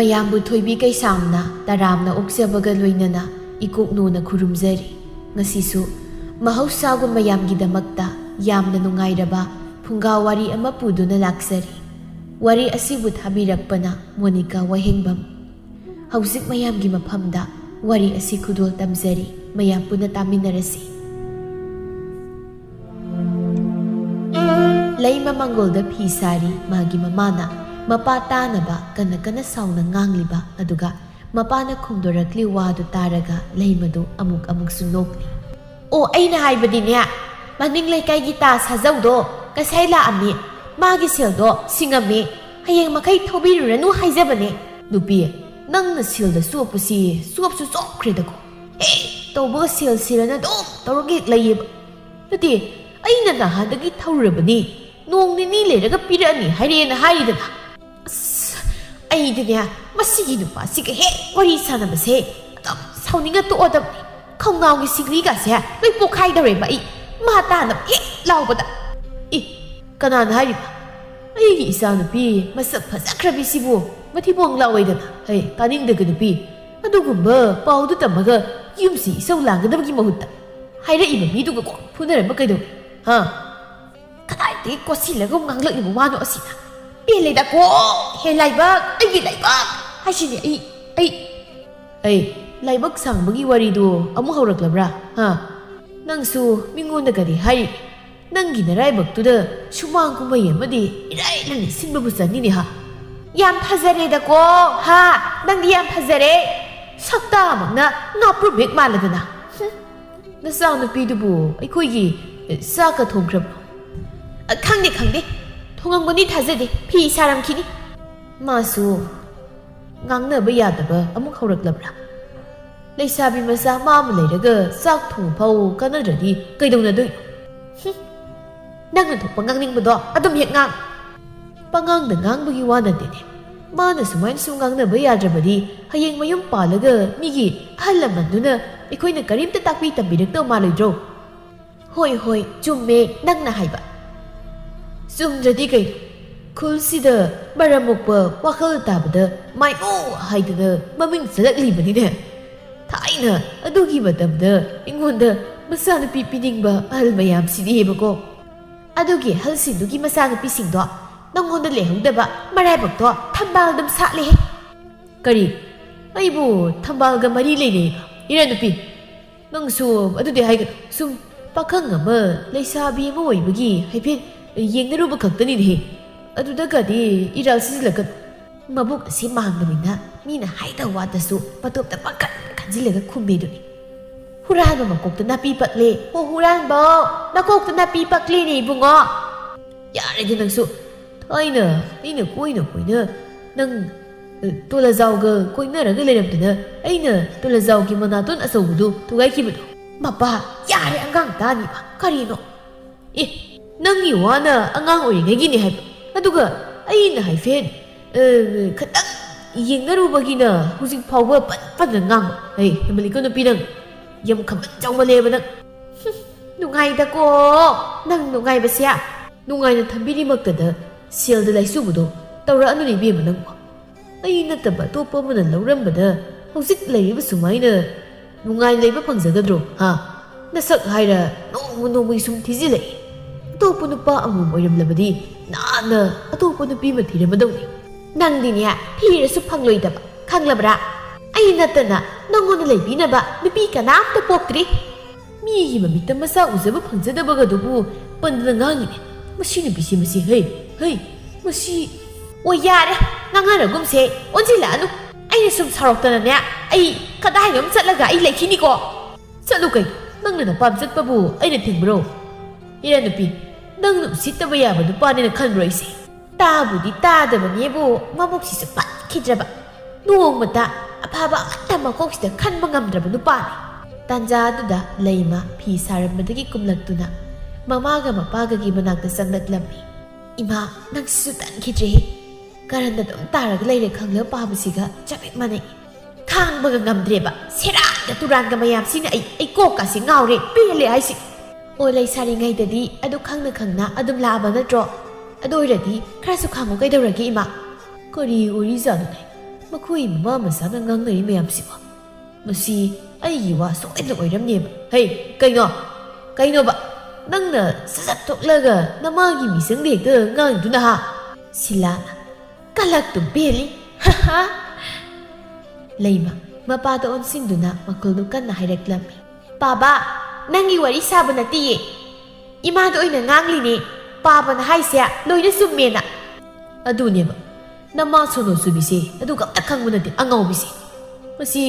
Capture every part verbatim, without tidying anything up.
ꯃꯌꯥꯝꯕꯨ ꯊꯣꯏꯕꯤ ꯀꯩꯁꯥꯝꯅ ꯇꯔꯥꯝꯅ ꯑꯣꯛꯆꯕꯒ ꯂꯣꯏꯅꯅ ꯏꯀꯣꯛꯅꯣꯅ ꯈꯨꯔꯨꯝꯖꯔꯤ꯫ ꯉꯁꯤꯁꯨ ꯃꯍꯧꯁꯥꯒꯨꯝ ꯃꯌꯥꯝꯒꯤꯗꯃꯛꯇ ꯌꯥꯝꯅ ꯅꯨꯡꯉꯥꯏꯔꯕ ꯐꯨꯡꯒꯥ ꯋꯥꯔꯤ ꯑꯃ ꯄꯨꯗꯨꯅ ꯂꯥꯛꯆꯔꯤ꯫ ꯋꯥꯔꯤ ꯑꯁꯤꯕꯨ ꯊꯥꯕꯤꯔꯛꯄꯅ ꯃꯣꯅꯤꯀꯥ ꯋꯥꯍꯦꯡꯕꯝ꯫ ꯍꯧꯖꯤꯛ ꯃꯌꯥꯝꯒꯤ ꯃꯐꯝꯗ ꯋꯥꯔꯤ ꯑꯁꯤ ꯈꯨꯗꯣꯜ ꯇꯝꯖꯔꯤ꯫ ꯃꯌꯥꯝ ꯄꯨꯟꯅ ꯇꯥꯃꯤꯟꯅꯔꯁꯤ꯫ ꯂꯩꯃ ꯃꯪꯒꯣꯜꯗ ꯐꯤ ꯁꯥꯔꯤ ꯃꯥꯒꯤ ꯃꯃꯥꯅ ꯃꯄꯥ ꯇꯥꯅꯕ ꯀꯟꯅ ꯀꯟꯅ ꯁꯥꯎꯅ ꯉꯥꯡꯂꯤꯕ ꯑꯗꯨꯒ ꯃꯄꯥꯅ ꯈꯨꯝꯗꯣꯔꯛꯂꯤ ꯋꯥꯗꯨ ꯇꯥꯔꯒ ꯂꯩꯃꯗꯨ ꯑꯃꯨꯛ ꯑꯃꯨꯛꯁꯨ ꯅꯣꯛꯂꯤ꯫ "ꯑꯣ, ꯑꯩꯅ ꯍꯥꯏꯕꯗꯤꯅꯦ, ꯃꯅꯤꯡ ꯂꯩꯀꯥꯏꯒꯤ ꯇꯥ ꯁꯥꯖꯧꯗꯣ ꯉꯁꯥꯏ ꯂꯥꯛꯑꯝꯃꯤ꯫ ꯃꯥꯒꯤ ꯁꯦꯜꯗꯣ ꯁꯤꯡꯉꯝꯃꯤ꯫ ꯍꯌꯦꯡ ꯃꯈꯩ ꯊꯧꯕꯤꯔꯨꯔꯅꯨ ꯍꯥꯏꯖꯕꯅꯦ꯫" "ꯅꯨꯄꯤ, ꯅꯪꯅ ꯁꯦꯜꯗ ꯆꯣꯞꯄꯁꯤ ꯆꯣꯞꯁꯨ ꯆꯣꯞꯈ꯭ꯔꯦꯗꯀꯣ꯫ ꯍꯦꯛ ꯇꯧꯕꯒ ꯁꯦꯜ ꯁꯦꯜꯑꯅ ꯑꯗꯨꯝ ꯇꯧꯔꯒ ꯍꯦꯛ ꯂꯩꯌꯦꯕ꯫ ꯅꯠꯇꯦ, ꯑꯩꯅ ꯅꯍꯥꯟꯗꯒꯤ ꯊꯧꯔꯨꯔꯕꯅꯤ, ꯅꯣꯡ ꯅꯤꯅꯤ ꯂꯩꯔꯒ ꯄꯤꯔꯛꯑꯅꯤ ꯍꯥꯏꯔꯦꯅ ꯍꯥꯏꯔꯤꯗꯅ꯫ ꯑꯁ, ꯑꯩꯗꯤꯅꯦ, ꯃꯁꯤꯒꯤ ꯅꯨꯄꯥꯁꯤꯒ ꯍꯦꯛ ꯋꯥꯔꯤ ꯁꯥꯟꯅꯕꯁꯦ ꯑꯗꯨꯝ ꯁꯥꯎꯅꯤꯡꯉ ꯇꯣꯛꯑꯗꯕꯅꯤ꯫ ꯈꯧꯅꯥꯎꯒꯤ ꯁꯤꯡꯂꯤꯒꯥꯁꯦ ꯂꯣꯏ ꯄꯣꯛꯈꯥꯏꯗꯧꯔꯦꯕ ꯑꯩ, ꯃꯥ ꯇꯥꯅꯕ ꯍꯦꯛ ꯂꯥꯎꯕꯗ꯫ ꯑꯦ, ꯀꯅꯥꯅ ꯍꯥꯏꯔꯤꯕ? ꯑꯩꯒꯤ ꯏꯆꯥꯅꯨꯄꯤ ꯃꯁꯛ ꯐꯖꯈ꯭ꯔꯕꯤꯁꯤꯕꯨ ꯃꯊꯤꯕꯣꯡ ꯂꯥꯎꯋꯦꯗꯅ꯫ ꯍꯩ, ꯇꯥꯅꯤꯡꯗꯦ ꯅꯨꯄꯤ꯫ ꯑꯗꯨꯒꯨꯝꯕ ꯄꯥꯎꯗꯨ ꯇꯝꯃꯒ ꯌꯨꯝꯁꯤ ꯏꯁꯧ ꯂꯥꯡꯒꯗꯕꯒꯤ ꯃꯍꯨꯠꯇ ꯍꯥꯏꯔꯛꯏꯕ ꯃꯤꯗꯨꯒ ꯀꯣꯛ ꯐꯨꯅꯔꯝꯕ ꯀꯩꯗꯧꯔꯦ? ꯍꯥ? ꯀꯗꯥꯏꯗꯒꯤ ꯀꯣꯠꯁꯤꯜꯂꯒ ꯉꯥꯡꯂꯛꯂꯤꯕ ꯋꯥꯅꯣ ꯑꯁꯤꯅ? "ꯄꯦꯜꯂꯦꯗꯀꯣ, ꯍꯦ ꯂꯥꯏꯕꯛ, ꯑꯩꯒꯤ ꯂꯥꯏꯕꯛ" ꯍꯥꯏꯁꯤꯅꯦ ꯑꯩ, ꯑꯩ꯫ ꯑꯩ, ꯂꯥꯏꯕꯛ ꯁꯥꯡꯕꯒꯤ ꯋꯥꯔꯤꯗꯣ ꯑꯃꯨꯛ ꯍꯧꯔꯛꯂꯕ꯭ꯔꯥ? ꯍꯥ? ꯅꯪꯁꯨ ꯃꯤꯉꯣꯟꯗ ꯀꯔꯤ ꯍꯥꯏꯔꯤ? ꯅꯪꯒꯤ ꯅꯔꯥꯏꯕꯛꯇꯨꯗ ꯁꯨꯃꯥꯡ ꯀꯨꯝꯍꯩ ꯑꯃꯗꯤ ꯏꯔꯥꯏ ꯂꯥꯏꯅ ꯁꯤꯟꯕꯕꯨ ꯆꯟꯅꯤꯅꯦ ꯍꯥ? ꯌꯥꯝ ꯐꯖꯔꯦꯗꯀꯣ, ꯍꯥ? ꯅꯪꯗꯤ ꯌꯥꯝ ꯐꯖꯔꯦ꯫ ꯁꯛꯇꯥꯃꯛꯅ ꯉꯥꯄ꯭ꯔꯨꯝ ꯍꯦꯛ ꯃꯥꯜꯂꯗꯅ꯫ ꯍꯨꯝ, ꯅꯆꯥꯅꯨꯄꯤꯗꯨꯕꯨ ꯑꯩꯈꯣꯏꯒꯤ, ꯑꯦ, ꯆꯥꯛꯀ ꯊꯣꯡꯈ꯭ꯔꯕ꯭ꯔꯣ? ꯑ, ꯈꯪꯗꯦ, ꯈꯪꯗꯦ꯫ ꯊꯣꯡꯉꯝꯒꯅꯤ ꯊꯥꯖꯗꯦ꯫ ꯐꯤ ꯁꯥꯔꯝꯈꯤꯅꯤ꯫ ꯃꯥꯁꯨ ꯉꯥꯡꯅꯕ ꯌꯥꯗꯕ ꯑꯃꯨꯛ ꯍꯧꯔꯛꯂꯕ꯭ꯔꯥ? ꯂꯩꯁꯥꯕꯤ ꯃꯆꯥ ꯃꯥ ꯑꯃ ꯂꯩꯔꯒ ꯆꯥꯛ ꯊꯣꯡꯕ ꯐꯥꯎ ꯀꯥꯟꯅꯗ꯭ꯔꯗꯤ ꯀꯩꯗꯧꯅꯗꯣꯏꯅꯣ? ꯍꯨꯝ, ꯅꯪꯅ ꯊꯣꯛꯄ ꯉꯥꯡꯅꯤꯡꯕꯗꯣ ꯑꯗꯨꯝ ꯍꯦꯛ ꯉꯥꯡ꯫ ꯄꯉꯥꯡꯗ ꯉꯥꯡꯕꯒꯤ ꯋꯥ ꯅꯠꯇꯦꯅꯦ꯫ ꯃꯥꯅ ꯁꯨꯃꯥꯏꯅ ꯁꯨꯝ ꯉꯥꯡꯅꯕ ꯌꯥꯗ꯭ꯔꯕꯗꯤ ꯍꯌꯦꯡ ꯃꯌꯨꯝ ꯄꯥꯜꯂꯒ ꯃꯤꯒꯤ ꯑꯍꯜ ꯂꯃꯟꯗꯨꯅ ꯑꯩꯈꯣꯏꯅ ꯀꯔꯤꯝꯇ ꯇꯥꯛꯄꯤ ꯇꯝꯕꯤꯔꯛꯇꯧ ꯃꯥꯜꯂꯣꯏꯗ꯭ꯔꯣ? ꯍꯣꯏ, ꯍꯣꯏ, ꯆꯨꯝꯃꯦ ꯅꯪꯅ ꯍꯥꯏꯕ꯫ ꯆꯨꯝꯗ꯭ꯔꯗꯤ ꯀꯩꯅꯣ? ꯈꯨꯜꯁꯤꯗ ꯃꯔꯝ ꯃꯣꯛꯄ ꯋꯥꯈꯜ ꯇꯥꯕꯗ ꯃꯥꯏꯃꯣ ꯍꯥꯏꯗꯅ ꯃꯃꯤꯡ ꯆꯠꯂꯛꯂꯤꯕꯅꯤꯅꯦ꯫ ꯊꯥꯏꯅ ꯑꯗꯨꯒꯤ ꯃꯇꯝꯗ ꯑꯩꯉꯣꯟꯗ ꯃꯆꯥꯅꯨꯄꯤ ꯄꯤꯅꯤꯡꯕ ꯑꯍꯜ ꯃꯌꯥꯝꯁꯤꯗꯤꯕꯀꯣ꯫ ꯑꯗꯨꯒꯤ ꯑꯍꯜꯁꯤꯡꯗꯨꯒꯤ ꯃꯆꯥꯅꯨꯄꯤꯁꯤꯡꯗꯣ ꯅꯪꯉꯣꯟꯗ ꯂꯩꯍꯧꯗꯕ ꯃꯔꯥꯏꯕꯛꯇꯣ ꯊꯝꯕꯥꯜꯗꯝ ꯁꯥꯠꯂꯦꯍꯦ꯫ ꯀꯔꯤ? ꯑꯩꯕꯨ ꯊꯝꯕꯥꯜꯒ ꯃꯔꯤ ꯂꯩꯅꯩ? ꯏꯔꯥ ꯅꯨꯄꯤ, ꯅꯪꯁꯨ ꯑꯗꯨꯗꯤ ꯍꯥꯏꯒ-, ꯁꯨꯝ ꯄꯥꯈꯪ ꯑꯃ, ꯂꯩꯁꯥꯕꯤ ꯑꯃ ꯑꯣꯏꯕꯒꯤ ꯍꯥꯏꯐꯦꯠ ꯌꯦꯡꯅꯔꯨꯕ ꯈꯛꯇꯅꯤꯅꯦꯍꯦ꯫ ꯑꯗꯨꯗꯒꯗꯤ ꯏꯔꯥꯜ ꯁꯤꯖꯤꯜꯂꯛꯀꯅꯨ꯫ ꯃꯕꯨꯛ ꯑꯁꯤ ꯃꯥꯡꯕꯅꯤꯅ ꯃꯤꯅ ꯍꯥꯏꯗꯕ ꯋꯥꯗꯁꯨ ꯃꯇꯣꯞꯇ ꯄꯪꯈꯟ ꯈꯟꯖꯤꯜꯂꯒ ꯈꯨꯝꯃꯤꯗꯨꯅꯤ꯫ ꯍꯨꯔꯥꯟꯕ ꯃꯀꯣꯛꯇ ꯅꯥꯄꯤ ꯄꯛꯂꯦ꯫ ꯍꯣ ꯍꯨꯔꯥꯟꯕ, ꯅꯀꯣꯛꯇ ꯅꯥꯄꯤ ꯄꯛꯂꯦꯅꯦ ꯏꯕꯨꯡꯉꯣ꯫ ꯌꯥꯔꯦꯗ ꯅꯪꯁꯨ꯫ ꯊꯥꯏꯅ ꯑꯩꯅ ꯀꯣꯏꯅ ꯀꯣꯏꯅ ꯅꯪ, ꯑ, ꯇꯣꯂꯥꯖꯥꯎꯒ ꯀꯣꯏꯅꯔꯒ ꯂꯩꯔꯝꯗꯅ ꯑꯩꯅ ꯇꯣꯂꯥꯖꯥꯎꯒꯤ ꯃꯅꯥꯇꯣꯟ ꯑꯆꯧꯕꯗꯨ ꯊꯨꯒꯥꯏꯈꯤꯕꯗꯣ꯫ ꯃꯄꯥ, ꯌꯥꯔꯦ ꯑꯉꯥꯡ ꯇꯥꯅꯤꯕ꯫ ꯀꯔꯤꯅꯣ? ꯑꯦ, ꯅꯪꯒꯤ ꯋꯥꯅ ꯑꯉꯥꯡ ꯑꯣꯏꯔꯤꯉꯩꯒꯤꯅꯦ ꯍꯥꯏꯕ꯫ ꯑꯗꯨꯒ ꯑꯩꯅ ꯍꯥꯏꯐꯦꯠ, ꯑ, ꯈꯇꯪ ꯌꯦꯡꯅꯔꯨꯕꯒꯤꯅ ꯍꯧꯖꯤꯛ ꯐꯥꯎꯕ ꯄꯟ ꯄꯟꯅ ꯉꯥꯡꯕ꯫ ꯍꯩ, ꯍꯦꯃꯂꯤꯀꯣ ꯅꯨꯄꯤ ꯅꯪ꯫ ꯌꯥꯝ ꯈꯝꯕꯟ ꯆꯥꯎꯃꯜꯂꯦꯕ ꯅꯪ꯫ ꯍꯨꯝ, ꯅꯨꯡꯉꯥꯏꯗꯀꯣ ꯅꯪ ꯅꯨꯡꯉꯥꯏꯕꯁꯦ꯫ ꯅꯨꯡꯉꯥꯏꯅ ꯊꯝꯕꯤꯔꯤꯃꯛꯇꯗ ꯁꯦꯜꯗ ꯂꯥꯏꯆꯨꯕꯗꯣ ꯇꯧꯔꯛꯑꯅꯨꯅꯦ ꯏꯕꯦꯝꯃ ꯅꯪꯕꯨ꯫ ꯑꯩ ꯅꯠꯇꯕ ꯑꯇꯣꯞꯄ ꯑꯃꯅ ꯂꯧꯔꯝꯕꯗ ꯍꯧꯖꯤꯛ ꯂꯩꯔꯤꯕ ꯁꯨꯃꯥꯏꯅ ꯅꯨꯡꯉꯥꯏꯅ ꯂꯩꯕ ꯐꯪꯖꯒꯗ꯭ꯔꯣ, ꯍꯥ? ꯅꯁꯛ ꯍꯥꯏꯔ ꯅꯣꯡꯃ ꯅꯣꯡꯃꯒꯤ ꯁꯨꯝ ꯊꯤꯖꯤꯜꯂꯛꯏ꯫ ꯑꯇꯣꯞꯄ ꯅꯨꯄꯥ ꯑꯃꯃꯝ ꯑꯣꯏꯔꯝꯂꯕꯗꯤ ꯅꯍꯥꯟꯅ ꯑꯇꯣꯞꯄ ꯅꯨꯄꯤ ꯑꯃ ꯊꯤꯔꯝꯃꯗꯧꯅꯤ꯫ ꯅꯪꯗꯤꯅꯦ, ꯊꯤꯔꯁꯨ ꯐꯪꯂꯣꯏꯗꯕ, ꯈꯪꯂꯕ꯭ꯔꯥ? ꯑꯩ ꯅꯠꯇꯅ ꯅꯪꯉꯣꯟꯗ ꯂꯩꯕꯤꯅꯕ ꯅꯨꯄꯤ ꯀꯅꯥꯝꯇ ꯄꯣꯛꯇ꯭ꯔꯤ꯫ ꯃꯤꯒꯤ ꯃꯃꯤꯠꯇ ꯃꯆꯥ ꯎꯖꯕ ꯐꯪꯖꯗꯕꯒꯗꯨꯕꯨ ꯄꯟꯗꯅ ꯉꯥꯡꯉꯤꯅꯦ꯫ ꯃꯁꯤ ꯅꯨꯄꯤꯁꯤ, ꯃꯁꯤ, ꯍꯩ, ꯍꯩ, ꯃꯁꯤ꯫ ꯑꯣ, ꯌꯥꯔꯦ, ꯉꯥꯡꯅꯔꯒꯨꯝꯁꯦ, ꯑꯣꯟꯁꯤꯜꯂꯛꯑꯅꯨ꯫ ꯑꯩꯅ ꯁꯨꯝ ꯁꯥꯎꯔꯛꯇꯅꯅꯦ, ꯑꯩ ꯀꯗꯥꯏꯅꯣꯝ ꯆꯠꯂꯒ ꯑꯩ ꯂꯩꯈꯤꯅꯤꯀꯣ꯫ ꯆꯠꯂꯨ ꯀꯩꯅꯣ, ꯅꯪꯅ ꯅꯄꯥꯝ ꯆꯠꯄꯕꯨ ꯑꯩꯅ ꯊꯤꯡꯕ꯭ꯔꯣ? ꯏꯔꯥ ꯅꯨꯄꯤ, ꯅꯪꯅ ꯎꯁꯤꯠꯇꯕ ꯌꯥꯕ ꯅꯨꯄꯥꯅꯦꯅ ꯈꯟꯕ꯭ꯔꯣ ꯑꯩꯁꯦ? ꯇꯥꯕꯨꯗꯤ ꯇꯥꯗꯕꯅꯦꯕꯨ, ꯃꯕꯨꯛꯁꯤꯁꯨ ꯐꯠꯈꯤꯗ꯭ꯔꯕ, ꯅꯣꯡꯃꯇ ꯑꯐꯕ ꯑꯃꯠꯇ ꯃꯀꯣꯛꯁꯤꯗ ꯈꯟꯕ ꯉꯝꯗ꯭ꯔꯕ ꯅꯨꯄꯥꯅꯤ꯫ ꯇꯥꯟꯖꯥ ꯑꯗꯨꯗ ꯂꯩꯃ ꯐꯤ ꯁꯥꯔꯝꯕꯗꯒꯤ ꯀꯨꯝꯂꯛꯇꯨꯅ ꯃꯃꯥꯒ ꯃꯄꯥꯒꯒꯤ ꯃꯅꯥꯛꯇ ꯆꯪꯂꯛꯂꯝꯃꯤ꯫ "ꯏꯃꯥ, ꯅꯪꯁꯤꯁꯨ ꯇꯟꯈꯤꯗ꯭ꯔꯦꯍꯦ꯫ ꯀꯔꯟꯗ ꯑꯗꯨꯝ ꯇꯥꯔꯒ ꯂꯩꯔꯦ ꯈꯪꯂꯕ ꯄꯥꯕꯁꯤꯒ ꯆꯞ ꯍꯦꯛ ꯃꯥꯟꯅꯩ꯫ ꯈꯥꯡꯕꯒ ꯉꯝꯗ꯭ꯔꯦꯕ꯫ ꯁꯦꯔꯥꯟꯒ ꯇꯨꯔꯥꯟꯒ ꯃꯌꯥꯝꯁꯤꯅ ꯑꯩ, ꯑꯩ ꯀꯣꯛꯀꯁꯦ ꯉꯥꯎꯔꯦ, ꯄꯦꯜꯂꯦ ꯍꯥꯏꯁꯤ꯫ ꯑꯣ, ꯂꯩꯁꯥꯔꯤꯉꯩꯗꯗꯤ ꯑꯗꯨ ꯈꯪꯅ ꯈꯪꯅ ꯑꯗꯨꯝ ꯂꯥꯛꯑꯕ ꯅꯠꯇ꯭ꯔꯣ? ꯑꯗꯨ ꯑꯣꯏꯔꯗꯤ ꯈꯔꯁꯨ ꯈꯥꯡꯉꯨ ꯀꯩꯗꯧꯔꯒꯦ, ꯏꯃꯥ? ꯀꯔꯤ ꯑꯣꯏꯔꯤꯖꯥꯠꯅꯣꯅꯦ? ꯃꯈꯣꯏ ꯃꯃꯥ ꯃꯆꯥꯅ ꯉꯥꯡꯅꯔꯤ ꯃꯌꯥꯝꯁꯤꯕꯣ? ꯃꯁꯤ ꯑꯩꯒꯤ ꯋꯥ ꯁꯣꯏꯗꯅ ꯑꯣꯏꯔꯝꯅꯦꯕ꯫ ꯍꯩ, ꯀꯩꯅꯣ? ꯀꯩꯅꯣꯕ? ꯅꯪꯅ ꯁꯠ ꯁꯠ ꯊꯣꯛꯂꯒ ꯅꯃꯥꯒꯤ ꯃꯤꯆꯪꯗ ꯍꯦꯛꯇ ꯉꯥꯡꯉꯤꯗꯨꯅ, ꯍꯥ? ꯁꯤꯂꯥꯅ ꯀꯂꯛꯇꯨ ꯄꯦꯜꯂꯤ꯫ ꯂꯩꯃ ꯃꯄꯥꯗ ꯑꯣꯟꯁꯤꯟꯗꯨꯅ ꯃꯈꯨꯜꯗꯨ ꯀꯟꯅ ꯍꯥꯏꯔꯛꯂꯝꯃꯤ꯫ "ꯄꯥꯕ, ꯅꯪꯒꯤ ꯋꯥꯔꯤ ꯁꯥꯕ ꯅꯠꯇꯤꯌꯦ꯫ ꯏꯃꯥꯗ ꯑꯣꯏꯅ ꯉꯥꯡꯂꯤꯅꯦ꯫ ꯄꯥꯕꯅ ꯍꯥꯏꯁꯦ ꯂꯣꯏꯅ ꯆꯨꯝꯃꯦꯅ꯫" ꯑꯗꯨꯅꯦꯕ, ꯅꯃꯥ ꯁꯣꯅꯣ ꯆꯨꯕꯤꯁꯦ ꯑꯗꯨꯒ ꯑꯝꯇ ꯈꯪꯕ ꯅꯠꯇꯦ, ꯑꯉꯥꯎꯕꯤꯁꯦ꯫ ꯃꯁꯤ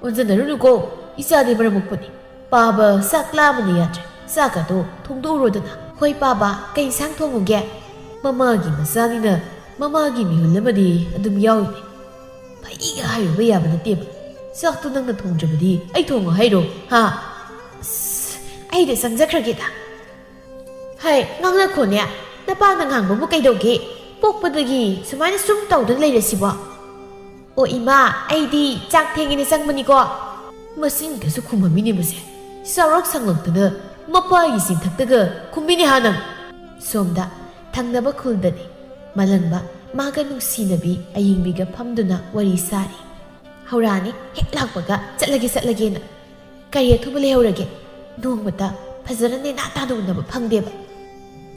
ꯑꯣꯟꯖꯟꯅꯔꯨꯅꯨꯀꯣ, ꯏꯆꯥꯗꯤ ꯃꯔꯝ ꯃꯣꯛꯄꯅꯤ꯫ ꯄꯥꯕ ꯆꯥꯛ ꯂꯥꯝꯕꯅ ꯌꯥꯗ꯭ꯔꯦ꯫ ꯆꯥꯛ ꯑꯗꯣ ꯊꯣꯡꯗꯣꯛꯎꯔꯣꯗꯅ꯫ "ꯍꯣꯏ ꯄꯥꯕ, ꯀꯩ ꯏꯟꯁꯥꯡ ꯊꯣꯡꯉꯨꯒꯦ?" ꯃꯃꯥꯒꯤ ꯃꯆꯥꯅꯤꯅ ꯃꯃꯥꯒꯤ ꯃꯤꯍꯨꯜ ꯑꯃꯗꯤ ꯑꯗꯨꯝ ꯌꯥꯎꯏꯅꯦ꯫ ꯐꯩꯒ ꯍꯥꯏꯔꯨꯕ ꯌꯥꯕ ꯅꯠꯇꯦꯕ꯫ "ꯆꯥꯛꯇꯣ ꯅꯪꯅ ꯊꯣꯡꯗ꯭ꯔꯕꯗꯤ ꯑꯩ ꯊꯣꯡꯉꯣ ꯍꯥꯏꯔꯣ, ꯍꯥ?" ꯑꯁ, ꯑꯩꯗ ꯆꯪꯖꯈ꯭ꯔꯒꯦꯗ꯫ ꯍꯩ, ꯉꯥꯡꯅꯈꯣꯅꯦ꯫ ꯅꯄꯥꯅ ꯉꯥꯡꯕꯕꯨ ꯀꯩꯗꯧꯒꯦ? ꯄꯣꯛꯄꯗꯒꯤ ꯁꯨꯃꯥꯏꯅ ꯁꯨꯝ ꯇꯧꯗꯨꯅ ꯂꯩꯔꯁꯤꯕꯣ? "ꯑꯣ ꯏꯃꯥ, ꯑꯩꯗꯤ ꯆꯥꯛ ꯊꯦꯡꯉꯦꯅ ꯆꯪꯕꯅꯤꯀꯣ꯫" ꯃꯆꯤꯟꯒꯁꯨ ꯈꯨꯝꯃꯝꯃꯤꯅꯦ ꯃꯁꯦ꯫ ꯆꯥꯎꯔꯛ ꯁꯥꯡꯂꯛꯇꯅ ꯃꯄꯥꯒꯤ ꯆꯤꯟꯊꯛꯇꯒ ꯈꯨꯝꯃꯤꯅꯦ ꯍꯥ ꯅꯪ꯫ ꯁꯣꯝꯗ ꯊꯪꯅꯕ ꯈꯨꯜꯗꯗꯤ ꯃꯂꯪꯕ ꯃꯥꯒ ꯅꯨꯡꯁꯤꯅꯕꯤ ꯑꯌꯤꯡꯕꯤꯒ ꯐꯝꯗꯨꯅ ꯋꯥꯔꯤ ꯁꯥꯔꯤ꯫ ꯍꯧꯔꯥꯅꯤ ꯍꯦꯛ ꯂꯥꯛꯄꯒ ꯆꯠꯂꯒꯦ ꯆꯠꯂꯒꯦꯅ꯫ ꯀꯔꯤ ꯑꯊꯨꯕ ꯂꯩꯍꯧꯔꯒꯦ? ꯅꯣꯡꯃꯇ ꯐꯖꯅ ꯅꯦꯅꯥ ꯇꯥꯅ ꯎꯅꯕ ꯐꯪꯗꯦꯕ꯫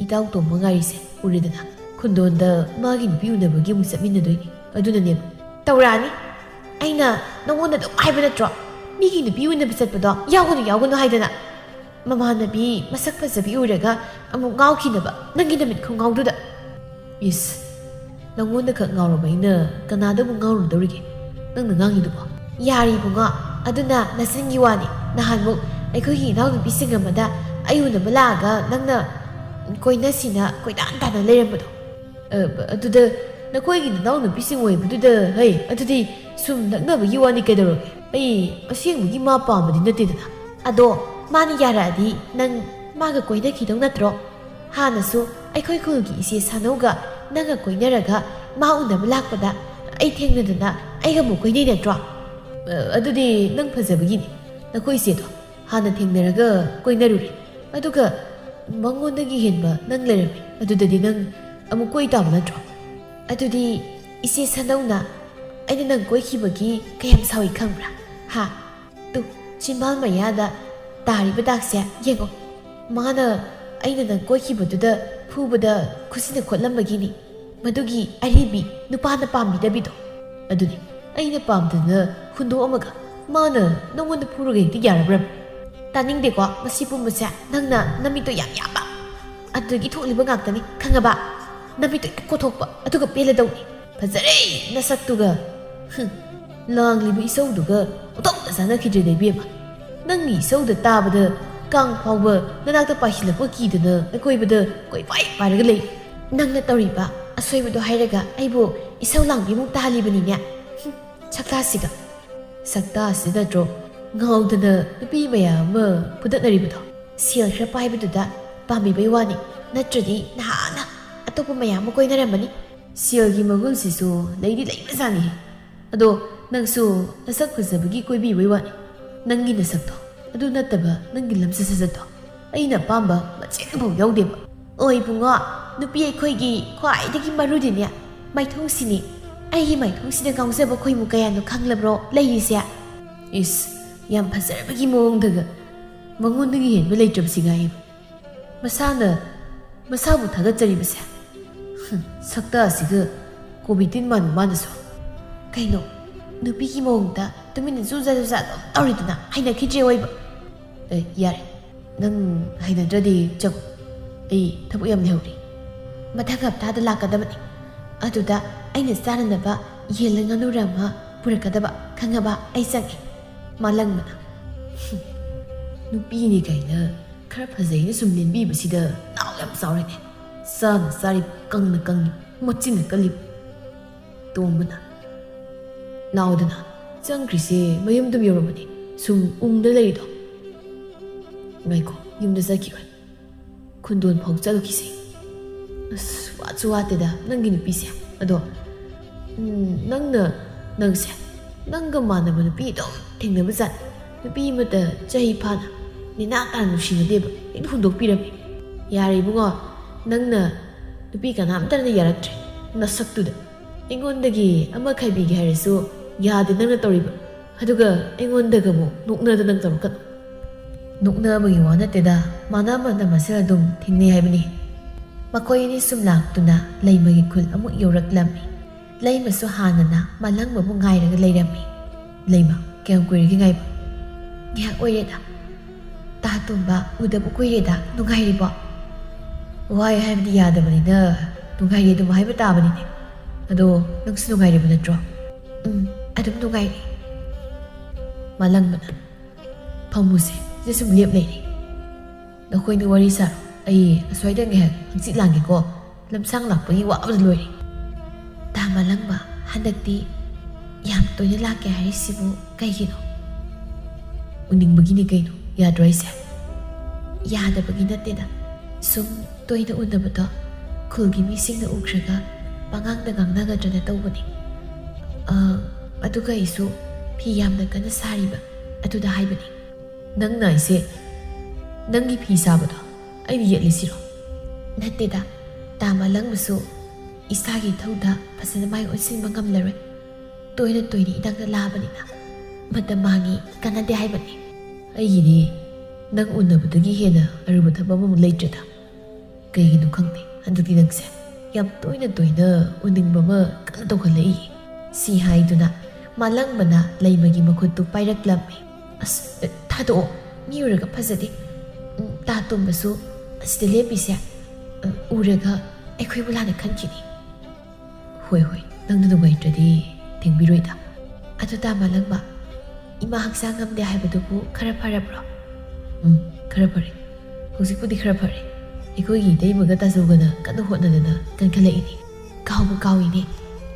ꯏꯇꯥꯎ ꯇꯣꯝꯕ ꯉꯥꯏꯔꯤꯁꯦ ꯎꯔꯦꯗꯅ꯫ ꯈꯨꯟꯗꯣꯟꯗ ꯃꯥꯒꯤ ꯅꯨꯄꯤ ꯎꯅꯕꯒꯤ ꯑꯃꯨꯛ ꯆꯠꯃꯤꯟꯅꯗꯣꯏꯅꯤ꯫ ꯑꯗꯨꯅꯅꯦꯕ꯫ ꯇꯧꯔꯛꯑꯅꯤ꯫ ꯑꯩꯅ ꯅꯉꯣꯟꯗ ꯑꯗꯨꯝ ꯍꯥꯏꯕ ꯅꯠꯇ꯭ꯔꯣ? ꯃꯤꯒꯤ ꯅꯨꯄꯤ ꯎꯅꯕ ꯆꯠꯄꯗꯣ ꯌꯥꯎꯒꯅꯨ, ꯌꯥꯎꯒꯅꯨ ꯍꯥꯏꯗꯅ꯫ ꯃꯃꯥꯟꯅꯕꯤ ꯃꯁꯛ ꯐꯖꯕꯤ ꯎꯔꯒ ꯑꯃꯨꯛ ꯉꯥꯎꯈꯤꯅꯕ ꯅꯪꯒꯤ ꯅꯃꯤꯠ ꯈꯣꯡꯉꯥꯎꯗꯨꯗ꯫ ꯏꯁ, ꯅꯪꯉꯣꯟꯗ ꯈꯛ ꯉꯥꯎꯔꯕ ꯑꯩꯅ ꯀꯅꯥꯗ ꯑꯃꯨꯛ ꯉꯥꯎꯔꯨꯗꯧꯔꯤꯒꯦ? ꯅꯪꯅ ꯉꯥꯡꯉꯤꯗꯨꯕꯣ? ꯌꯥꯔꯦ ꯏꯕꯨꯡꯉꯣ, ꯑꯗꯨꯅ ꯅꯆꯤꯟꯒꯤ ꯋꯥꯅꯤ꯫ ꯅꯍꯥꯟꯃꯨꯛ ꯑꯩꯈꯣꯏꯒꯤ ꯏꯅꯥꯎꯅꯨꯄꯤꯁꯤꯡ ꯑꯃꯗ ꯑꯩ ꯎꯅꯕ ꯂꯥꯛꯑꯒ ꯅꯪꯅ ꯀꯣꯏꯅꯁꯤꯅ ꯀꯣꯏꯇꯥꯟ ꯇꯥꯟꯅ ꯂꯩꯔꯝꯕꯗꯣ꯫ ꯑ, ꯑꯗꯨꯗ ꯅꯈꯣꯏꯒꯤ ꯅꯅꯥꯎꯅꯨꯄꯤꯁꯤꯡ ꯑꯣꯏꯕꯗꯨꯗ, ꯍꯩ, ꯑꯗꯨꯗꯤ ꯁꯨꯝ ꯅꯛꯅꯕꯒꯤ ꯋꯥꯅꯤ ꯀꯩꯗꯧꯔꯒꯦ? ꯑꯩ ꯑꯁꯦꯡꯕꯒꯤ ꯃꯥ ꯄꯥꯝꯕꯗꯤ ꯅꯠꯇꯦꯗꯅ꯫ ꯑꯗꯣ ꯃꯥꯅ ꯌꯥꯔꯛꯑꯗꯤ ꯅꯪ ꯃꯥꯒ ꯀꯣꯏꯅꯈꯤꯗꯧ ꯅꯠꯇ꯭ꯔꯣ? ꯍꯥꯟꯅꯁꯨ ꯑꯩꯈꯣꯏ ꯈꯨꯜꯒꯤ ꯏꯆꯦ ꯁꯥꯅꯧꯒ ꯅꯪꯒ ꯀꯣꯏꯅꯔꯒ ꯃꯥ ꯎꯅꯕ ꯂꯥꯛꯄꯗ ꯑꯩ ꯊꯦꯡꯅꯗꯅ ꯑꯩꯒ ꯑꯃꯨꯛ ꯀꯣꯏꯅꯩ ꯅꯠꯇ꯭ꯔꯣ? ꯑ, ꯑꯗꯨꯗꯤ ꯅꯪ ꯐꯖꯕꯒꯤꯅꯤ꯫ ꯅꯈꯣꯏ ꯏꯆꯦꯗꯣ ꯍꯥꯟꯅ ꯊꯦꯡꯅꯔꯒ ꯀꯣꯏꯅꯔꯨꯔꯦ꯫ ꯑꯗꯨꯒ ꯃꯉꯣꯟꯗꯒꯤ ꯍꯦꯟꯕ ꯅꯪ ꯂꯩꯔꯝꯃꯦ꯫ ꯑꯗꯨꯗꯗꯤ ꯅꯪ ꯑꯃꯨꯛ ꯀꯣꯏ ꯇꯥꯕ ꯅꯠꯇ꯭ꯔꯣ? ꯑꯗꯨꯗꯤ ꯏꯆꯦ ꯁꯟꯗꯧꯅ ꯑꯩꯅ ꯅꯪ ꯀꯣꯏꯈꯤꯕꯒꯤ ꯀꯌꯥꯝ ꯁꯥꯎꯏ ꯈꯪꯕ꯭ꯔꯥ? ꯍꯥ? ꯇꯨ, ꯆꯤꯝꯕꯥꯜ ꯃꯌꯥꯗ ꯇꯥꯔꯤꯕ ꯗꯥꯛꯁꯦ ꯌꯦꯡꯉꯣ꯫ ꯃꯥꯅ ꯑꯩꯅ ꯅꯪ ꯀꯣꯏꯈꯤꯕꯗꯨꯗ ꯐꯨꯕꯗ ꯈꯨꯠꯁꯤꯅ ꯈꯣꯠꯂꯝꯕꯒꯤꯅꯤ꯫ ꯃꯗꯨꯒꯤ ꯑꯔꯤꯕꯤ ꯅꯨꯄꯥꯅ ꯄꯥꯝꯕꯤꯗꯕꯤꯗꯣ꯫ ꯑꯗꯨꯅꯤ, ꯑꯩꯅ ꯄꯥꯝꯗꯅ ꯍꯨꯟꯗꯣꯛꯑꯝꯃꯒ ꯃꯥꯅ ꯅꯉꯣꯟꯗ ꯐꯨꯔꯒ ꯍꯦꯛꯇ ꯌꯥꯔꯕ꯭ꯔꯕ? ꯇꯥꯅꯤꯡꯗꯦꯀꯣ ꯃꯁꯤ ꯄꯨꯝꯕꯁꯦ꯫ ꯅꯪꯅ ꯅꯃꯤꯠꯇꯣ ꯌꯥꯝ ꯌꯥꯝꯕ, ꯑꯗꯨꯗꯒꯤ ꯊꯣꯛꯂꯤꯕ ꯉꯥꯛꯇꯅꯤ, ꯈꯪꯉꯕ? ꯅꯃꯤꯠꯇꯣ ꯍꯦꯛ ꯀꯣꯊꯣꯛꯄ, ꯑꯗꯨꯒ ꯄꯦꯜꯂꯗꯧꯅꯤ꯫ ꯐꯖꯔꯦ ꯅꯁꯛꯇꯨꯒ꯫ ꯍꯨꯝ, ꯂꯥꯡꯂꯤꯕ ꯏꯁꯧꯗꯨꯒ ꯑꯣꯟꯊꯣꯛꯅ ꯆꯥꯟꯅꯈꯤꯗ꯭ꯔꯦꯗ ꯏꯕꯦꯝꯃ꯫ ꯅꯪꯒꯤ ꯏꯁꯧꯗ ꯇꯥꯕꯗ ꯀꯥꯡ ꯐꯥꯎꯕ ꯅꯅꯥꯛꯇ ꯄꯥꯏꯁꯤꯜꯂꯛꯄ ꯀꯤꯗꯅ ꯑꯀꯣꯏꯕꯗ ꯀꯣꯏꯄꯥꯏ ꯄꯥꯏꯔꯒ ꯂꯩ꯫ ꯅꯪꯅ ꯇꯧꯔꯤꯕ ꯑꯁꯣꯏꯕꯗꯣ ꯍꯥꯏꯔꯒ ꯑꯩꯕꯨ ꯏꯁꯧ ꯂꯥꯡꯕꯤꯃꯨꯛ ꯇꯥꯍꯜꯂꯤꯕꯅꯤꯅꯦ꯫ ꯍꯨꯝ, ꯁꯛꯇꯥꯁꯤꯒ꯫ ꯁꯛꯇꯥꯁꯤꯗ ꯅꯠꯇ꯭ꯔꯣ ꯉꯥꯎꯗꯅ ꯅꯨꯄꯤ ꯃꯌꯥꯝ ꯑꯃ ꯐꯨꯗꯠꯅꯔꯤꯕꯗꯣ? ꯁꯦꯜ ꯈꯔ ꯄꯥꯏꯕꯗꯨꯗ ꯄꯥꯝꯕꯤꯕꯩ ꯋꯥꯅꯤ, ꯅꯠꯇ꯭ꯔꯗꯤ ꯅꯍꯥꯟꯅ ꯑꯇꯣꯞꯄ ꯃꯌꯥꯝ ꯑꯃ ꯀꯣꯏꯅꯔꯝꯃꯅꯤ꯫ ꯁꯦꯜꯒꯤ ꯃꯒꯨꯟꯁꯤꯁꯨ ꯂꯩꯗꯤ ꯂꯩꯕꯖꯥꯠꯅꯤꯍꯦ꯫ ꯑꯗꯣ ꯅꯪꯁꯨ ꯅꯁꯛ ꯐꯖꯕꯒꯤ ꯀꯣꯏꯕꯤꯕꯩ ꯋꯥꯅꯤ꯫ ꯅꯪꯒꯤ ꯅꯁꯛꯇꯣ ꯑꯗꯨ ꯅꯠꯇꯕ ꯅꯪꯒꯤ ꯂꯝꯆꯠ ꯁꯥꯖꯠꯇꯣ ꯑꯩꯅ ꯑꯄꯥꯝꯕ ꯃꯆꯦꯠ ꯑꯃꯐꯥꯎ ꯌꯥꯎꯗꯦꯕ꯫ ꯑꯣ ꯏꯕꯨꯡꯉꯣ, ꯅꯨꯄꯤ ꯑꯩꯈꯣꯏꯒꯤ ꯈ꯭ꯋꯥꯏꯗꯒꯤ ꯃꯔꯨꯗꯤꯅꯦ ꯃꯥꯏꯊꯣꯡꯁꯤꯅꯤ꯫ ꯑꯩꯒꯤ ꯃꯥꯏꯊꯣꯡꯁꯤꯗ ꯉꯥꯎꯖꯕ ꯈꯣꯏꯃꯨ ꯀꯌꯥꯅꯣ ꯈꯪꯂꯕ꯭ꯔꯣ ꯂꯩꯔꯤꯁꯦ? ꯏꯁ, ꯌꯥꯝ ꯐꯖꯔꯕꯒꯤ ꯃꯑꯣꯡꯗꯒ꯫ ꯃꯉꯣꯟꯗꯒꯤ ꯍꯦꯟꯕ ꯂꯩꯇ꯭ꯔꯕꯁꯤ ꯉꯥꯏꯌꯦꯕ꯫ ꯃꯁꯥꯅ ꯃꯁꯥꯕꯨ ꯊꯥꯒꯠꯆꯔꯤꯕꯁꯦ꯫ ꯍꯨꯝ, ꯁꯛꯇ ꯑꯁꯤꯒ ꯀꯣꯕꯤ ꯇꯤꯟ ꯃꯥꯟꯕ ꯃꯥꯅꯁꯨ꯫ ꯀꯩꯅꯣ, ꯅꯨꯄꯤꯒꯤ ꯃꯑꯣꯡꯗ ꯇꯨꯃꯤꯟꯅ ꯖꯨꯖꯥ ꯖꯨꯖꯥ ꯑꯗꯨꯝ ꯇꯧꯔꯤꯗꯨꯅ ꯍꯩꯅꯈꯤꯗ꯭ꯔꯦ ꯑꯣꯏꯕ꯫ ꯑꯦ, ꯌꯥꯔꯦ, ꯅꯪ ꯍꯩꯅꯗ꯭ꯔꯗꯤ ꯆꯠꯈꯣ꯫ ꯑꯩ ꯊꯕꯛ ꯌꯥꯝ ꯂꯩꯍꯧꯔꯤ꯫ ꯃꯊꯪ ꯍꯞꯇꯥꯗ ꯂꯥꯛꯀꯗꯕꯅꯤ꯫ ꯑꯗꯨꯗ ꯑꯩꯅ ꯆꯥꯅꯅꯕ ꯌꯦꯟꯂ ꯉꯥꯅꯨꯔ ꯑꯃ ꯄꯨꯔꯛꯀꯗꯕ, ꯈꯪꯉꯕ? ꯑꯩ ꯆꯪꯉꯦ꯫ ꯃꯥꯂꯪꯕꯅ꯫ ꯍꯨꯝ, ꯅꯨꯄꯤꯅꯤ ꯀꯥꯏꯅ ꯈꯔ ꯐꯖꯩꯅ ꯁꯨꯝ ꯂꯦꯟꯕꯤꯕꯁꯤꯗ ꯅꯥꯎ ꯌꯥꯝ ꯆꯥꯎꯔꯦꯅꯦ꯫ ꯆꯥꯅ ꯆꯥꯔꯤ, ꯀꯪꯅ ꯀꯪꯉꯤ, ꯃꯆꯤꯟꯅ ꯀꯜꯂꯤ꯫ ꯇꯣꯝꯕꯅ, ꯂꯥꯎꯗꯅ, ꯆꯪꯈ꯭ꯔꯤꯁꯦ ꯃꯌꯨꯝꯗꯨꯝ ꯌꯧꯔꯝꯃꯅꯤ꯫ ꯁꯨꯝ ꯎꯪꯗ ꯂꯩꯔꯤꯗꯣ꯫ ꯉꯥꯏꯈꯣ, ꯌꯨꯝꯗ ꯆꯠꯈꯤꯔꯣꯏ꯫ ꯈꯨꯟꯗꯣꯟ ꯐꯥꯎ ꯆꯠꯂꯨꯈꯤꯁꯦ꯫ ꯑꯁ, ꯋꯥꯠꯁꯨ ꯋꯥꯠꯇꯦꯗ ꯅꯪꯒꯤ ꯅꯨꯄꯤꯁꯦ꯫ ꯑꯗꯣ, ꯎꯝ, ꯅꯪꯅ, ꯅꯪꯁꯦ, ꯅꯪꯒ ꯃꯥꯟꯅꯕ ꯅꯨꯄꯤ ꯑꯗꯨꯝ ꯊꯦꯡꯅꯕ ꯖꯥꯠꯅꯤ꯫ ꯅꯨꯄꯤ ꯑꯃꯇ ꯆꯍꯤ ꯐꯥꯅ ꯅꯦꯅꯥ ꯇꯥꯅ ꯅꯨꯡꯁꯤꯅꯗꯦꯕ꯫ ꯍꯦꯛꯇ ꯍꯨꯟꯗꯣꯛꯄꯤꯔꯝꯃꯤ꯫ ꯌꯥꯔꯦ ꯏꯕꯨꯡꯉꯣ, ꯅꯪꯅ ꯅꯨꯄꯤ ꯀꯅꯥꯝꯇꯅ ꯌꯥꯔꯛꯇ꯭ꯔꯦ꯫ ꯅꯁꯛꯇꯨꯗ ꯑꯩꯉꯣꯟꯗꯒꯤ ꯑꯃ ꯈꯥꯏꯕꯤꯒꯦ ꯍꯥꯏꯔꯁꯨ ꯌꯥꯗꯦ ꯅꯪꯅ ꯇꯧꯔꯤꯕ꯫ ꯑꯗꯨꯒ ꯑꯩꯉꯣꯟꯗꯒ ꯑꯃꯨꯛ ꯅꯣꯛꯅꯗꯅ ꯇꯧꯔꯛꯀꯅꯨ꯫ ꯅꯣꯛꯅꯕꯒꯤ ꯋꯥ ꯅꯠꯇꯦꯗ, ꯃꯥꯟꯅ ꯃꯥꯟꯅ ꯃꯁꯦꯜ ꯑꯗꯨꯝ ꯊꯦꯡꯅꯩ ꯍꯥꯏꯕꯅꯤ꯫ ꯃꯈꯣꯏ ꯑꯅꯤ ꯁꯨꯝ ꯂꯥꯛꯇꯨꯅ ꯂꯩꯃꯒꯤ ꯈꯨꯜ ꯑꯃꯨꯛ ꯌꯧꯔꯛꯂꯝꯃꯤ꯫ ꯂꯩꯃꯁꯨ ꯍꯥꯟꯅꯅ ꯃꯥꯂꯪꯕꯕꯨ ꯉꯥꯏꯔꯒ ꯂꯩꯔꯝꯃꯤ꯫ "ꯂꯩꯃ, ꯀꯌꯥꯝ ꯀꯨꯏꯔꯒꯦ ꯉꯥꯏꯕ?" "ꯉꯥꯏꯍꯥꯛ ꯑꯣꯏꯔꯦꯗ꯫ ꯇꯥ ꯇꯣꯝꯕ, ꯎꯗꯕ ꯀꯨꯏꯔꯦꯗ, ꯅꯨꯡꯉꯥꯏꯔꯤꯕꯣ?" "ꯋꯥꯏ ꯍꯥꯏꯕꯗꯤ ꯌꯥꯗꯕꯅꯤꯅ, ꯅꯨꯡꯉꯥꯏꯔꯤ ꯑꯗꯨꯝ ꯍꯥꯏꯕ ꯇꯥꯕꯅꯤꯅꯦ꯫ ꯑꯗꯣ ꯅꯪꯁꯨ ꯅꯨꯡꯉꯥꯏꯔꯤꯕ ꯅꯠꯇ꯭ꯔꯣ?" "ꯎꯝ, ꯑꯗꯨꯝ ꯅꯨꯡꯉꯥꯏꯔꯤ꯫" ꯃꯥꯂꯪꯕꯅ, "ꯐꯝꯃꯨꯁꯦ, ꯁꯤꯗ ꯁꯨꯝ ꯂꯦꯞ ꯂꯩꯔꯦ꯫ ꯅꯈꯣꯏꯅꯤ ꯋꯥꯔꯤ ꯁꯥꯔꯣ, ꯑꯩ ꯑꯁ꯭ꯋꯥꯏꯗ ꯉꯥꯏꯍꯥꯛ ꯍꯪꯆꯤꯠ ꯂꯥꯡꯒꯦꯀꯣ꯫ ꯂꯝꯁꯥꯡ ꯂꯥꯛꯄꯒꯤ ꯋꯥꯕꯗ ꯂꯣꯏꯔꯦ꯫" "ꯇꯥ ꯃꯥꯂꯪꯕ, ꯍꯟꯗꯛꯇꯤ ꯌꯥꯝ ꯇꯣꯏꯅ ꯂꯥꯛꯀꯦ ꯍꯥꯏꯔꯤꯁꯤꯕꯨ ꯀꯩꯒꯤꯅꯣ?" "ꯎꯅꯤꯡꯕꯒꯤꯅꯤ ꯀꯩꯅꯣ, ꯌꯥꯗ꯭ꯔꯣ ꯑꯩꯁꯦ?" "ꯌꯥꯗꯕꯒꯤ ꯅꯠꯇꯦꯗ, ꯁꯨꯝ ꯇꯣꯏꯅ ꯎꯅꯕꯗꯣ ꯈꯨꯜꯒꯤ ꯃꯤꯁꯤꯡꯅ ꯎꯈ꯭ꯔꯒ ꯄꯉꯥꯡꯗ ꯉꯥꯡꯅꯒꯗ꯭ꯔꯅ ꯇꯧꯕꯅꯤ꯫ ꯑ, ꯑꯗꯨꯒ ꯑꯩꯁꯨ ꯐꯤ ꯌꯥꯝꯅ ꯀꯟꯅ ꯁꯥꯔꯤꯕ ꯑꯗꯨꯗ ꯍꯥꯏꯕꯅꯤ꯫" "ꯅꯪꯅ ꯍꯥꯏꯁꯦ ꯅꯪꯒꯤ ꯐꯤ ꯁꯥꯕꯗꯣ ꯑꯩꯅ ꯌꯦꯠꯂꯤꯁꯤꯔꯣ?" "ꯅꯠꯇꯦꯗ, ꯇꯥ ꯃꯥꯂꯪꯕꯁꯨ ꯏꯁꯥꯒꯤ ꯏꯊꯧꯗ ꯐꯖꯅ ꯃꯥꯏ ꯑꯣꯟꯁꯤꯟꯕ ꯉꯝꯂꯔꯣꯏ꯫ ꯇꯣꯏꯅ ꯇꯣꯏꯅ ꯏꯅꯥꯛꯇ ꯂꯥꯛꯑꯕꯅꯤꯅ ꯃꯇꯝ ꯃꯥꯡꯉꯤ, ꯀꯥꯟꯅꯗꯦ ꯍꯥꯏꯕꯅꯤ꯫" "ꯑꯩꯒꯤꯗꯤ ꯅꯪ ꯎꯅꯕꯗꯒꯤ ꯍꯦꯟꯅ ꯑꯔꯨꯕ ꯊꯕꯛ ꯑꯃꯃꯨꯛ ꯂꯩꯇ꯭ꯔꯦꯗ꯫ ꯀꯩꯒꯤꯅꯣ ꯈꯪꯗꯦ, ꯍꯟꯗꯛꯇꯤ ꯅꯪꯁꯦ ꯌꯥꯝ ꯇꯣꯏꯅ ꯇꯣꯏꯅ ꯎꯅꯤꯡꯕ ꯑꯃ ꯀꯟꯅ ꯇꯧꯈꯠꯂꯛꯏ꯫" ꯁꯤ ꯍꯥꯏꯗꯨꯅ ꯃꯥꯂꯪꯕꯅ ꯂꯩꯃꯒꯤ ꯃꯈꯨꯠꯇꯨ ꯄꯥꯏꯔꯛꯂꯝꯃꯤ꯫ "ꯑꯁ, ꯑ, ꯊꯥꯗꯣꯛꯑꯣ, ꯃꯤ ꯎꯔꯒ ꯐꯖꯗꯦ꯫ ꯎꯝ, ꯇꯥ ꯇꯣꯝꯕꯁꯨ ꯑꯁꯤꯗ ꯂꯦꯞꯄꯤꯁꯦ, ꯑ, ꯎꯔꯒ ꯑꯩꯈꯣꯏꯕꯨ ꯂꯥꯟꯅ ꯈꯟꯈꯤꯅꯤ꯫" "ꯍꯣꯏ, ꯍꯣꯏ, ꯅꯪꯅ ꯅꯨꯡꯉꯥꯏꯇ꯭ꯔꯗꯤ ꯊꯦꯡꯕꯤꯔꯣꯏꯗ꯫" "ꯑꯗꯨ ꯇꯥ ꯃꯥꯂꯪꯕ, ꯏꯃꯥ ꯍꯛꯆꯥꯡ ꯉꯝꯗꯦ ꯍꯥꯏꯕꯗꯨꯕꯨ ꯈꯔ ꯐꯔꯕ꯭ꯔꯣ?" "ꯎꯝ, ꯈꯔ ꯐꯔꯦ꯫ ꯍꯧꯖꯤꯛꯄꯨꯗꯤ ꯈꯔ ꯐꯔꯦ꯫ ꯑꯩꯈꯣꯏꯒꯤ ꯏꯇꯩꯃꯒ ꯇꯥꯖꯧꯒꯅ ꯀꯟꯅ ꯍꯣꯠꯅꯗꯅ ꯀꯟꯈꯠꯂꯛꯏꯅꯤ꯫" "ꯀꯥꯎꯕꯨ ꯀꯥꯎꯏꯅꯦ,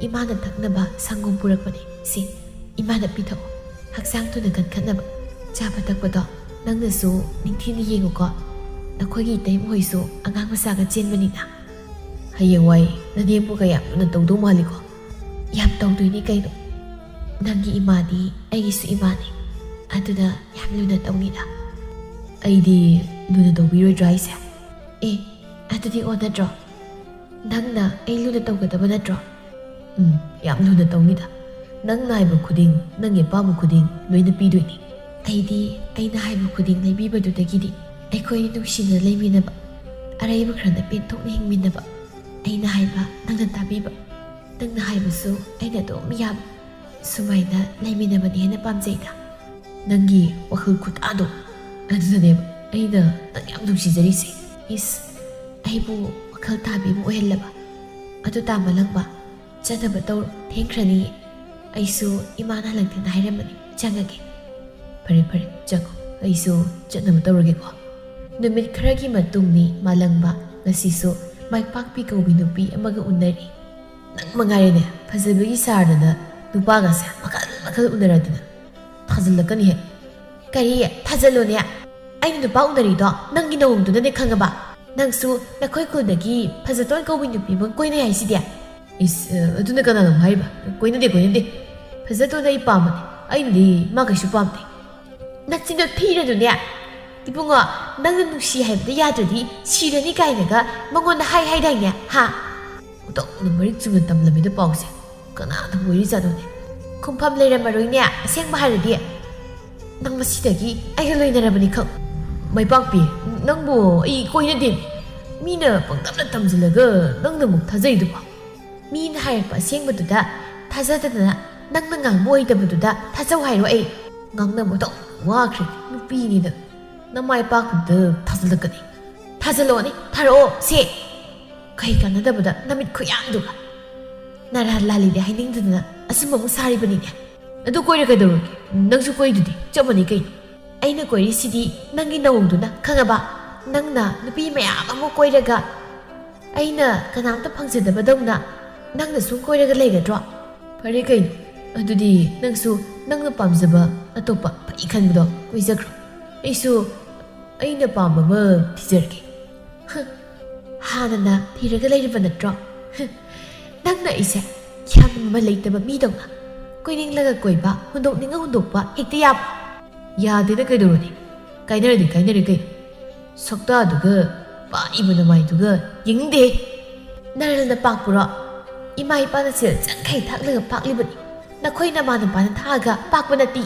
ꯏꯃꯥꯅ ꯊꯛꯅꯕ ꯁꯪꯒꯣꯝ ꯄꯨꯔꯛꯄꯅꯦ꯫ ꯁꯤ, ꯏꯃꯥꯅ ꯄꯤꯊꯛꯑꯣ, ꯍꯛꯆꯥꯡ ꯊꯨꯅ ꯀꯟꯈꯠꯅꯕ꯫ ꯆꯥꯕ ꯊꯛꯄꯗꯣ ꯅꯪꯅꯁꯨ ꯅꯤꯡꯊꯤꯅ ꯌꯦꯡꯉꯨꯀꯣ꯫ ꯅꯈꯣꯏꯒꯤ ꯏꯇꯩꯃ ꯍꯣꯏꯁꯨ ꯑꯉꯥꯡ ꯃꯆꯥꯒ ꯆꯦꯟꯕꯅꯤꯅ꯫" "ꯍꯌꯦꯡꯋꯥꯏ ꯅꯅꯦꯝꯕꯨ ꯀꯌꯥꯝ ꯂꯨꯅ ꯇꯧꯗꯧ ꯃꯥꯜꯂꯤꯀꯣ꯫" "ꯌꯥꯝ ꯇꯧꯗꯣꯏꯅꯤ ꯀꯩꯅꯣ꯫ ꯅꯪꯒꯤ ꯏꯃꯥꯗꯤ ꯑꯩꯒꯤꯁꯨ ꯏꯃꯥꯅꯤ꯫ ꯑꯗꯨꯅ ꯌꯥꯝ ꯂꯨꯅ ꯇꯧꯅꯤꯗ꯫" "ꯑꯩꯗꯤ ꯂꯨꯅ ꯇꯧꯕꯤꯔꯣꯏꯗ꯭ꯔꯥ ꯍꯥꯏꯁꯦ?" "ꯑꯦ, ꯑꯗꯨꯗꯤ ꯑꯣꯟꯅꯗ꯭ꯔꯣ? ꯅꯪꯅ ꯑꯩ ꯂꯨꯅ ꯇꯧꯒꯗꯕ ꯅꯠꯇ꯭ꯔꯣ? ꯎꯝ, ꯌꯥꯝ ꯂꯨꯅ ꯇꯧꯅꯤꯗ꯫ ꯅꯪꯅ ꯍꯥꯏꯕ ꯈꯨꯗꯤꯡ, ꯅꯪꯒꯤ ꯑꯄꯥꯝꯕ ꯈꯨꯗꯤꯡ ꯂꯣꯏꯅ ꯄꯤꯗꯣꯏꯅꯤ꯫ ꯑꯩꯗꯤ ꯑꯩꯅ ꯍꯥꯏꯕ ꯈꯨꯗꯤꯡ ꯂꯩꯕꯤꯕꯗꯨꯗꯒꯤꯗꯤ ꯑꯩꯈꯣꯏ ꯅꯨꯡꯁꯤꯅ ꯂꯩꯃꯤꯟꯅꯕ, ꯑꯔꯩꯕ ꯈꯔꯅ ꯄꯦꯟꯊꯣꯛꯅ ꯍꯤꯡꯃꯤꯟꯅꯕ, ꯑꯩꯅ ꯍꯥꯏꯕ ꯅꯪꯅ ꯇꯥꯕꯤꯕ, ꯅꯪꯅ ꯍꯥꯏꯕꯁꯨ ꯑꯩꯅ ꯑꯗꯨꯝ ꯌꯥꯕ, ꯁꯨꯃꯥꯏꯅ ꯂꯩꯃꯤꯟꯅꯕꯅ ꯍꯦꯟꯅ ꯄꯥꯝꯖꯩꯗ꯫ ꯅꯪꯒꯤ ꯋꯥꯈꯜ ꯈꯨꯇꯥꯗꯣ, ꯑꯗꯨꯗꯅꯦꯕ ꯑꯩꯅ ꯅꯪ ꯌꯥꯝ ꯅꯨꯡꯁꯤꯖꯔꯤꯁꯦ꯫ ꯏꯁ, ꯑꯩꯕꯨ ꯋꯥꯈꯜ ꯇꯥꯕꯤ ꯑꯃ ꯑꯣꯏꯍꯜꯂꯕ꯫ ꯑꯗꯨ ꯇꯥ ꯃꯥꯂꯪꯕ, ꯆꯠꯅꯕ ꯇꯧꯔꯣ, ꯊꯦꯡꯈ꯭ꯔꯅꯤ꯫ ꯑꯩꯁꯨ ꯏꯃꯥꯅ ꯍꯜꯂꯛꯇꯦꯅ ꯍꯥꯏꯔꯝꯕꯅꯤ, ꯆꯪꯉꯒꯦ꯫ ꯐꯔꯦ, ꯐꯔꯦ, ꯆꯪꯉꯣ, ꯑꯩꯁꯨ ꯆꯠꯅꯕ ꯇꯧꯔꯒꯦꯀꯣ꯫ ꯅꯨꯃꯤꯠ ꯈꯔꯒꯤ ꯃꯇꯨꯡꯅꯤ ꯃꯥꯂꯪꯕ ꯉꯁꯤꯁꯨ ꯃꯥꯏꯄꯥꯛꯄꯤ ꯀꯧꯕꯤ ꯅꯨꯄꯤ ꯑꯃꯒ ꯎꯅꯔꯤ꯫ ꯅꯪ ꯃꯉꯥꯏꯔꯦꯅꯦ, ꯐꯖꯕꯒꯤ ꯁꯥꯔꯗꯅ ꯅꯨꯄꯥꯒꯁꯦ ꯃꯈꯜ ꯃꯈꯜ ꯎꯅꯔꯗꯅ꯫ ꯊꯥꯖꯤꯜꯂꯛꯀꯅꯤꯍꯦ꯫ ꯀꯔꯤ? ꯊꯥꯖꯤꯜꯂꯣꯅꯦ꯫ ꯑꯩꯅ ꯅꯨꯄꯥ ꯎꯅꯔꯤꯗꯣ ꯅꯪꯒꯤ ꯅꯑꯣꯡꯗꯨꯅꯅꯦ, ꯈꯪꯉꯕ? ꯅꯪꯁꯨ ꯅꯈꯣꯏ ꯈꯨꯜꯗꯒꯤ ꯐꯖꯇꯣꯟ ꯀꯧꯕꯤ ꯅꯨꯄꯤ ꯑꯃ ꯀꯣꯏꯅꯩ ꯍꯥꯏꯁꯤꯗꯤ꯫ ꯏꯁ, ꯑ, ꯑꯗꯨꯅ ꯀꯅꯥꯅꯣ ꯍꯥꯏꯔꯤꯕ? ꯀꯣꯏꯅꯗꯦ, ꯀꯣꯏꯅꯗꯦ꯫ ꯐꯖꯇꯣꯟꯗꯣ ꯑꯩ ꯄꯥꯝꯕꯅꯦ꯫ ꯑꯩꯅꯗꯤ ꯃꯥ ꯀꯩꯁꯨ ꯄꯥꯝꯗꯦ꯫ ꯅꯆꯤꯟꯗꯣ ꯊꯤꯔꯗꯨꯅꯦ꯫ ꯏꯕꯨꯡꯉꯣ, ꯅꯪꯅ ꯅꯨꯡꯁꯤ ꯍꯥꯏꯕꯗ ꯌꯥꯗ꯭ꯔꯗꯤ ꯁꯤꯔꯅꯤ ꯀꯥꯏꯅꯒ ꯃꯉꯣꯟꯗ ꯍꯥꯏ ꯍꯥꯏꯗꯥꯏꯅꯦ, ꯍꯥ? ꯑꯣꯟꯊꯣꯛꯅ ꯃꯔꯤꯛ ꯆꯨꯝꯅ ꯇꯝꯂꯝꯃꯤꯗ ꯄꯥꯎꯁꯦ꯫ ꯀꯅꯥꯗ ꯑꯣꯏꯔꯤꯖꯥꯠꯅꯣꯅꯦ? ꯈꯨꯝꯐꯝ ꯂꯩꯔꯝꯃꯔꯣꯏꯅꯦ, ꯑꯁꯦꯡꯕ ꯍꯥꯏꯔꯗꯤ꯫ ꯅꯪ ꯉꯁꯤꯗꯒꯤ ꯑꯩꯒ ꯂꯣꯏꯅꯔꯕꯅꯤ ꯈꯪ꯫ ꯃꯥꯏꯄꯥꯛꯄꯤ, ꯅꯪꯕꯨ ꯑꯩ ꯀꯣꯏꯅꯗꯦ꯫ ꯃꯤꯅ ꯄꯪꯇꯝꯅ ꯇꯝꯁꯤꯜꯂꯒ ꯅꯪꯅ ꯑꯃꯨꯛ ꯊꯥꯖꯩꯗꯨꯕꯣ? ꯃꯤꯅ ꯍꯥꯏꯔꯛꯄ ꯑꯁꯦꯡꯕꯗꯨꯗ ꯊꯥꯖꯗꯗꯅ ꯅꯪꯅ ꯉꯥꯡꯕ ꯑꯣꯏꯗꯕꯗꯨꯗ ꯊꯥꯖꯧ ꯍꯥꯏꯔꯣ ꯑꯩ? ꯉꯥꯡꯅꯕꯗꯣ ꯋꯥꯈ꯭ꯔꯦ, ꯅꯨꯄꯤꯅꯤꯅ꯫ ꯅꯃꯥꯏ ꯄꯥꯛꯄꯗ ꯊꯥꯖꯤꯜꯂꯛꯀꯅꯤ꯫ ꯊꯥꯖꯤꯜꯂꯛꯑꯣꯅꯦ, ꯊꯥꯔꯛꯑꯣ ꯁꯦ꯫ ꯀꯩ ꯀꯥꯟꯅꯗꯕꯗ ꯅꯃꯤꯠ ꯈꯨꯌꯥꯝꯗꯨꯒ꯫ ꯅꯔꯥ ꯂꯥꯂꯤꯗꯤ ꯍꯥꯏꯅꯤꯡꯗꯗꯅ ꯑꯆꯨꯝꯕ ꯑꯃꯨꯛ ꯁꯥꯔꯤꯕꯅꯤꯅꯦ꯫ ꯑꯗꯨ ꯀꯣꯏꯔ ꯀꯩꯗꯧꯔꯒꯦ? ꯅꯪꯁꯨ ꯀꯣꯏꯗꯨꯗꯤ ꯆꯞ ꯃꯥꯟꯅꯩ ꯀꯩꯅꯣ꯫ ꯑꯩꯅ ꯀꯣꯏꯔꯤꯁꯤꯗꯤ ꯅꯪꯒꯤ ꯅꯑꯣꯡꯗꯨꯅ, ꯈꯪꯉꯕ? ꯅꯪꯅ ꯅꯨꯄꯤ ꯃꯌꯥꯝ ꯑꯃ ꯀꯣꯏꯔꯒ ꯑꯩꯅ ꯀꯅꯥꯝꯇ ꯐꯪꯖꯗꯕꯗꯧꯅ ꯅꯪꯅ ꯁꯨꯝ ꯀꯣꯏꯔꯒ ꯂꯩꯒꯗ꯭ꯔꯣ? ꯐꯔꯦ ꯀꯩꯅꯣ, ꯑꯗꯨꯗꯤ ꯅꯪꯁꯨ ꯅꯪꯅ ꯄꯥꯝꯖꯕ ꯑꯇꯣꯞꯄ ꯐꯩ ꯈꯟꯕꯗꯣ ꯀꯣꯏꯖꯈ꯭ꯔꯣ꯫ ꯑꯩꯁꯨ ꯑꯩꯅ ꯄꯥꯝꯕ ꯑꯃ ꯊꯤꯖꯔꯒꯦ꯫ ꯍ, ꯍꯥꯟꯅꯅ ꯊꯤꯔꯒ ꯂꯩꯔꯤꯕ ꯅꯠꯇ꯭ꯔꯣ? ꯍ, ꯅꯪꯅ ꯑꯩꯁꯦ ꯌꯥꯝ ꯑꯃ ꯂꯩꯇꯕ ꯃꯤꯗꯧꯅ ꯀꯣꯏꯅꯤꯡꯂꯒ ꯀꯣꯏꯕ, ꯍꯨꯟꯗꯣꯛꯅꯤꯡꯉ ꯍꯨꯟꯗꯣꯛꯄ ꯍꯦꯛꯇ ꯌꯥꯕ? ꯌꯥꯗꯦꯅ ꯀꯩꯗꯧꯔꯨꯅꯤ? ꯀꯥꯏꯅꯔꯗꯤ ꯀꯥꯏꯅꯔꯦ ꯀꯩꯅꯣ꯫ ꯁꯛꯇꯥꯗꯨꯒ ꯄꯥꯛꯏꯕ ꯅꯃꯥꯏꯗꯨꯒ ꯌꯦꯡꯅꯤꯡꯗꯦ꯫ ꯅꯔꯜꯅ ꯄꯥꯛꯄ꯭ꯔꯣ? ꯏꯃꯥ ꯏꯄꯥꯅ ꯁꯦꯜ ꯆꯪꯈꯩ ꯊꯥꯛꯂꯒ ꯄꯥꯛꯂꯤꯕꯅꯤ꯫ ꯅꯈꯣꯏ ꯅꯃꯥ ꯅꯄꯥꯅ ꯊꯥꯛꯑꯒ ꯄꯥꯛꯄ ꯅꯠꯇꯦ꯫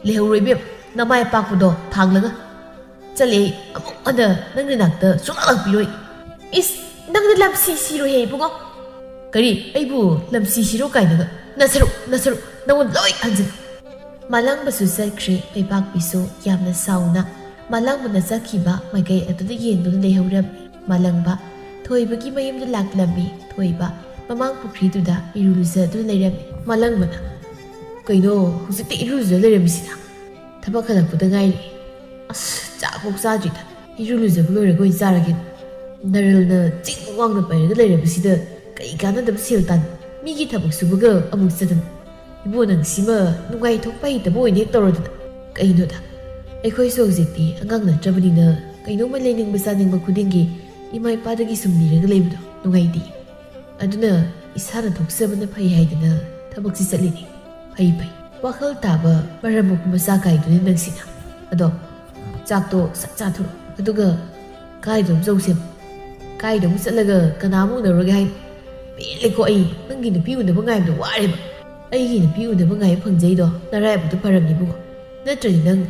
ꯂꯩꯍꯧꯔꯣ ꯏꯕꯦꯝ, ꯅꯃꯥꯏ ꯑꯄꯥꯛꯄꯗꯣ ꯊꯥꯡꯂꯒ꯫ ꯆꯠꯂꯦ ꯑꯩ꯫ ꯑꯃꯨꯛ ꯍꯟꯅ ꯅꯪꯒꯤ ꯅꯥꯛꯇ ꯁꯨꯡꯂꯥꯛ ꯂꯥꯛꯄꯤꯔꯣꯏ꯫ ꯏꯁ, ꯅꯪꯅ ꯂꯝꯁꯤ ꯁꯤꯔꯣꯏꯍꯦ ꯏꯕꯨꯡꯉꯣ꯫ ꯀꯔꯤ? ꯑꯩꯕꯨ ꯂꯝꯁꯤ ꯁꯤꯔꯣ ꯀꯥꯏꯅꯒ? ꯅꯁꯔꯨꯛ, ꯅꯁꯔꯨꯛ, ꯅꯉꯣꯟꯗ ꯂꯣꯏ ꯍꯟꯖꯤꯜꯂꯨ꯫ ꯃꯥꯂꯪꯕꯁꯨ ꯆꯠꯈ꯭ꯔꯦ, ꯂꯩꯕꯥꯛꯄꯤꯁꯨ ꯌꯥꯝꯅ ꯁꯥꯎꯅ ꯃꯥꯂꯪꯕꯅ ꯆꯠꯈꯤꯕ ꯃꯥꯏꯀꯩ ꯑꯗꯨꯗ ꯌꯦꯡꯗꯨꯅ ꯂꯩꯍꯧꯔꯝꯃꯤ꯫ ꯃꯥꯂꯪꯕ ꯊꯣꯏꯕꯒꯤ ꯃꯌꯨꯝꯗ ꯂꯥꯛꯂꯝꯃꯤ꯫ ꯊꯣꯏꯕ ꯃꯃꯥꯡ ꯄꯨꯈ꯭ꯔꯤꯗꯨꯗ ꯏꯔꯨ ꯂꯨꯖꯗꯨꯅ ꯂꯩꯔꯝꯃꯤ꯫ ꯃꯥꯂꯪꯕꯅ, "ꯀꯩꯅꯣ ꯍꯧꯖꯤꯛꯇ ꯏꯔꯨ ꯂꯨꯖ ꯂꯩꯔꯝꯃꯤꯁꯤꯅ? ꯊꯕꯛ ꯍꯜꯂꯛꯄꯗ ꯉꯥꯏꯔꯤ꯫ ꯑꯁ, ꯆꯥꯛꯐꯥꯎ ꯆꯥꯗ꯭ꯔꯤꯗ꯫ ꯏꯔꯨ ꯂꯨꯖꯕ ꯂꯣꯏꯔꯒ ꯑꯣꯏꯅ ꯆꯥꯔꯒꯦ꯫ ꯅꯔꯜꯅ ꯆꯤꯡ ꯋꯥꯡꯅ ꯄꯥꯏꯔꯒ ꯂꯩꯔꯕꯁꯤꯗ ꯀꯩ ꯀꯥꯟꯅꯗꯕ ꯁꯦꯜ ꯇꯥꯟ? ꯃꯤꯒꯤ ꯊꯕꯛ ꯁꯨꯕꯒ ꯑꯃꯨꯛ ꯆꯠꯇꯅ꯫ ꯏꯕꯣ, ꯅꯪ ꯁꯤꯃ ꯅꯨꯡꯉꯥꯏꯊꯣꯛꯄ ꯍꯩꯇꯕ ꯑꯣꯏꯅ ꯍꯦꯛ ꯇꯧꯔꯗꯅ꯫ ꯀꯩꯅꯣꯗ, ꯑꯩꯈꯣꯏꯁꯨ ꯍꯧꯖꯤꯛꯇꯤ ꯑꯉꯥꯡ ꯅꯠꯇ꯭ꯔꯕꯅꯤꯅ ꯀꯩꯅꯣꯝꯃ ꯂꯩꯅꯤꯡꯕ ꯆꯥꯅꯤꯡꯕ ꯈꯨꯗꯤꯡꯒꯤ ꯏꯃꯥ ꯏꯄꯥꯗꯒꯤ ꯁꯨꯝ ꯅꯤꯔꯒ ꯂꯩꯕꯗꯣ ꯅꯨꯡꯉꯥꯏꯇꯦ꯫ ꯑꯗꯨꯅ ꯏꯁꯥꯅ ꯊꯣꯛꯆꯕꯅ ꯐꯩ ꯍꯥꯏꯗꯅ ꯊꯕꯛꯁꯤ ꯆꯠꯂꯤꯅꯤ꯫ ꯐꯩ ꯐꯩ꯫ ꯋꯥꯈꯜ ꯇꯥꯕ ꯃꯔꯝ ꯃꯣꯛꯄ ꯃꯆꯥ ꯀꯥꯏꯗꯨꯅꯤ ꯅꯪꯁꯤꯅ꯫ ꯑꯗꯣ ꯆꯥꯛꯇꯣ ꯁꯠ ꯆꯥꯊꯣꯛꯑꯣ꯫ ꯑꯗꯨꯒ ꯀꯥꯏꯗꯅꯣꯝ ꯆꯧꯁꯦꯕ꯫ ꯀꯥꯏꯗꯅꯣꯝ ꯆꯠꯂꯒ ꯀꯅꯥ ꯑꯃꯨꯛ ꯎꯅꯔꯨꯔꯒꯦ ꯍꯥꯏꯅꯣ? ꯄꯦꯜꯂꯦꯀꯣ ꯑꯩ꯫ ꯅꯪꯒꯤ ꯅꯨꯄꯤ ꯎꯅꯕ ꯉꯥꯏꯕꯗ ꯋꯥꯔꯦꯕ꯫ ꯑꯩꯒꯤ ꯅꯨꯄꯤ ꯎꯅꯕ ꯉꯥꯏꯕ ꯐꯪꯖꯩꯗꯣ ꯅꯔꯥꯏꯕꯛꯇꯣ ꯐꯔꯕꯅꯤ ꯏꯕꯨꯡꯉꯣ꯫ ꯅꯠꯇ꯭ꯔꯗꯤ ꯅꯪ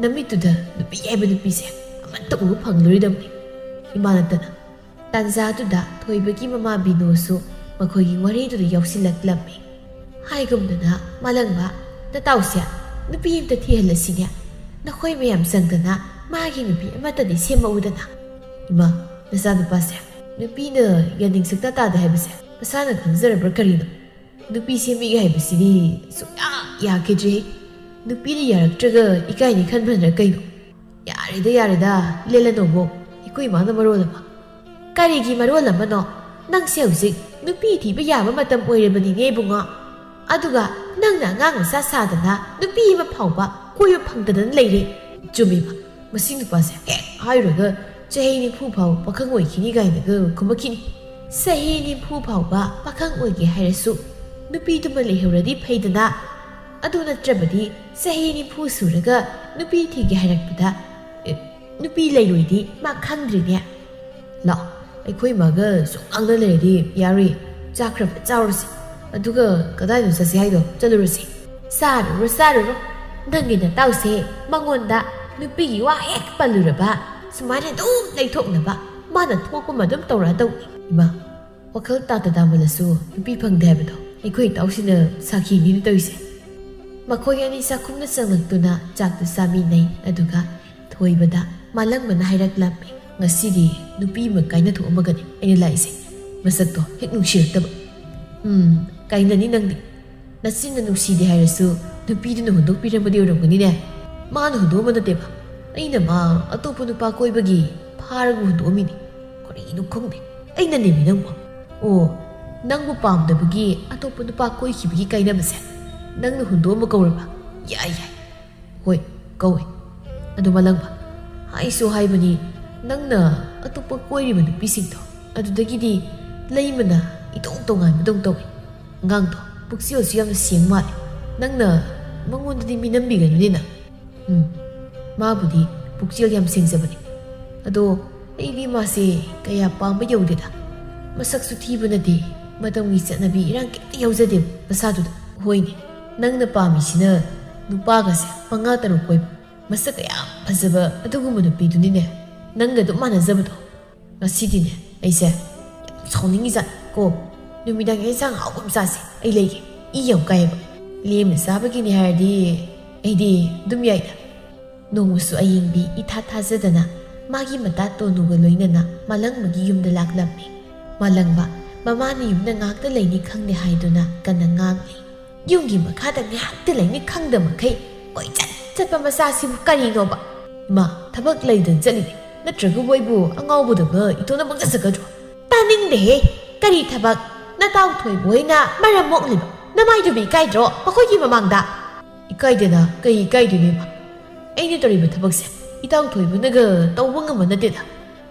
ꯅꯃꯤꯠꯇꯨꯗ ꯅꯨꯄꯤ ꯍꯥꯏꯕ ꯅꯨꯄꯤꯁꯦ ꯑꯃꯠꯇ ꯎꯕ ꯐꯪꯂꯔꯣꯏꯗꯕꯅꯤ꯫ ꯏꯃꯥ ꯅꯠꯇꯅ꯫ ꯇꯥꯟꯖꯥꯗꯨꯗ ꯊꯣꯏꯕꯒꯤ ꯃꯃꯥ ꯕꯤꯅꯣꯁꯨ ꯃꯈꯣꯏꯒꯤ ꯋꯥꯔꯤꯗꯨꯗ ꯌꯥꯎꯁꯤꯜꯂꯛꯂꯝꯃꯤ꯫ ꯍꯥꯏꯒꯨꯝꯗꯅ, ꯃꯥꯂꯪꯕ, ꯅꯇꯥꯎꯁꯦ ꯅꯨꯄꯤ ꯑꯃꯇ ꯊꯤꯍꯜꯂꯁꯤꯅꯦ꯫ ꯅꯈꯣꯏ ꯃꯌꯥꯝ ꯆꯪꯗꯅ ꯃꯥꯒꯤ ꯅꯨꯄꯤ ꯑꯃꯠꯇꯗꯤ ꯁꯦꯝꯃꯛꯎꯗꯅ꯫ ꯏꯃꯥ, ꯅꯆꯥꯅꯨꯄꯥꯁꯦ ꯅꯨꯄꯤꯅ ꯌꯥꯅꯤꯡ ꯁꯛꯇꯥ ꯇꯥꯗꯦ ꯍꯥꯏꯕꯁꯦ ꯃꯁꯥꯅ ꯈꯪꯖꯔꯕ꯭ꯔꯥ ꯀꯔꯤꯅꯣ? ꯅꯨꯄꯤ ꯁꯦꯝꯕꯤꯒꯦ ꯍꯥꯏꯕꯁꯤꯗꯤ ꯁꯨꯡꯌꯥ ꯌꯥꯈꯤꯗ꯭ꯔꯦ꯫ ꯅꯨꯄꯤꯅ ꯌꯥꯔꯛꯇ꯭ꯔꯒ ꯏꯀꯥꯏꯅꯤ ꯈꯟꯕꯅ ꯀꯩꯅꯣ? ꯌꯥꯔꯦꯗ, ꯌꯥꯔꯦꯗ, ꯂꯦꯜꯂꯅꯣꯕꯣ꯫ ꯑꯩꯈꯣꯏ ꯏꯃꯥꯅ ꯃꯔꯣꯜ ꯑꯃ꯫ ꯀꯔꯤꯒꯤ ꯃꯔꯣꯜ ꯑꯃꯅꯣ? ꯅꯪꯁꯦ ꯍꯧꯖꯤꯛ ꯅꯨꯄꯤ ꯊꯤꯕ ꯌꯥꯕ ꯃꯇꯝ ꯑꯣꯏꯔꯕꯅꯤꯅꯦ ꯏꯕꯨꯡꯉꯣ꯫ ꯑꯗꯨꯒ ꯅꯪꯅ ꯑꯉꯥꯡ ꯃꯆꯥ ꯁꯥꯗꯅ ꯅꯨꯄꯤ ꯑꯃ ꯐꯥꯎꯕ ꯀꯣꯏꯕ ꯐꯪꯗꯗꯅ ꯂꯩꯔꯦ꯫ ꯆꯨꯝꯃꯤꯕ, ꯃꯁꯤ ꯅꯨꯄꯥꯁꯦ ꯍꯦꯛ ꯍꯥꯏꯔꯨꯔꯒ ꯆꯍꯤ ꯅꯤꯐꯨ ꯐꯥꯎ ꯄꯥꯈꯪ ꯑꯣꯏꯈꯤꯅꯤ ꯀꯥꯏꯅꯒ ꯈꯨꯝꯃꯛꯈꯤꯅꯤ꯫ ꯆꯍꯤ ꯅꯤꯐꯨ ꯐꯥꯎꯕ ꯄꯥꯈꯪ ꯑꯣꯏꯒꯦ ꯍꯥꯏꯔꯁꯨ ꯅꯨꯄꯤꯗꯨꯃ ꯂꯩꯍꯧꯔꯗꯤ ꯐꯩꯗꯅ꯫ ꯑꯗꯨ ꯅꯠꯇ꯭ꯔꯕꯗꯤ ꯆꯍꯤ ꯅꯤꯐꯨ ꯁꯨꯔꯒ ꯅꯨꯄꯤ ꯊꯤꯒꯦ ꯍꯥꯏꯔꯛꯄꯗ, ꯑꯦ, ꯅꯨꯄꯤ ꯂꯩꯔꯣꯏꯗꯤ ꯃꯥ ꯈꯪꯗ꯭ꯔꯤꯅꯦ꯫ "ꯂꯥꯛꯑꯣ, ꯑꯩꯈꯣꯏ ꯏꯃꯥꯒ ꯁꯨꯝ ꯉꯥꯡꯅ ꯂꯩꯔꯗꯤ ꯌꯥꯔꯣꯏ꯫ ꯆꯥꯛ ꯈꯔ ꯐꯠ ꯆꯥꯎꯔꯁꯤ꯫ ꯑꯗꯨꯒ ꯀꯗꯥꯏꯗ ꯆꯠꯁꯤ ꯍꯥꯏꯗꯣ ꯆꯠꯂꯨꯔꯁꯤ꯫" "ꯆꯥꯔꯨꯔꯣ, ꯆꯥꯔꯨꯔꯣ꯫ ꯅꯪꯒꯤ ꯅꯇꯥꯎꯁꯦ ꯃꯉꯣꯟꯗ ꯅꯨꯄꯤꯒꯤ ꯋꯥ ꯍꯦꯛ ꯄꯜꯂꯨꯔꯕ ꯁꯨꯃꯥꯏꯅ ꯑꯗꯨꯝ ꯂꯩꯊꯣꯛꯅꯕ ꯃꯥꯅ ꯊꯣꯛꯄ ꯑꯃ ꯑꯗꯨꯝ ꯇꯧꯔꯛꯑꯗꯧꯅꯤ꯫" ꯏꯃꯥ, ꯋꯥꯈꯜ ꯇꯥꯇ ꯇꯥꯃꯜꯂꯁꯨ ꯅꯨꯄꯤ ꯐꯪꯗꯦ ꯍꯥꯏꯕꯗꯣ ꯑꯩꯈꯣꯏ ꯏꯇꯥꯎꯁꯤꯅ ꯁꯥꯈꯤꯅꯤꯅ ꯇꯧꯔꯤꯁꯦ꯫ ꯃꯈꯣꯏ ꯑꯅꯤ ꯆꯥꯛꯈꯨꯝꯗ ꯆꯪꯂꯛꯇꯨꯅ ꯆꯥꯛꯇꯨ ꯆꯥꯃꯤꯟꯅꯩ꯫ ꯑꯗꯨꯒ ꯊꯣꯏꯕꯗ ꯃꯥꯂꯪꯕꯅ ꯍꯥꯏꯔꯛꯂꯝꯃꯤ, "ꯉꯁꯤꯗꯤ ꯅꯨꯄꯤ ꯑꯃ ꯀꯥꯏꯅ ꯊꯣꯛꯑꯝꯃꯒꯅꯤ ꯑꯩꯅ ꯂꯥꯛꯏꯁꯦ꯫ ꯃꯁꯛꯇꯣ ꯍꯦꯛ ꯅꯨꯡꯁꯤꯔꯛꯇꯕ꯫" "ꯎꯝ, ꯀꯥꯏꯅꯅꯤ ꯅꯪꯗꯤ꯫ ꯅꯆꯤꯟꯅ ꯅꯨꯡꯁꯤꯗꯦ ꯍꯥꯏꯔꯁꯨ ꯅꯨꯄꯤꯗꯨꯅ ꯍꯨꯟꯗꯣꯛꯄꯤꯔꯝꯕꯗꯤ ꯑꯣꯏꯔꯝꯒꯅꯤꯅꯦ꯫ ꯃꯥꯅ ꯍꯨꯟꯗꯣꯛꯑꯝꯕ ꯅꯠꯇꯦꯕ꯫ ꯑꯩꯅ ꯃꯥ ꯑꯇꯣꯞꯄ ꯅꯨꯄꯥ ꯀꯣꯏꯕꯒꯤ ꯐꯥꯔꯒ ꯍꯨꯟꯗꯣꯛꯑꯝꯃꯤꯅꯤ꯫ ꯀꯔꯤꯅꯣ ꯈꯪꯗꯦ꯫ ꯑꯩꯅꯅꯦꯃꯤ ꯅꯪꯕꯨ꯫ ꯑꯣ, ꯅꯪꯕꯨ ꯄꯥꯝꯗꯕꯒꯤ ꯑꯇꯣꯞꯄ ꯅꯨꯄꯥ ꯀꯣꯏꯈꯤꯕꯒꯤ ꯀꯥꯏꯅꯕꯁꯦ ꯅꯪꯅ ꯍꯨꯟꯗꯣꯛꯑꯝꯕ ꯀꯧꯔꯕ? ꯌꯥꯏ, ꯌꯥꯏ꯫ ꯍꯣꯏ, ꯀꯧꯏ꯫ ꯑꯗꯨ ꯃꯥꯂꯪꯕ, ꯍꯥꯏꯁꯨ ꯍꯥꯏꯕꯅꯤ, ꯅꯪꯅ ꯑꯇꯣꯞꯄ ꯀꯣꯏꯔꯤꯕ ꯅꯨꯄꯤꯁꯤꯡꯗꯣ ꯑꯗꯨꯗꯒꯤꯗꯤ ꯂꯩꯃꯅ ꯏꯇꯣꯡ ꯇꯣꯉꯥꯟꯕꯗꯧ ꯇꯧꯏ꯫ ꯑꯉꯥꯡꯗꯣ ꯄꯨꯛꯆꯦꯜꯁꯨ ꯌꯥꯝꯅ ꯁꯦꯡ ꯃꯥꯜꯂꯦ꯫ ꯅꯪꯅ ꯃꯉꯣꯟꯗꯗꯤ ꯃꯤꯅꯝꯕꯤꯒꯅꯨꯅꯦ ꯅꯪ꯫ ꯎꯝ, ꯃꯥꯕꯨꯗꯤ ꯄꯨꯛꯆꯦꯜ ꯌꯥꯝ ꯁꯦꯡꯖꯕꯅꯤ꯫ ꯑꯗꯣ ꯑꯩꯗꯤ ꯃꯥꯁꯦ ꯀꯌꯥ ꯄꯥꯝꯕ ꯌꯧꯗꯦꯗ꯫ ꯃꯁꯛꯁꯨ ꯊꯤꯕ ꯅꯠꯇꯦ, ꯃꯇꯝꯒꯤ ꯆꯠꯅꯕꯤ ꯏꯔꯥꯡ ꯀꯩꯝꯇ ꯌꯥꯎꯖꯗꯦꯕ ꯃꯁꯥꯗꯨꯗ꯫ ꯍꯣꯏꯅꯦ, ꯅꯪꯅ ꯄꯥꯝꯃꯤꯁꯤꯅ ꯅꯨꯄꯥꯒꯁꯦ ꯃꯉꯥ ꯇꯔꯨꯛ ꯀꯣꯏꯕ, ꯃꯁꯛ ꯀꯌꯥꯝ ꯐꯖꯕ ꯑꯗꯨꯒꯨꯝꯕ ꯅꯨꯄꯤꯗꯨꯅꯤꯅꯦ꯫ ꯅꯪꯒ ꯑꯗꯨꯝ ꯃꯥꯟꯅꯖꯕꯗꯣ꯫ ꯉꯁꯤꯗꯤꯅꯦ ꯑꯩꯁꯦ ꯌꯥꯝ ꯁꯥꯎꯅꯤꯡꯉꯤꯖꯥꯠꯅꯤ ꯀꯣ꯫ ꯅꯨꯃꯤꯗꯥꯡ ꯏꯟꯁꯥꯡ ꯑꯍꯥꯎꯕ ꯑꯃ ꯆꯥꯁꯦ, ꯑꯩ ꯂꯩꯒꯦ꯫ ꯏ ꯌꯥꯝ ꯀꯥꯏꯌꯦꯕ꯫ ꯂꯦꯝꯅ ꯆꯥꯕꯒꯤꯅꯦ ꯍꯥꯏꯔꯗꯤ ꯑꯩꯗꯤ ꯑꯗꯨꯝ ꯌꯥꯏꯗ꯫ ꯅꯣꯡꯃꯁꯨ ꯑꯌꯤꯡꯕꯤ ꯏꯊꯥ ꯊꯥꯖꯗꯅ ꯃꯥꯒꯤ ꯃꯇꯥ ꯇꯣꯅꯨꯒ ꯂꯣꯏꯅꯅ ꯃꯥꯂꯪꯕꯒꯤ ꯌꯨꯝꯗ ꯂꯥꯛꯂꯝꯃꯤ꯫ ꯃꯥꯂꯪꯕ ꯃꯃꯥꯅ ꯌꯨꯝꯗ ꯉꯥꯛꯇ ꯂꯩꯅꯤ ꯈꯪꯗꯦ ꯍꯥꯏꯗꯨꯅ ꯀꯟꯅ ꯉꯥꯡꯂꯤ꯫ ꯌꯨꯝꯒꯤ ꯃꯈꯥꯗ ꯉꯥꯏꯍꯥꯛꯇ ꯂꯩꯅꯤ ꯈꯪꯗ ꯃꯈꯩ ꯀꯣꯏꯆꯠ ꯆꯠꯄ ꯃꯆꯥꯁꯤꯕꯨ ꯀꯔꯤꯅꯣꯕ? ꯏꯃꯥ, ꯊꯕꯛ ꯂꯩꯗꯅ ꯆꯠꯂꯤꯅꯦ꯫ ꯅꯠꯇ꯭ꯔꯒꯕꯨ ꯑꯩꯕꯨ ꯑꯉꯥꯎꯕꯗꯧꯅ ꯏꯇꯣꯟꯗ ꯄꯪꯆꯠ ꯆꯠꯀꯗ꯭ꯔꯣ? ꯇꯥꯅꯤꯡꯗꯦꯍꯦ! ꯀꯔꯤ ꯊꯕꯛ? ꯅꯇꯥꯎ ꯊꯣꯏꯕ ꯍꯣꯏꯅ ꯃꯔꯝ ꯃꯣꯛꯂꯤꯕ ꯅꯃꯥꯏꯗꯨꯕꯨ ꯏꯀꯥꯏꯗ꯭ꯔꯣ ꯃꯈꯣꯏꯒꯤ ꯃꯃꯥꯡꯗ? ꯏꯀꯥꯏꯗꯅ ꯀꯩ ꯏꯀꯥꯏꯗꯣꯏꯅꯣ ꯏꯃꯥ? ꯑꯩꯅ ꯇꯧꯔꯤꯕ ꯊꯕꯛꯁꯦ ꯏꯇꯥꯎ ꯊꯣꯏꯕꯅꯒ ꯇꯧꯕ ꯉꯝꯕ ꯅꯠꯇꯦꯗ꯫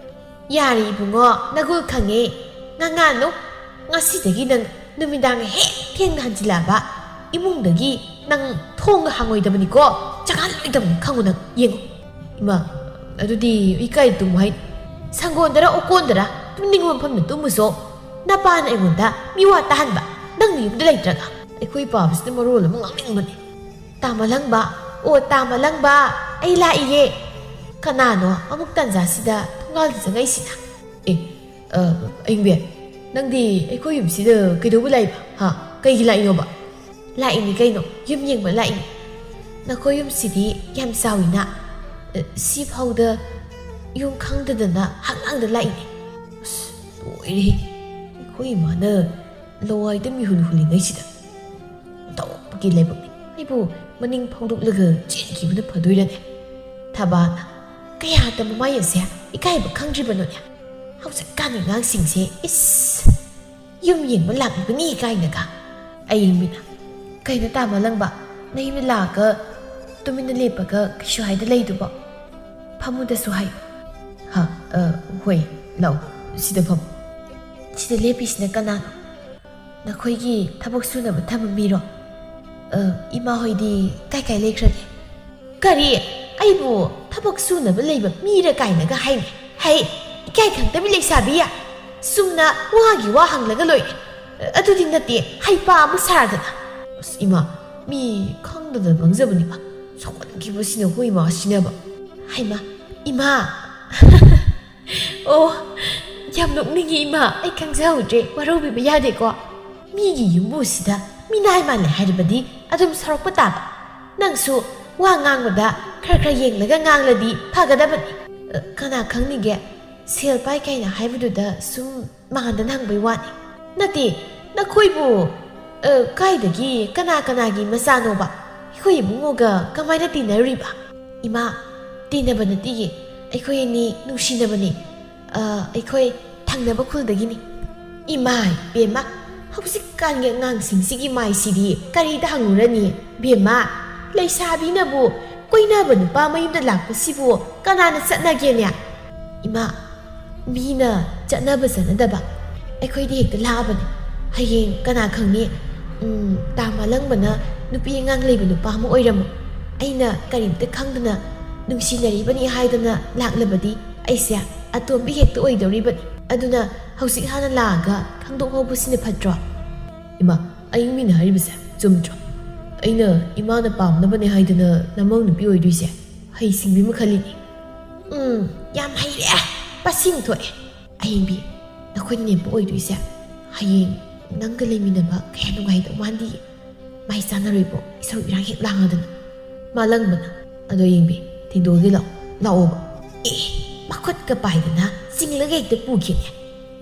ꯌꯥꯔꯦ ꯏꯕꯨꯡꯉꯣ, ꯅꯒꯨꯜ ꯈꯪꯉꯦ꯫ ꯉꯥꯡꯉꯛꯑꯅꯨ꯫ ꯉꯁꯤꯗꯒꯤ ꯅꯪ ꯅꯨꯃꯤꯗꯥꯡ ꯍꯦꯛ ꯊꯦꯡꯅ ꯍꯟꯖꯤꯜꯂꯛꯑꯕ ꯏꯃꯨꯡꯗꯒꯤ ꯅꯪ ꯊꯣꯡꯒ ꯍꯥꯡꯉꯣꯏꯗꯕꯅꯤꯀꯣ꯫ ꯆꯪꯍꯜꯂꯣꯏꯗꯕꯅꯤ ꯈꯪꯉꯨ ꯅꯪ꯫ ꯌꯦꯡꯉꯨ꯫ ꯏꯃꯥ, ꯑꯗꯨꯗꯤ ꯏꯀꯥꯏ ꯇꯨꯝꯃꯨ ꯍꯥꯏ꯫ ꯁꯪꯒꯣꯟꯗꯔ ꯑꯣꯀꯣꯟꯗꯔ ꯇꯨꯝꯅꯤꯡꯕ ꯃꯐꯝꯗ ꯇꯨꯝꯃꯨꯁꯣ꯫ ꯅꯄꯥꯅ ꯑꯩꯉꯣꯟꯗ ꯃꯤꯋꯥ ꯇꯥꯍꯟꯕ, ꯅꯪꯅ ꯌꯨꯝꯗ ꯂꯩꯇ꯭ꯔꯒ꯫ ꯑꯩꯈꯣꯏ ꯄꯥꯕꯁꯤꯅ ꯃꯔꯣꯜ ꯑꯃ ꯉꯥꯡꯅꯤꯡꯕꯅꯤ꯫ ꯇꯥꯃꯂꯪꯕ, ꯑꯣ ꯇꯥꯃꯂꯪꯕ, ꯑꯩ ꯂꯥꯛꯏꯌꯦ꯫ ꯀꯅꯥꯅꯣ ꯑꯃꯨꯛ ꯇꯟꯖꯥꯁꯤꯗ ꯊꯣꯡꯒꯥꯜꯗ ꯆꯪꯉꯛꯏꯁꯤꯅ? ꯑꯦ, ꯑ, ꯑꯌꯤꯡꯕꯤ, ꯅꯪꯗꯤ ꯑꯩꯈꯣꯏ ꯌꯨꯝꯁꯤꯗ ꯀꯩꯗꯧꯕ ꯂꯥꯛꯏꯕ? ꯍꯥ? ꯀꯩꯒꯤ ꯂꯥꯛꯏꯅꯣꯕ? ꯂꯥꯛꯏꯅꯤ ꯀꯩꯅꯣ, ꯌꯨꯝ ꯌꯦꯡꯕ ꯂꯥꯛꯏꯅꯤ꯫ ꯅꯈꯣꯏ ꯌꯨꯝꯁꯤꯗꯤ ꯌꯥꯝ ꯆꯥꯎꯏꯅ, ꯑ, ꯁꯤꯐꯥꯎꯗ ꯌꯨꯝ ꯈꯪꯗꯗꯅ ꯍꯛꯂꯥꯡꯗ ꯂꯥꯛꯏꯅꯤ꯫ ꯑꯁ, ꯂꯣꯏꯔꯦꯍꯦ꯫ ꯑꯩꯈꯣꯏ ꯏꯃꯥꯅ ꯂꯋꯥꯏꯗ ꯃꯤꯍꯨꯟ ꯍꯨꯜꯂꯤꯉꯩꯁꯤꯗ꯫ ꯇꯧꯕꯒꯤ ꯂꯥꯏꯕꯛꯅꯤ꯫ ꯑꯩꯕꯨ ꯃꯅꯤꯡ ꯐꯥꯎꯗꯣꯛꯂꯒ ꯆꯦꯟꯈꯤꯕꯅ ꯐꯗꯣꯏꯔꯅꯦ? ꯊꯕꯥꯅ, ꯀꯌꯥꯗ ꯃꯃꯥꯏ ꯑꯁꯦ ꯏꯀꯥꯏꯕ ꯈꯪꯗ꯭ꯔꯤꯕꯅꯣꯅꯦ? ꯍꯧꯖꯤꯛꯀꯥꯟꯒꯤ ꯑꯉꯥꯡꯁꯤꯡꯁꯦ, ꯏꯁ! ꯌꯨꯝ ꯌꯦꯡꯕ ꯂꯥꯛꯂꯤꯕꯅꯤ ꯀꯥꯏꯅꯒ꯫ ꯑꯌꯤꯡꯕꯤꯅ, ꯀꯩꯅꯣ ꯇꯥꯃꯂꯪꯕ, ꯅꯌꯨꯝꯗ ꯂꯥꯛꯑꯒ ꯇꯨꯃꯤꯟꯅ ꯂꯦꯞꯄꯒ ꯀꯩꯁꯨ ꯍꯥꯏꯗ ꯂꯩꯗꯨꯕꯣ? ꯐꯝꯃꯨꯗꯁꯨ ꯍꯥꯏꯌꯨ꯫ ꯍꯥ, ꯑ, ꯍꯣꯏ, ꯂꯥꯛꯑꯣ, ꯁꯤꯗ ꯐꯝꯃꯨ꯫ ꯁꯤꯗ ꯂꯦꯞꯄꯤꯁꯤꯅ ꯀꯅꯥꯅꯣ? ꯅꯈꯣꯏꯒꯤ ꯊꯕꯛ ꯁꯨꯅꯕ ꯊꯝꯕ ꯃꯤꯔꯣ? ꯑ, ꯏꯃꯥ ꯍꯣꯏꯗꯤ ꯀꯥꯏ ꯀꯥꯏ ꯂꯩꯈ꯭ꯔꯒꯦ? ꯀꯔꯤ? ꯑꯩꯕꯨ ꯊꯕꯛ ꯁꯨꯅꯕ ꯂꯩꯕ ꯃꯤꯔ ꯀꯥꯏꯅꯒ ꯍꯥꯏꯅꯦ? ꯍꯩ, ꯏꯀꯥꯏ ꯈꯪꯗꯕꯤ ꯂꯩꯁꯥꯕꯤ! ꯆꯨꯝꯅ ꯋꯥꯒꯤ ꯋꯥ ꯍꯪꯂꯒ ꯂꯣꯏꯔꯦ꯫ ꯑꯗꯨꯗꯤ ꯅꯠꯇꯦ, ꯍꯩꯄꯥ ꯑꯃ ꯁꯥꯔꯗꯅ꯫ ꯑꯁ, ꯏꯃꯥ, ꯃꯤ ꯈꯪꯗꯗꯅ ꯉꯥꯡꯖꯕꯅꯤꯕ꯫ ꯁꯥꯎꯒꯠꯈꯤꯕꯁꯤꯅ ꯍꯣꯏ ꯏꯃꯥ ꯁꯤꯅꯕ꯫ ꯍꯩꯃꯥ, ꯏꯃꯥ! ꯑꯣ, ꯌꯥꯝ ꯅꯣꯛꯅꯤꯡꯉꯤ ꯏꯃꯥ, ꯑꯩ ꯈꯪꯖꯍꯧꯗ꯭ꯔꯦ, ꯋꯥꯔꯧꯕꯤꯕ ꯌꯥꯗꯦꯀꯣ꯫ ꯃꯤꯒꯤ ꯌꯨꯝꯕꯨꯁꯤꯗ ꯃꯤꯅꯥꯏ ꯃꯥꯜꯂꯦ ꯍꯥꯏꯔꯕꯗꯤ ꯑꯗꯨꯝ ꯁꯥꯎꯔꯛꯄ ꯇꯥꯕ꯫ ꯅꯪꯁꯨ ꯋꯥ ꯉꯥꯡꯕꯗ ꯈꯔ ꯈꯔ ꯌꯦꯡꯂꯒ ꯉꯥꯡꯂꯗꯤ ꯐꯒꯗꯕꯅꯤ꯫ ꯑ, ꯀꯅꯥ ꯈꯪꯅꯤꯒꯦ, ꯁꯦꯜ ꯄꯥꯏ ꯀꯥꯏꯅ ꯍꯥꯏꯕꯗꯨꯗ ꯁꯨꯝ ꯃꯥꯟꯗꯅ ꯍꯪꯕꯩ ꯋꯥꯅꯤ꯫ ꯅꯠꯇꯦ, ꯅꯈꯣꯏꯕꯨ, ꯑ, ꯀꯥꯏꯗꯒꯤ ꯀꯅꯥ ꯀꯅꯥꯒꯤ ꯃꯆꯥꯅꯣꯕ? ꯑꯩꯈꯣꯏ ꯏꯕꯨꯡꯉꯣꯒ ꯀꯃꯥꯏꯅ ꯇꯤꯟꯅꯔꯨꯔꯤꯕ? ꯏꯃꯥ, ꯇꯤꯟꯅꯕ ꯅꯠꯇꯤꯌꯦ, ꯑꯩꯈꯣꯏ ꯑꯅꯤ ꯅꯨꯡꯁꯤꯅꯕꯅꯤ꯫ ꯑ, ꯑꯩꯈꯣꯏ ꯊꯪꯅꯕ ꯈꯨꯜꯗꯒꯤꯅꯤ꯫ ꯏꯃꯥꯏ ꯄꯦꯝꯃ, ꯍꯧꯖꯤꯛꯀꯥꯟꯒꯤ ꯑꯉꯥꯡꯁꯤꯡꯁꯤꯒꯤ ꯃꯥꯏꯁꯤꯗꯤ ꯀꯔꯤꯗ ꯍꯪꯉꯨꯔꯅꯤ? ꯕꯦꯝꯃ, ꯂꯩꯁꯥꯕꯤꯅꯕꯨ ꯀꯣꯏꯅꯕ ꯅꯨꯄꯥ ꯃꯌꯨꯝꯗ ꯂꯥꯛꯄꯁꯤꯕꯨ ꯀꯅꯥꯅ ꯆꯠꯅꯒꯦꯅꯦ? ꯏꯃꯥ, ꯃꯤꯅ ꯆꯠꯅꯕ ꯆꯠꯅꯗꯕ ꯑꯩꯈꯣꯏꯗꯤ ꯍꯦꯛꯇ ꯂꯥꯛꯑꯕꯅꯤ꯫ ꯍꯌꯦꯡ ꯀꯅꯥ ꯈꯪꯅꯤ, ꯎꯝ, ꯇꯥ ꯃꯥꯂꯪꯕꯅ ꯅꯨꯄꯤ ꯑꯉꯥꯡ ꯂꯩꯕ ꯅꯨꯄꯥ ꯑꯃ ꯑꯣꯏꯔꯝꯃꯣ꯫ ꯑꯩꯅ ꯀꯔꯤꯝꯇ ꯈꯪꯗꯅ ꯅꯨꯡꯁꯤꯅꯔꯤꯕꯅꯤ ꯍꯥꯏꯗꯅ ꯂꯥꯛꯂꯕꯗꯤ ꯑꯩꯁꯦ ꯑꯇꯣꯝꯕꯤ ꯍꯦꯛꯇ ꯑꯣꯏꯗꯧꯔꯤꯕꯅꯤ꯫ ꯑꯗꯨꯅ ꯍꯧꯖꯤꯛ ꯍꯥꯟꯅ ꯂꯥꯛꯑꯒ ꯈꯪꯗꯣꯛꯍꯧꯕꯁꯤꯅ ꯐꯠꯇ꯭ꯔꯣ? ꯏꯃꯥ, ꯑꯌꯤꯡꯕꯤꯅ ꯍꯥꯏꯔꯤꯕꯁꯦ ꯆꯨꯝꯗ꯭ꯔꯣ? ꯑꯩꯅ ꯏꯃꯥꯅ ꯄꯥꯝꯅꯕꯅꯦ ꯍꯥꯏꯗꯅ ꯅꯃꯧ ꯅꯨꯄꯤ ꯑꯣꯏꯗꯣꯏꯁꯦ ꯍꯩꯁꯤꯡꯕꯤ ꯑꯃ ꯈꯜꯂꯤꯅꯤ꯫ ꯎꯝ, ꯌꯥꯝ ꯍꯩꯔꯦ, ꯄꯁꯤꯡ ꯊꯣꯛꯑꯦ꯫ ꯑꯌꯤꯡꯕꯤ, ꯅꯈꯣꯏꯅ ꯅꯦꯝꯄꯣꯛ ꯑꯣꯏꯗꯣꯏꯁꯦ ꯍꯌꯦꯡ ꯅꯪꯒ ꯂꯩꯃꯤꯟꯅꯕ ꯀꯌꯥ ꯅꯨꯡꯉꯥꯏꯗꯧ ꯃꯥꯟꯗꯤꯌꯦ꯫ ꯃꯥꯏ ꯆꯥꯅꯔꯣꯏꯕꯣ, ꯏꯁꯧ ꯏꯔꯥꯡ ꯍꯦꯛ ꯂꯥꯡꯉꯗꯅ꯫ ꯃꯥ ꯂꯪꯕꯅ, ꯑꯗꯣ ꯌꯦꯡꯕꯤ, ꯊꯦꯡꯗꯣꯛꯑꯒꯦ ꯂꯥꯛꯑꯣ, ꯂꯥꯛꯑꯣꯕ꯫ ꯑꯦ, ꯃꯈꯨꯠꯀ ꯄꯥꯏꯗꯅ ꯆꯤꯡꯂꯒ ꯍꯦꯛꯇ ꯄꯨꯈꯤꯅꯦ꯫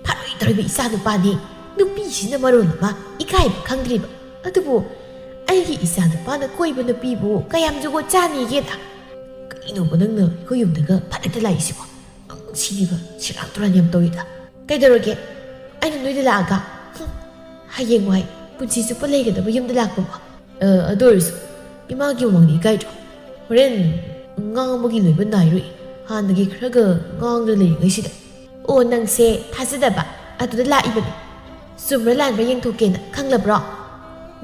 ꯐꯔꯣꯏꯗꯧꯔꯤꯕ ꯏꯆꯥ ꯅꯨꯄꯥꯅꯤ, ꯅꯨꯄꯤꯁꯤꯅ ꯃꯔꯣꯜ ꯑꯃ ꯏꯀꯥꯏꯕ ꯈꯪꯗ꯭ꯔꯤꯕ꯫ ꯑꯗꯨꯕꯨ ꯑꯩꯒꯤ ꯏꯆꯥ ꯅꯨꯄꯥꯅ ꯀꯣꯏꯕ ꯅꯨꯄꯤꯕꯨ ꯀꯌꯥꯝ ꯖꯨꯒꯣꯠ ꯆꯥꯅꯤꯒꯦꯗ? ꯀꯩꯅꯣꯕ ꯅꯪꯅ ꯑꯩꯈꯣꯏ ꯌꯨꯝꯗꯒ ꯐꯠ ꯍꯦꯛꯇ ꯂꯥꯛꯏꯁꯤꯕꯣ? ꯁꯤꯗꯤꯕ ꯁꯤꯔꯥꯟ ꯇꯨꯔꯥꯟ ꯌꯥꯝ ꯇꯧꯏꯗ꯫ ꯀꯩꯗꯧꯔꯒꯦ? ꯑꯩꯅ ꯅꯣꯏꯗ ꯂꯥꯛꯑꯒ? ꯍꯨꯝ, ꯍꯌꯦꯡꯋꯥꯏ ꯄꯨꯟꯁꯤ ꯆꯨꯞꯄ ꯂꯩꯒꯗꯕ ꯌꯨꯝꯗ ꯂꯥꯛꯄꯕꯨ꯫ ꯑ, ꯑꯗꯨ ꯑꯣꯏꯔꯁꯨ ꯏꯃꯥꯒꯤ ꯃꯃꯥꯡꯗ ꯏꯀꯥꯏꯗ꯭ꯔꯣ? ꯍꯣꯔꯦꯟ ꯉꯥꯡꯕꯒꯤ ꯂꯣꯏꯕ ꯅꯥꯏꯔꯣꯏ꯫ ꯍꯥꯟꯅꯒꯤ ꯈꯔꯒ ꯉꯥꯡꯗ ꯂꯩꯔꯤꯉꯩꯁꯤꯗ꯫ ꯑꯣ, ꯅꯪꯁꯦ ꯊꯥꯖꯗꯕ ꯑꯗꯨꯗ ꯂꯥꯛꯏꯕꯅꯤ꯫ ꯆꯨꯝꯕ꯭ꯔꯥ ꯂꯥꯟꯕ꯭ꯔꯥ ꯌꯦꯡꯊꯣꯛꯀꯦꯅ, ꯈꯪꯂꯕ꯭ꯔꯣ?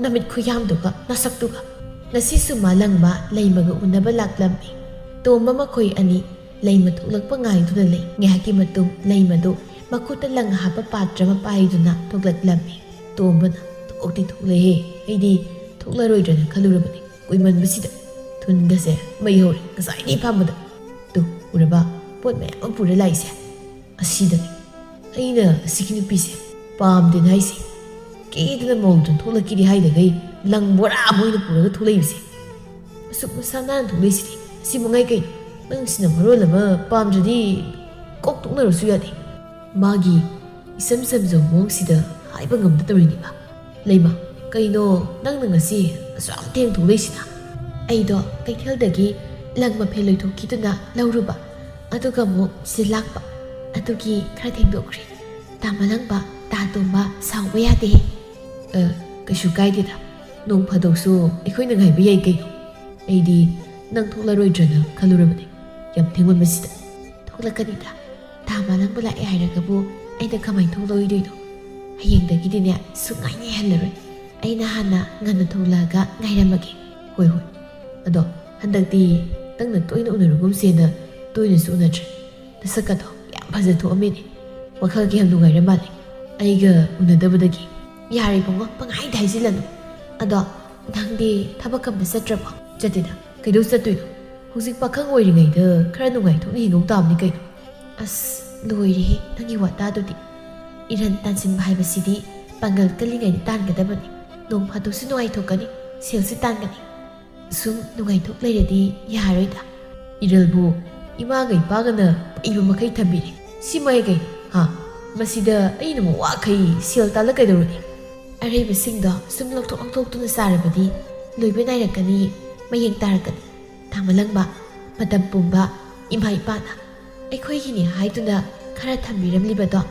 ꯅꯃꯤꯠ ꯈꯨꯌꯥꯝꯗꯨꯒ ꯅꯁꯛꯇꯨꯒ꯫ ꯉꯁꯤꯁꯨ ꯃꯥ ꯂꯪꯕ ꯂꯩꯃꯒ ꯎꯅꯕ ꯂꯥꯛꯂꯝꯃꯤ꯫ ꯇꯣꯝꯕ ꯃꯈꯣꯏ ꯑꯅꯤ ꯂꯩꯃ ꯊꯣꯛꯂꯛꯄ ꯉꯥꯏꯗꯨꯅ ꯂꯩ꯫ ꯉꯥꯏꯍꯥꯛꯀꯤ ꯃꯇꯨꯡ ꯂꯩꯃꯗꯨ ꯃꯈꯨꯠꯇ ꯂꯪ ꯍꯥꯞꯄ ꯄꯥꯇ꯭ꯔ ꯑꯃ ꯄꯥꯏꯗꯨꯅ ꯊꯣꯛꯂꯛꯂꯝꯃꯤ꯫ ꯇꯣꯝꯕꯅ, "ꯊꯣꯛꯇꯤ ꯊꯣꯛꯂꯛꯑꯦ, ꯑꯩꯗꯤ ꯊꯣꯛꯂꯔꯣꯏꯗ꯭ꯔꯅ ꯈꯜꯂꯨꯔꯕꯅꯤ꯫ ꯀꯨꯏꯃꯟꯕꯁꯤꯗ ꯊꯨꯟꯒꯁꯦ ꯃꯩ ꯍꯧꯔꯦ ꯉꯁꯥꯏꯗꯒꯤ ꯐꯝꯕꯗ꯫ ꯇꯨ, ꯎꯔꯕ? ꯄꯣꯠ ꯃꯌꯥꯝ ꯑꯃ ꯄꯨꯔ ꯂꯥꯛꯏꯁꯦ꯫ ꯑꯁꯤꯗꯅꯤ ꯑꯩꯅ ꯑꯁꯤꯒꯤ ꯅꯨꯄꯤꯁꯦ ꯄꯥꯝꯗꯦꯅ ꯍꯥꯏꯁꯦ꯫ ꯀꯦꯗꯅ ꯃꯧꯗꯨꯅ ꯊꯣꯛꯂꯛꯀꯦꯗꯤ ꯍꯥꯏꯗꯈꯩ ꯂꯪ ꯕꯣꯔꯥ ꯑꯃ ꯑꯣꯏꯅ ꯄꯨꯔꯒ ꯊꯣꯛꯂꯛꯏꯕꯁꯦ꯫ ꯑꯁꯨꯛ ꯃꯁꯥ ꯅꯥꯟꯅ ꯊꯣꯛꯂꯛꯏꯁꯤꯗꯤ꯫ ꯑꯁꯤ ꯃꯉꯥꯏ ꯀꯩꯅꯣ? ꯅꯪꯁꯤꯅ ꯃꯔꯣꯜ ꯑꯃ ꯄꯥꯝꯗ꯭ꯔꯗꯤ ꯀꯣꯛ ꯇꯣꯛꯅꯔꯁꯨ ꯌꯥꯗꯦ꯫ ꯃꯥꯒꯤ ꯏꯆꯝ ꯆꯝꯖꯕ ꯃꯑꯣꯡꯁꯤꯗ ꯍꯥꯏꯕ ꯉꯝꯗ ꯇꯧꯔꯤꯅꯤꯕ꯫ ꯂꯩꯃ, ꯀꯩꯅꯣ ꯅꯪꯅ ꯉꯁꯤ ꯑꯁꯨꯛ ꯌꯥꯝ ꯊꯦꯡ ꯊꯣꯛꯂꯛꯏꯁꯤꯅ?" "ꯑꯩꯗꯣ ꯀꯩꯊꯦꯜꯗꯒꯤ ꯂꯪ ꯃꯐꯦꯟ ꯂꯣꯏꯊꯣꯛꯈꯤꯗꯨꯅ ꯂꯧꯔꯨꯕ, ꯑꯗꯨꯒ ꯑꯃꯨꯛ ꯁꯤ ꯂꯥꯛꯄ, ꯑꯗꯨꯒꯤ ꯈꯔ ꯊꯦꯡꯗꯣꯛꯈ꯭ꯔꯦ꯫ ꯇꯥ ꯃꯂꯪꯕ, ꯇꯥ ꯇꯣꯝꯕ, ꯁꯥꯎꯕ ꯌꯥꯗꯦ꯫" "ꯑ, ꯀꯩꯁꯨ ꯀꯥꯏꯗꯦꯗ, ꯅꯣꯡ ꯐꯥꯗꯣꯛꯁꯨ ꯑꯩꯈꯣꯏꯅ ꯉꯥꯏꯕ ꯌꯥꯏ ꯀꯩꯅꯣ꯫ ꯑꯩꯗꯤ ꯅꯪ ꯊꯣꯛꯂꯔꯣꯏꯗ꯭ꯔꯅ ꯈꯜꯂꯨꯔꯕꯅꯦ, ꯌꯥꯝ ꯊꯦꯡꯃꯟꯕꯁꯤꯗ꯫" "ꯊꯣꯛꯂꯛꯀꯅꯤꯗ, ꯇꯥ ꯃꯂꯪꯕ ꯂꯥꯛꯑꯦ ꯍꯥꯏꯔꯒꯕꯨ ꯑꯩꯅ ꯀꯃꯥꯏꯅ ꯊꯣꯛꯂꯛꯑꯣꯏꯗꯣꯏꯅꯣ? ꯍꯌꯦꯡꯗꯒꯤꯗꯤꯅꯦ ꯁꯨꯡꯉꯥꯏ ꯉꯥꯏꯍꯜꯂꯔꯣꯏ꯫ ꯑꯩꯅ ꯍꯥꯟꯅ ꯉꯟꯅ ꯊꯣꯛꯂꯛꯑꯒ ꯉꯥꯏꯔꯝꯃꯒꯦ꯫" "ꯍꯣꯏ, ꯍꯣꯏ꯫ ꯑꯗꯣ ꯍꯟꯗꯛꯇꯤ ꯅꯪꯅ ꯇꯣꯏꯅ ꯎꯅꯔꯨꯒꯨꯝꯁꯦꯅ ꯇꯣꯏꯅꯁꯨ ꯎꯅꯗ꯭ꯔꯦ꯫ ꯅꯁꯛꯀꯗꯣ ꯌꯥꯝ ꯐꯖꯊꯣꯛꯑꯝꯃꯤꯅꯦ꯫ ꯋꯥꯈꯜꯒ ꯌꯥꯝ ꯅꯨꯡꯉꯥꯏꯔ ꯃꯥꯜꯂꯦ ꯑꯩꯒ ꯎꯅꯗꯕꯗꯒꯤ꯫ ꯌꯥꯔꯦ ꯏꯕꯨꯡꯉꯣ, ꯄꯪꯍꯥꯏꯗ ꯍꯥꯏꯖꯤꯜꯂꯅꯨ꯫ ꯑꯗꯣ ꯅꯪꯗꯤ ꯊꯕꯛ ꯑꯝꯇ ꯆꯠꯇ꯭ꯔꯕꯣ? ꯆꯠꯇꯦꯗ, ꯀꯩꯗꯧ ꯆꯠꯇꯣꯏꯅꯣ? ꯍꯧꯖꯤꯛ ꯄꯥꯈꯪ ꯑꯣꯏꯔꯤꯉꯩꯗ ꯈꯔ ꯅꯨꯡꯉꯥꯏꯊꯣꯛꯅ ꯍꯤꯡꯍꯧ ꯇꯥꯕꯅꯤ ꯀꯩꯅꯣ꯫ ꯑꯁ, ꯂꯣꯏꯔꯦꯍꯦ ꯅꯪꯒꯤ ꯋꯥꯇꯥꯗꯨꯗꯤ꯫ ꯏꯔꯟ ꯇꯥꯟꯁꯤꯟꯕ ꯍꯥꯏꯕꯁꯤꯗꯤ ꯄꯥꯡꯒꯜ ꯀꯜꯂꯤꯉꯩꯗ ꯇꯥꯟꯒꯗꯕꯅꯤ꯫ ꯅꯣꯡ ꯐꯥꯗꯣꯛꯁꯨ ꯅꯨꯡꯉꯥꯏꯊꯣꯛꯀꯅꯤ, ꯁꯦꯜꯁꯨ ꯇꯥꯟꯒꯅꯤ꯫ ꯁꯨꯝ ꯅꯨꯡꯉꯥꯏꯊꯣꯛ ꯂꯩꯔꯗꯤ ꯌꯥꯔꯣꯏꯗ꯫ ꯏꯔꯜꯕꯨ ꯏꯃꯥꯒ ꯏꯄꯥꯒꯅ ꯄꯩꯕ ꯃꯈꯩ ꯊꯝꯕꯤꯔꯦ꯫ ꯁꯤ ꯃꯌꯥꯏ ꯀꯩꯅꯣ? ꯍꯥ? ꯃꯁꯤꯗ ꯑꯩꯅ ꯑꯃꯨꯛ ꯋꯥꯈꯩ ꯁꯦꯜ ꯇꯥꯜꯂ ꯀꯩꯗꯧꯔꯨꯅꯤ? ꯑꯔꯩꯕꯁꯤꯡꯗꯣ ꯁꯨꯝ ꯂꯧꯊꯣꯛ ꯂꯧꯊꯣꯛꯇꯨꯅ ꯆꯥꯔꯕꯗꯤ ꯂꯣꯏꯕ ꯅꯥꯏꯔꯛꯀꯅꯤ, ꯃꯌꯦꯡ ꯇꯥꯔꯛꯀꯅꯤ꯫ ꯊꯥꯃꯂꯪꯕ, ꯃꯇꯝ ꯄꯨꯝꯕ ꯏꯃꯥ ꯏꯄꯥꯅ ꯑꯩꯈꯣꯏꯒꯤꯅꯤ ꯍꯥꯏꯗꯨꯅ ꯈꯔ ꯊꯝꯕꯤꯔꯝꯂꯤꯕꯗꯣ,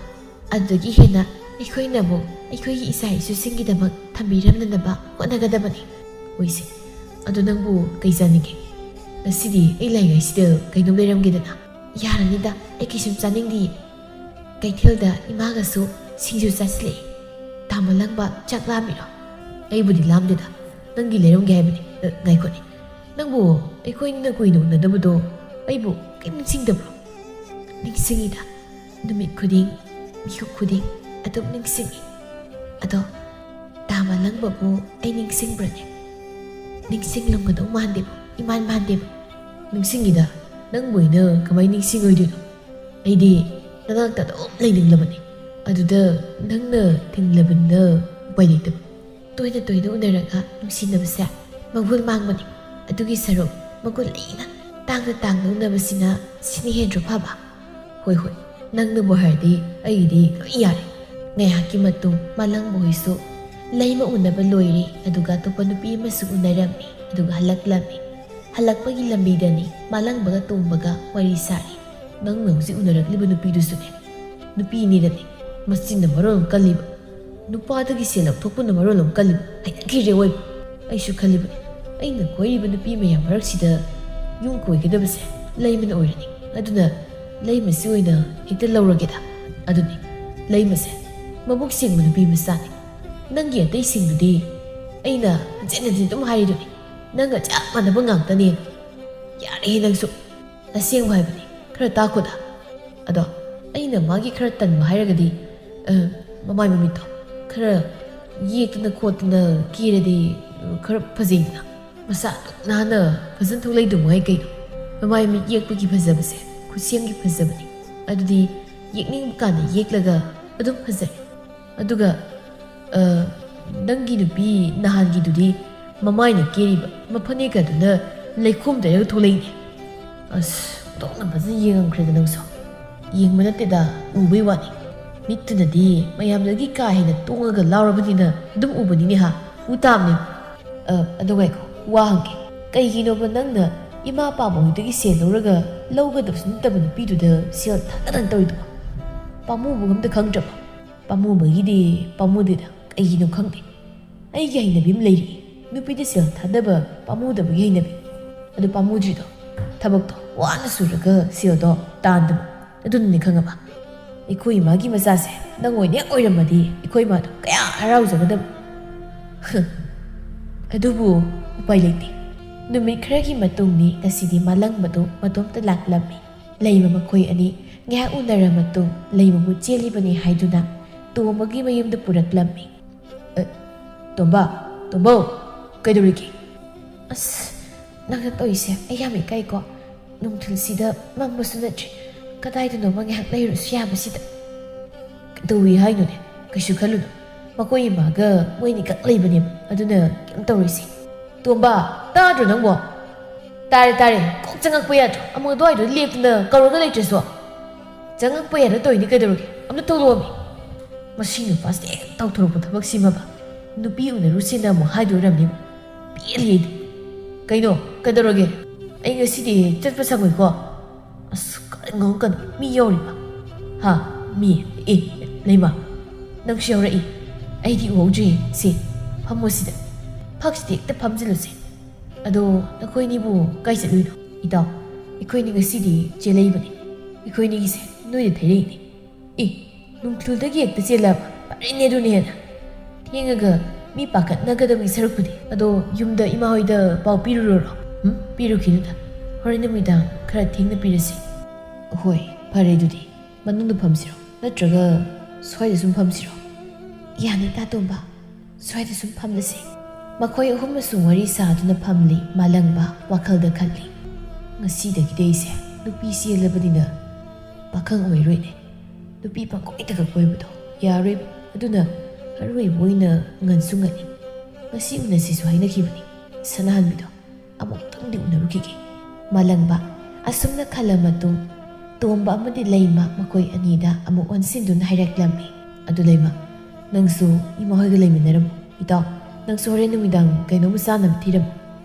ꯑꯗꯨꯗꯒꯤ ꯍꯦꯟꯅ ꯑꯩꯈꯣꯏꯅ ꯑꯃꯨꯛ ꯑꯩꯈꯣꯏꯒꯤ ꯏꯆꯥ ꯏꯁꯨꯁꯤꯡꯒꯤꯗꯃꯛ ꯊꯝꯕꯤꯔꯝꯅꯅꯕ ꯍꯣꯠꯅꯒꯗꯕꯅꯤ꯫ ꯍꯣꯏꯁꯦ, ꯑꯗꯣ ꯅꯪꯕꯨ ꯀꯩ ꯆꯥꯅꯤꯡꯒꯦ? ꯉꯁꯤꯗꯤ ꯑꯩ ꯂꯩꯔꯤꯉꯩꯁꯤꯗ ꯀꯩꯅꯣꯝ ꯂꯩꯔꯝꯒꯦꯗꯅ꯫ ꯌꯥꯔꯅꯤꯗ, ꯑꯩ ꯀꯩꯁꯨꯝ ꯆꯥꯅꯤꯡꯗꯤꯌꯦ꯫ ꯀꯩꯊꯦꯜꯗ ꯏꯃꯥꯒꯁꯨ ꯁꯤꯡꯖꯨ ꯆꯥꯁꯤꯜꯂꯛꯑꯦ꯫ ꯊꯥꯃꯂꯪꯕ, ꯆꯥꯛ ꯂꯥꯝꯃꯤꯔꯣ? ꯑꯩꯕꯨꯗꯤ ꯂꯥꯝꯗꯦꯗ, ꯅꯪꯒꯤ ꯂꯩꯔꯝꯒꯦ ꯍꯥꯏꯕꯅꯤ꯫ ꯑ, ꯉꯥꯏꯈꯣꯅꯦ, ꯅꯪꯕꯨ ꯑꯩꯈꯣꯏꯅ ꯀꯨꯏꯅ ꯎꯅꯗꯕꯗꯣ ꯑꯩꯕꯨ ꯀꯩꯝ ꯅꯤꯡꯁꯤꯡꯗꯕ꯭ꯔꯣ? ꯅꯤꯡꯁꯤꯡꯉꯤꯗ, ꯅꯨꯃꯤꯠ ꯈꯨꯗꯤꯡ, ꯃꯤꯀꯨꯞ ꯈꯨꯗꯤꯡ ꯑꯗꯨꯝ ꯅꯤꯡꯁꯤꯡꯉꯤ꯫ ꯑꯗꯣ ꯊꯥꯃꯂꯪꯕꯕꯨ ꯑꯩ ꯅꯤꯡꯁꯤꯡꯕ꯭ꯔꯅꯦ? ꯅꯤꯡꯁꯤꯡꯂꯝꯒꯗꯧ ꯃꯥꯟꯗꯦꯕ, ꯏꯃꯥꯟ ꯃꯥꯟꯗꯦꯕ꯫ ꯅꯤꯡꯁꯤꯡꯉꯤꯗ, ꯅꯪꯕꯨ ꯑꯩꯅ ꯀꯃꯥꯏꯅ ꯅꯤꯡꯁꯤꯡꯉꯣꯏꯗꯣꯏꯅꯣ? ꯑꯩꯗꯤ ꯅꯅꯥꯛꯇ ꯑꯗꯨꯝ ꯂꯩꯅꯤꯡꯂꯕꯅꯤ꯫ ꯑꯗꯨꯗ ꯅꯪꯅ ꯊꯤꯡꯂꯕꯅꯤꯅ ꯎꯄꯥꯏ ꯂꯩꯇꯕ꯫ ꯇꯣꯏꯅ ꯇꯣꯏꯅ ꯎꯅꯔꯒ ꯅꯨꯡꯁꯤꯅꯕꯁꯦ ꯃꯒꯨꯟ ꯃꯥꯡꯕꯅꯤ꯫ ꯑꯗꯨꯒꯤ ꯁꯔꯨꯛ ꯃꯒꯨꯟ ꯂꯩꯅ ꯇꯥꯡꯅ ꯇꯥꯡꯅ ꯎꯅꯕꯁꯤꯅ ꯁꯤꯅ ꯍꯦꯟꯗ꯭ꯔꯣ ꯐꯕ? ꯍꯣꯏ, ꯍꯣꯏ, ꯅꯪꯅꯕꯨ ꯍꯥꯏꯔꯗꯤ ꯑꯩꯒꯤꯗꯤ ꯂꯣꯏ ꯌꯥꯔꯦ꯫ ꯉꯥꯏꯍꯥꯛꯀꯤ ꯃꯇꯨꯡ ꯃꯥꯂꯪꯕ ꯍꯣꯏꯁꯨ ꯂꯩꯃ ꯎꯅꯕ ꯂꯣꯏꯔꯦ, ꯑꯗꯨꯒ ꯑꯇꯣꯞꯄ ꯅꯨꯄꯤ ꯑꯃꯁꯨ ꯎꯅꯔꯝꯃꯤ, ꯑꯗꯨꯒ ꯍꯜꯂꯛꯂꯝꯃꯤ꯫ ꯍꯜꯂꯛꯄꯒꯤ ꯂꯝꯕꯤꯗꯅꯤ ꯃꯥꯂꯪꯕꯒ ꯇꯣꯝꯕꯒ ꯋꯥꯔꯤ ꯁꯥꯔꯤ꯫ ꯅꯪꯅ ꯍꯧꯖꯤꯛ ꯎꯅꯔꯛꯂꯤꯕ ꯅꯨꯄꯤꯗꯨꯁꯨꯅꯦ, ꯅꯨꯄꯤꯅꯤꯗꯅꯤ, ꯃꯆꯤꯟꯅ ꯃꯔꯣꯜ ꯑꯃ ꯀꯜꯂꯤꯕ, ꯅꯨꯄꯥꯗꯒꯤ ꯁꯦꯜ ꯂꯧꯊꯣꯛꯄꯅ ꯃꯔꯣꯜ ꯑꯃ ꯀꯜꯂꯤꯕ꯫ ꯍꯩꯅꯈꯤꯗ꯭ꯔꯦ ꯑꯣꯏꯕ꯫ ꯑꯩꯁꯨ ꯈꯜꯂꯤꯕꯅꯤ, ꯑꯩꯅ ꯀꯣꯏꯔꯤꯕ ꯅꯨꯄꯤ ꯃꯌꯥꯝ ꯃꯔꯛꯁꯤꯗ ꯌꯨꯝ ꯀꯣꯏꯒꯗꯕꯁꯦ ꯂꯩꯃꯅ ꯑꯣꯏꯔꯅꯤ꯫ ꯑꯗꯨꯅ ꯂꯩꯃꯁꯤ ꯑꯣꯏꯅ ꯍꯦꯛꯇ ꯂꯧꯔꯒꯦꯗ꯫ ꯑꯗꯨꯅꯤ, ꯂꯩꯃꯁꯦ ꯃꯕꯨꯛ ꯁꯦꯡꯕ ꯅꯨꯄꯤ ꯃꯆꯥꯅꯤ꯫ ꯅꯪꯒꯤ ꯑꯇꯩꯁꯤꯡꯗꯨꯗꯤ ꯑꯩꯅ ꯍꯟꯖꯤꯟ ꯍꯟꯖꯤꯟ ꯑꯗꯨꯝ ꯍꯥꯏꯔꯤꯗꯨꯅꯤ, ꯅꯪꯒ ꯆꯞ ꯃꯥꯟꯅꯕ ꯉꯥꯛꯇꯅꯦ꯫ ꯌꯥꯔꯦꯍꯦ ꯅꯪꯁꯨ, ꯑꯁꯦꯡꯕ ꯍꯥꯏꯕꯅꯤ, ꯈꯔ ꯇꯥꯛꯈꯣꯗ꯫ ꯑꯗꯣ ꯑꯩꯅ ꯃꯥꯒꯤ ꯈꯔ ꯇꯟꯕ ꯍꯥꯏꯔꯒꯗꯤ, ꯑ, ꯃꯃꯥꯏ ꯃꯃꯤꯠꯇꯣ ꯈꯔ ꯌꯦꯛꯇꯅ ꯈꯣꯠꯇꯅ ꯀꯦꯔꯗꯤ, ꯑ, ꯈꯔ ꯐꯖꯩꯗꯅ꯫ ꯃꯁꯥ ꯑꯗꯨꯛ ꯅꯥꯟꯅ ꯐꯖꯅ ꯊꯣꯛꯂꯛꯏꯗꯣ ꯃꯉꯥꯏ ꯀꯩꯅꯣ꯫ ꯃꯃꯥꯏ ꯃꯃꯤꯠ ꯌꯦꯛꯄꯒꯤ ꯐꯖꯕꯁꯦ ꯈꯨꯠꯁꯦꯝꯒꯤ ꯐꯖꯕꯅꯤ꯫ ꯑꯗꯨꯗꯤ ꯌꯦꯛꯅꯤꯡꯕ ꯀꯥꯟꯗ ꯌꯦꯛꯂꯒ ꯑꯗꯨꯝ ꯐꯖꯩ꯫ ꯑꯗꯨꯒ, ꯑ, ꯅꯪꯒꯤ ꯅꯨꯄꯤ ꯅꯍꯥꯟꯒꯤꯗꯨꯗꯤ ꯃꯃꯥꯏꯅ ꯀꯦꯔꯤꯕ ꯃꯐꯅꯦꯛꯀꯗꯨꯅ ꯂꯩꯈꯣꯝ ꯇꯩꯔꯒ ꯊꯣꯛꯂꯛꯏꯅꯦ꯫ ꯑꯁ, ꯑꯣꯟꯊꯣꯛꯅ ꯐꯖꯅ ꯌꯦꯡꯉꯝꯈ꯭ꯔꯦꯗ ꯅꯪꯁꯨ꯫ ꯌꯦꯡꯕ ꯅꯠꯇꯦꯗ, ꯎꯕꯩ ꯋꯥꯅꯤ꯫ ꯃꯤꯠꯇꯨꯅꯗꯤ ꯃꯌꯥꯝꯗꯒꯤ ꯀꯥ ꯍꯦꯟꯅ ꯇꯣꯡꯉꯒ ꯂꯥꯎꯔꯕꯅꯤꯅ ꯑꯗꯨꯝ ꯎꯕꯅꯤꯅꯦ ꯍꯥ, ꯎ ꯇꯥꯕꯅꯦ꯫ ꯑ, ꯑꯗꯣ ꯉꯥꯏꯈꯣ, ꯋꯥ ꯍꯪꯒꯦ꯫ ꯀꯩꯒꯤꯅꯣꯕ ꯅꯪꯅ ꯏꯃꯥ ꯄꯥꯝꯕ ꯍꯣꯏꯗꯒꯤ ꯁꯦꯜ ꯂꯧꯔꯒ ꯂꯧꯒꯗꯕꯁꯨ ꯅꯠꯇꯕ ꯅꯨꯄꯤꯗꯨꯗ ꯁꯦꯜ ꯊꯥꯗꯗꯅ ꯇꯧꯔꯤꯗꯨꯕꯣ? ꯄꯥꯝꯃꯨꯕ ꯑꯝꯇ ꯈꯪꯗ꯭ꯔꯕ? ꯄꯥꯝꯃꯨꯕꯒꯤꯗꯤ ꯄꯥꯝꯃꯨꯗꯦꯗ, ꯀꯩꯒꯤꯅꯣ ꯈꯪꯗꯦ꯫ ꯑꯩꯒꯤ ꯍꯩꯅꯕꯤ ꯑꯃ ꯂꯩꯔꯤ, ꯅꯨꯄꯤꯗ ꯁꯦꯜ ꯊꯥꯗꯕ ꯄꯥꯝꯃꯨꯗꯕꯒꯤ ꯍꯩꯅꯕꯤ꯫ ꯑꯗꯨ ꯄꯥꯝꯃꯨꯗ꯭ꯔꯤꯗꯣ, ꯊꯕꯛꯇꯣ ꯋꯥꯅ ꯁꯨꯔꯒ ꯁꯦꯜꯗꯣ ꯇꯥꯟꯗꯕ, ꯑꯗꯨꯅꯅꯦ ꯈꯪꯉꯕ? ꯑꯩꯈꯣꯏ ꯏꯃꯥꯒꯤ ꯃꯆꯥꯁꯦ ꯅꯪ ꯑꯣꯏꯅ ꯍꯦꯛ ꯑꯣꯏꯔꯝꯃꯗꯤ ꯑꯩꯈꯣꯏ ꯏꯃꯥꯗꯣ ꯀꯌꯥ ꯍꯔꯥꯎꯖꯒꯗꯕ꯫ ꯑꯗꯨꯕꯨ ꯎꯄꯥꯏ ꯂꯩꯇꯦ꯫ ꯅꯨꯃꯤꯠ ꯈꯔꯒꯤ ꯃꯇꯨꯡꯅꯤ ꯉꯁꯤꯗꯤ ꯃꯥꯂꯪꯕꯗꯨ ꯃꯇꯣꯝꯇ ꯂꯥꯛꯂꯝꯃꯤ꯫ ꯂꯩꯃ ꯃꯈꯣꯏ ꯑꯅꯤ ꯉꯥꯏꯍꯥꯛ ꯎꯅꯔ ꯃꯇꯨꯡ ꯂꯩꯃꯕꯨ ꯆꯦꯜꯂꯤꯕꯅꯤ ꯍꯥꯏꯗꯨꯅ ꯇꯣꯝꯕꯒꯤ ꯃꯌꯨꯝꯗ ꯄꯨꯔꯛꯂꯝꯃꯤ꯫ "ꯑ, ꯇꯣꯝꯕ, ꯇꯣꯝꯕꯧ, ꯀꯩꯗꯧꯔꯤꯒꯦ?" "ꯑꯁ, ꯅꯪꯅ ꯇꯧꯔꯤꯁꯦ ꯑꯩ ꯌꯥꯝ ꯏꯀꯥꯏꯀꯣ꯫ ꯅꯨꯡꯊꯤꯜꯁꯤꯗ ꯃꯝꯕꯁꯨ ꯅꯠꯇ꯭ꯔꯤ꯫ ꯀꯗꯥꯏꯗꯅꯣꯃ ꯉꯥꯏꯍꯥꯛ ꯂꯩꯔꯨꯔꯁꯨ ꯌꯥꯕꯁꯤꯗ꯫" "ꯀꯩꯗꯧꯏ ꯍꯥꯏꯅꯣꯅꯦ? ꯀꯩꯁꯨ ꯈꯜꯂꯨꯅꯨ꯫ ꯃꯈꯣꯏ ꯏꯃꯥꯒ ꯃꯣꯏ ꯑꯅꯤꯈꯛ ꯂꯩꯕꯅꯦꯕ, ꯑꯗꯨꯅ ꯀꯩꯝ ꯇꯧꯔꯣꯏꯁꯦ꯫" "ꯇꯣꯝꯕ, ꯇꯥꯗ꯭ꯔꯣ ꯅꯪꯕꯣ?" "ꯇꯥꯔꯦ, ꯇꯥꯔꯦ꯫ ꯀꯣꯛ ꯆꯪꯉꯛꯄ ꯌꯥꯗ꯭ꯔꯣ? ꯑꯃꯨꯛ ꯑꯗꯨꯋꯥꯏꯗ ꯂꯦꯞꯇꯅ ꯀꯧꯔꯒ ꯂꯩꯇ꯭ꯔꯁꯨ꯫ ꯆꯪꯉꯛꯄ ꯌꯥꯗ ꯇꯧꯔꯤꯅꯤ ꯀꯩꯗꯧꯔꯒꯦ? ꯑꯝꯇ ꯊꯣꯛꯂꯛꯑꯣꯃꯤ꯫" ꯃꯁꯤ ꯅꯨꯄꯥꯁꯦ ꯍꯦꯛ ꯇꯧꯊꯣꯔꯛꯄ ꯊꯕꯛꯁꯤꯃꯕ꯫ ꯅꯨꯄꯤ ꯎꯅꯔꯨꯁꯦꯅ ꯑꯃꯨꯛ ꯍꯥꯏꯗꯣꯏ ꯑꯣꯏꯔꯝꯅꯤ꯫ ꯄꯦꯜꯂꯦ ꯑꯩꯗꯤ꯫ "ꯀꯩꯅꯣ? ꯀꯩꯗꯧꯔꯒꯦ? ꯑꯩ ꯉꯁꯤꯗꯤ ꯆꯠꯄ ꯁꯪꯉꯣꯏꯀꯣ꯫" "ꯑꯁ, ꯀꯔꯤ ꯉꯥꯡꯉꯛꯀꯅꯨ? ꯃꯤ ꯌꯥꯎꯔꯤꯕ?" "ꯍꯥ? ꯃꯤ? ꯑꯦ, ꯂꯩꯃ, ꯅꯪꯁꯨ ꯌꯥꯎꯔꯛꯏ? ꯑꯩꯗꯤ ꯎꯍꯧꯗ꯭ꯔꯦ꯫ ꯁꯦ, ꯐꯝꯃꯣ ꯁꯤꯗ꯫ ꯐꯛꯁꯤꯗ ꯍꯦꯛꯇ ꯐꯝꯖꯤꯜꯂꯨꯁꯦ꯫ ꯑꯗꯣ ꯅꯈꯣꯏꯅꯤꯕꯨ ꯀꯥꯏ ꯆꯠꯂꯨꯏꯅꯣ?" "ꯏꯇꯥꯎ, ꯑꯩꯈꯣꯏꯅꯤ ꯉꯁꯤꯗꯤ ꯆꯦꯜꯂꯛꯏꯕꯅꯤ꯫ ꯑꯩꯈꯣꯏꯅꯤꯒꯤꯁꯦ ꯅꯣꯏꯗ ꯊꯩꯔꯛꯏꯅꯤ꯫" "ꯑꯦ, ꯅꯨꯡꯊꯤꯜꯗꯒꯤ ꯍꯦꯛꯇ ꯆꯦꯜꯂꯕ? ꯐꯔꯦꯅꯦ ꯑꯗꯨꯅ ꯍꯦꯟꯅ꯫ ꯊꯦꯡꯉꯒ ꯃꯤ ꯄꯥꯈꯠꯅꯒꯗꯕꯒꯤ ꯁꯔꯨꯛꯄꯨꯗꯤ꯫ ꯑꯗꯣ ꯌꯨꯝꯗ ꯏꯃꯥ ꯍꯣꯏꯗ ꯄꯥꯎ ꯄꯤꯔꯨꯔꯣꯔꯣ?" "ꯎꯝ, ꯄꯤꯔꯨꯈꯤꯅꯨꯗ꯫ ꯍꯣꯔꯦꯟ ꯅꯨꯃꯤꯗꯥꯡ ꯈꯔ ꯊꯦꯡꯅ ꯄꯤꯔꯁꯤ꯫" "ꯍꯣꯏ, ꯐꯔꯦ ꯑꯗꯨꯗꯤ꯫" ꯃꯅꯨꯡꯗ ꯐꯝꯁꯤꯔꯣ? ꯅꯠꯇ꯭ꯔꯒ ꯁ꯭ꯋꯥꯏꯗ ꯁꯨꯝ ꯐꯝꯁꯤꯔꯣ? ꯌꯥꯅꯤꯗ ꯇꯣꯝꯕ, ꯁ꯭ꯋꯥꯏꯗ ꯁꯨꯝ ꯐꯝꯂꯁꯤ꯫ ꯃꯈꯣꯏ ꯑꯍꯨꯝ ꯑꯃꯁꯨꯡ ꯋꯥꯔꯤ ꯁꯥꯗꯨꯅ ꯐꯝꯂꯤ꯫ ꯃꯥꯂꯪꯕ ꯋꯥꯈꯜꯗ ꯈꯜꯂꯤ, "ꯉꯁꯤꯗꯒꯤꯗꯤ ꯑꯩꯁꯦ ꯅꯨꯄꯤ ꯆꯦꯜꯂꯕꯅꯤꯅ ꯄꯥꯈꯪ ꯑꯣꯏꯔꯣꯏꯅꯦ꯫ ꯅꯨꯄꯤ ꯄꯪꯀꯣꯏꯗꯒ ꯀꯣꯏꯕꯗꯣ ꯌꯥꯔꯣꯏꯕ꯫ ꯑꯗꯨꯅ ꯑꯔꯣꯏꯕ ꯑꯣꯏꯅ ꯉꯟꯁꯨ ꯉꯜꯂꯤ꯫ ꯉꯁꯤ ꯎꯅꯁꯤꯁꯨ ꯍꯥꯏꯅꯈꯤꯕꯅꯤ ꯁꯅꯥꯍꯟꯕꯤꯗꯣ꯫ ꯑꯃꯨꯛꯇꯪꯗꯤ ꯎꯅꯔꯨꯈꯤꯒꯦ꯫" ꯃꯥꯂꯪꯕ ꯑꯁꯨꯝꯅ ꯈꯜꯂ ꯃꯇꯨꯡ, ꯇꯣꯝꯕ ꯑꯃꯗꯤ ꯂꯩꯃ ꯃꯈꯣꯏ ꯑꯅꯤꯗ ꯑꯃꯨꯛ ꯑꯣꯟꯁꯤꯟꯗꯨꯅ ꯍꯥꯏꯔꯛꯂꯝꯃꯤ꯫ "ꯑꯗꯨ ꯂꯩꯃ, ꯅꯪꯁꯨ ꯏꯃꯥ ꯍꯣꯏꯒ ꯂꯩꯃꯤꯟꯅꯔꯝꯃꯣ꯫ ꯏꯇꯥꯎ, ꯅꯪꯁꯨ ꯍꯣꯔꯦꯟ ꯅꯨꯃꯤꯗꯥꯡ ꯀꯩꯅꯣꯝꯃ ꯆꯥꯅꯕ ꯊꯤꯔꯝꯃꯣ꯫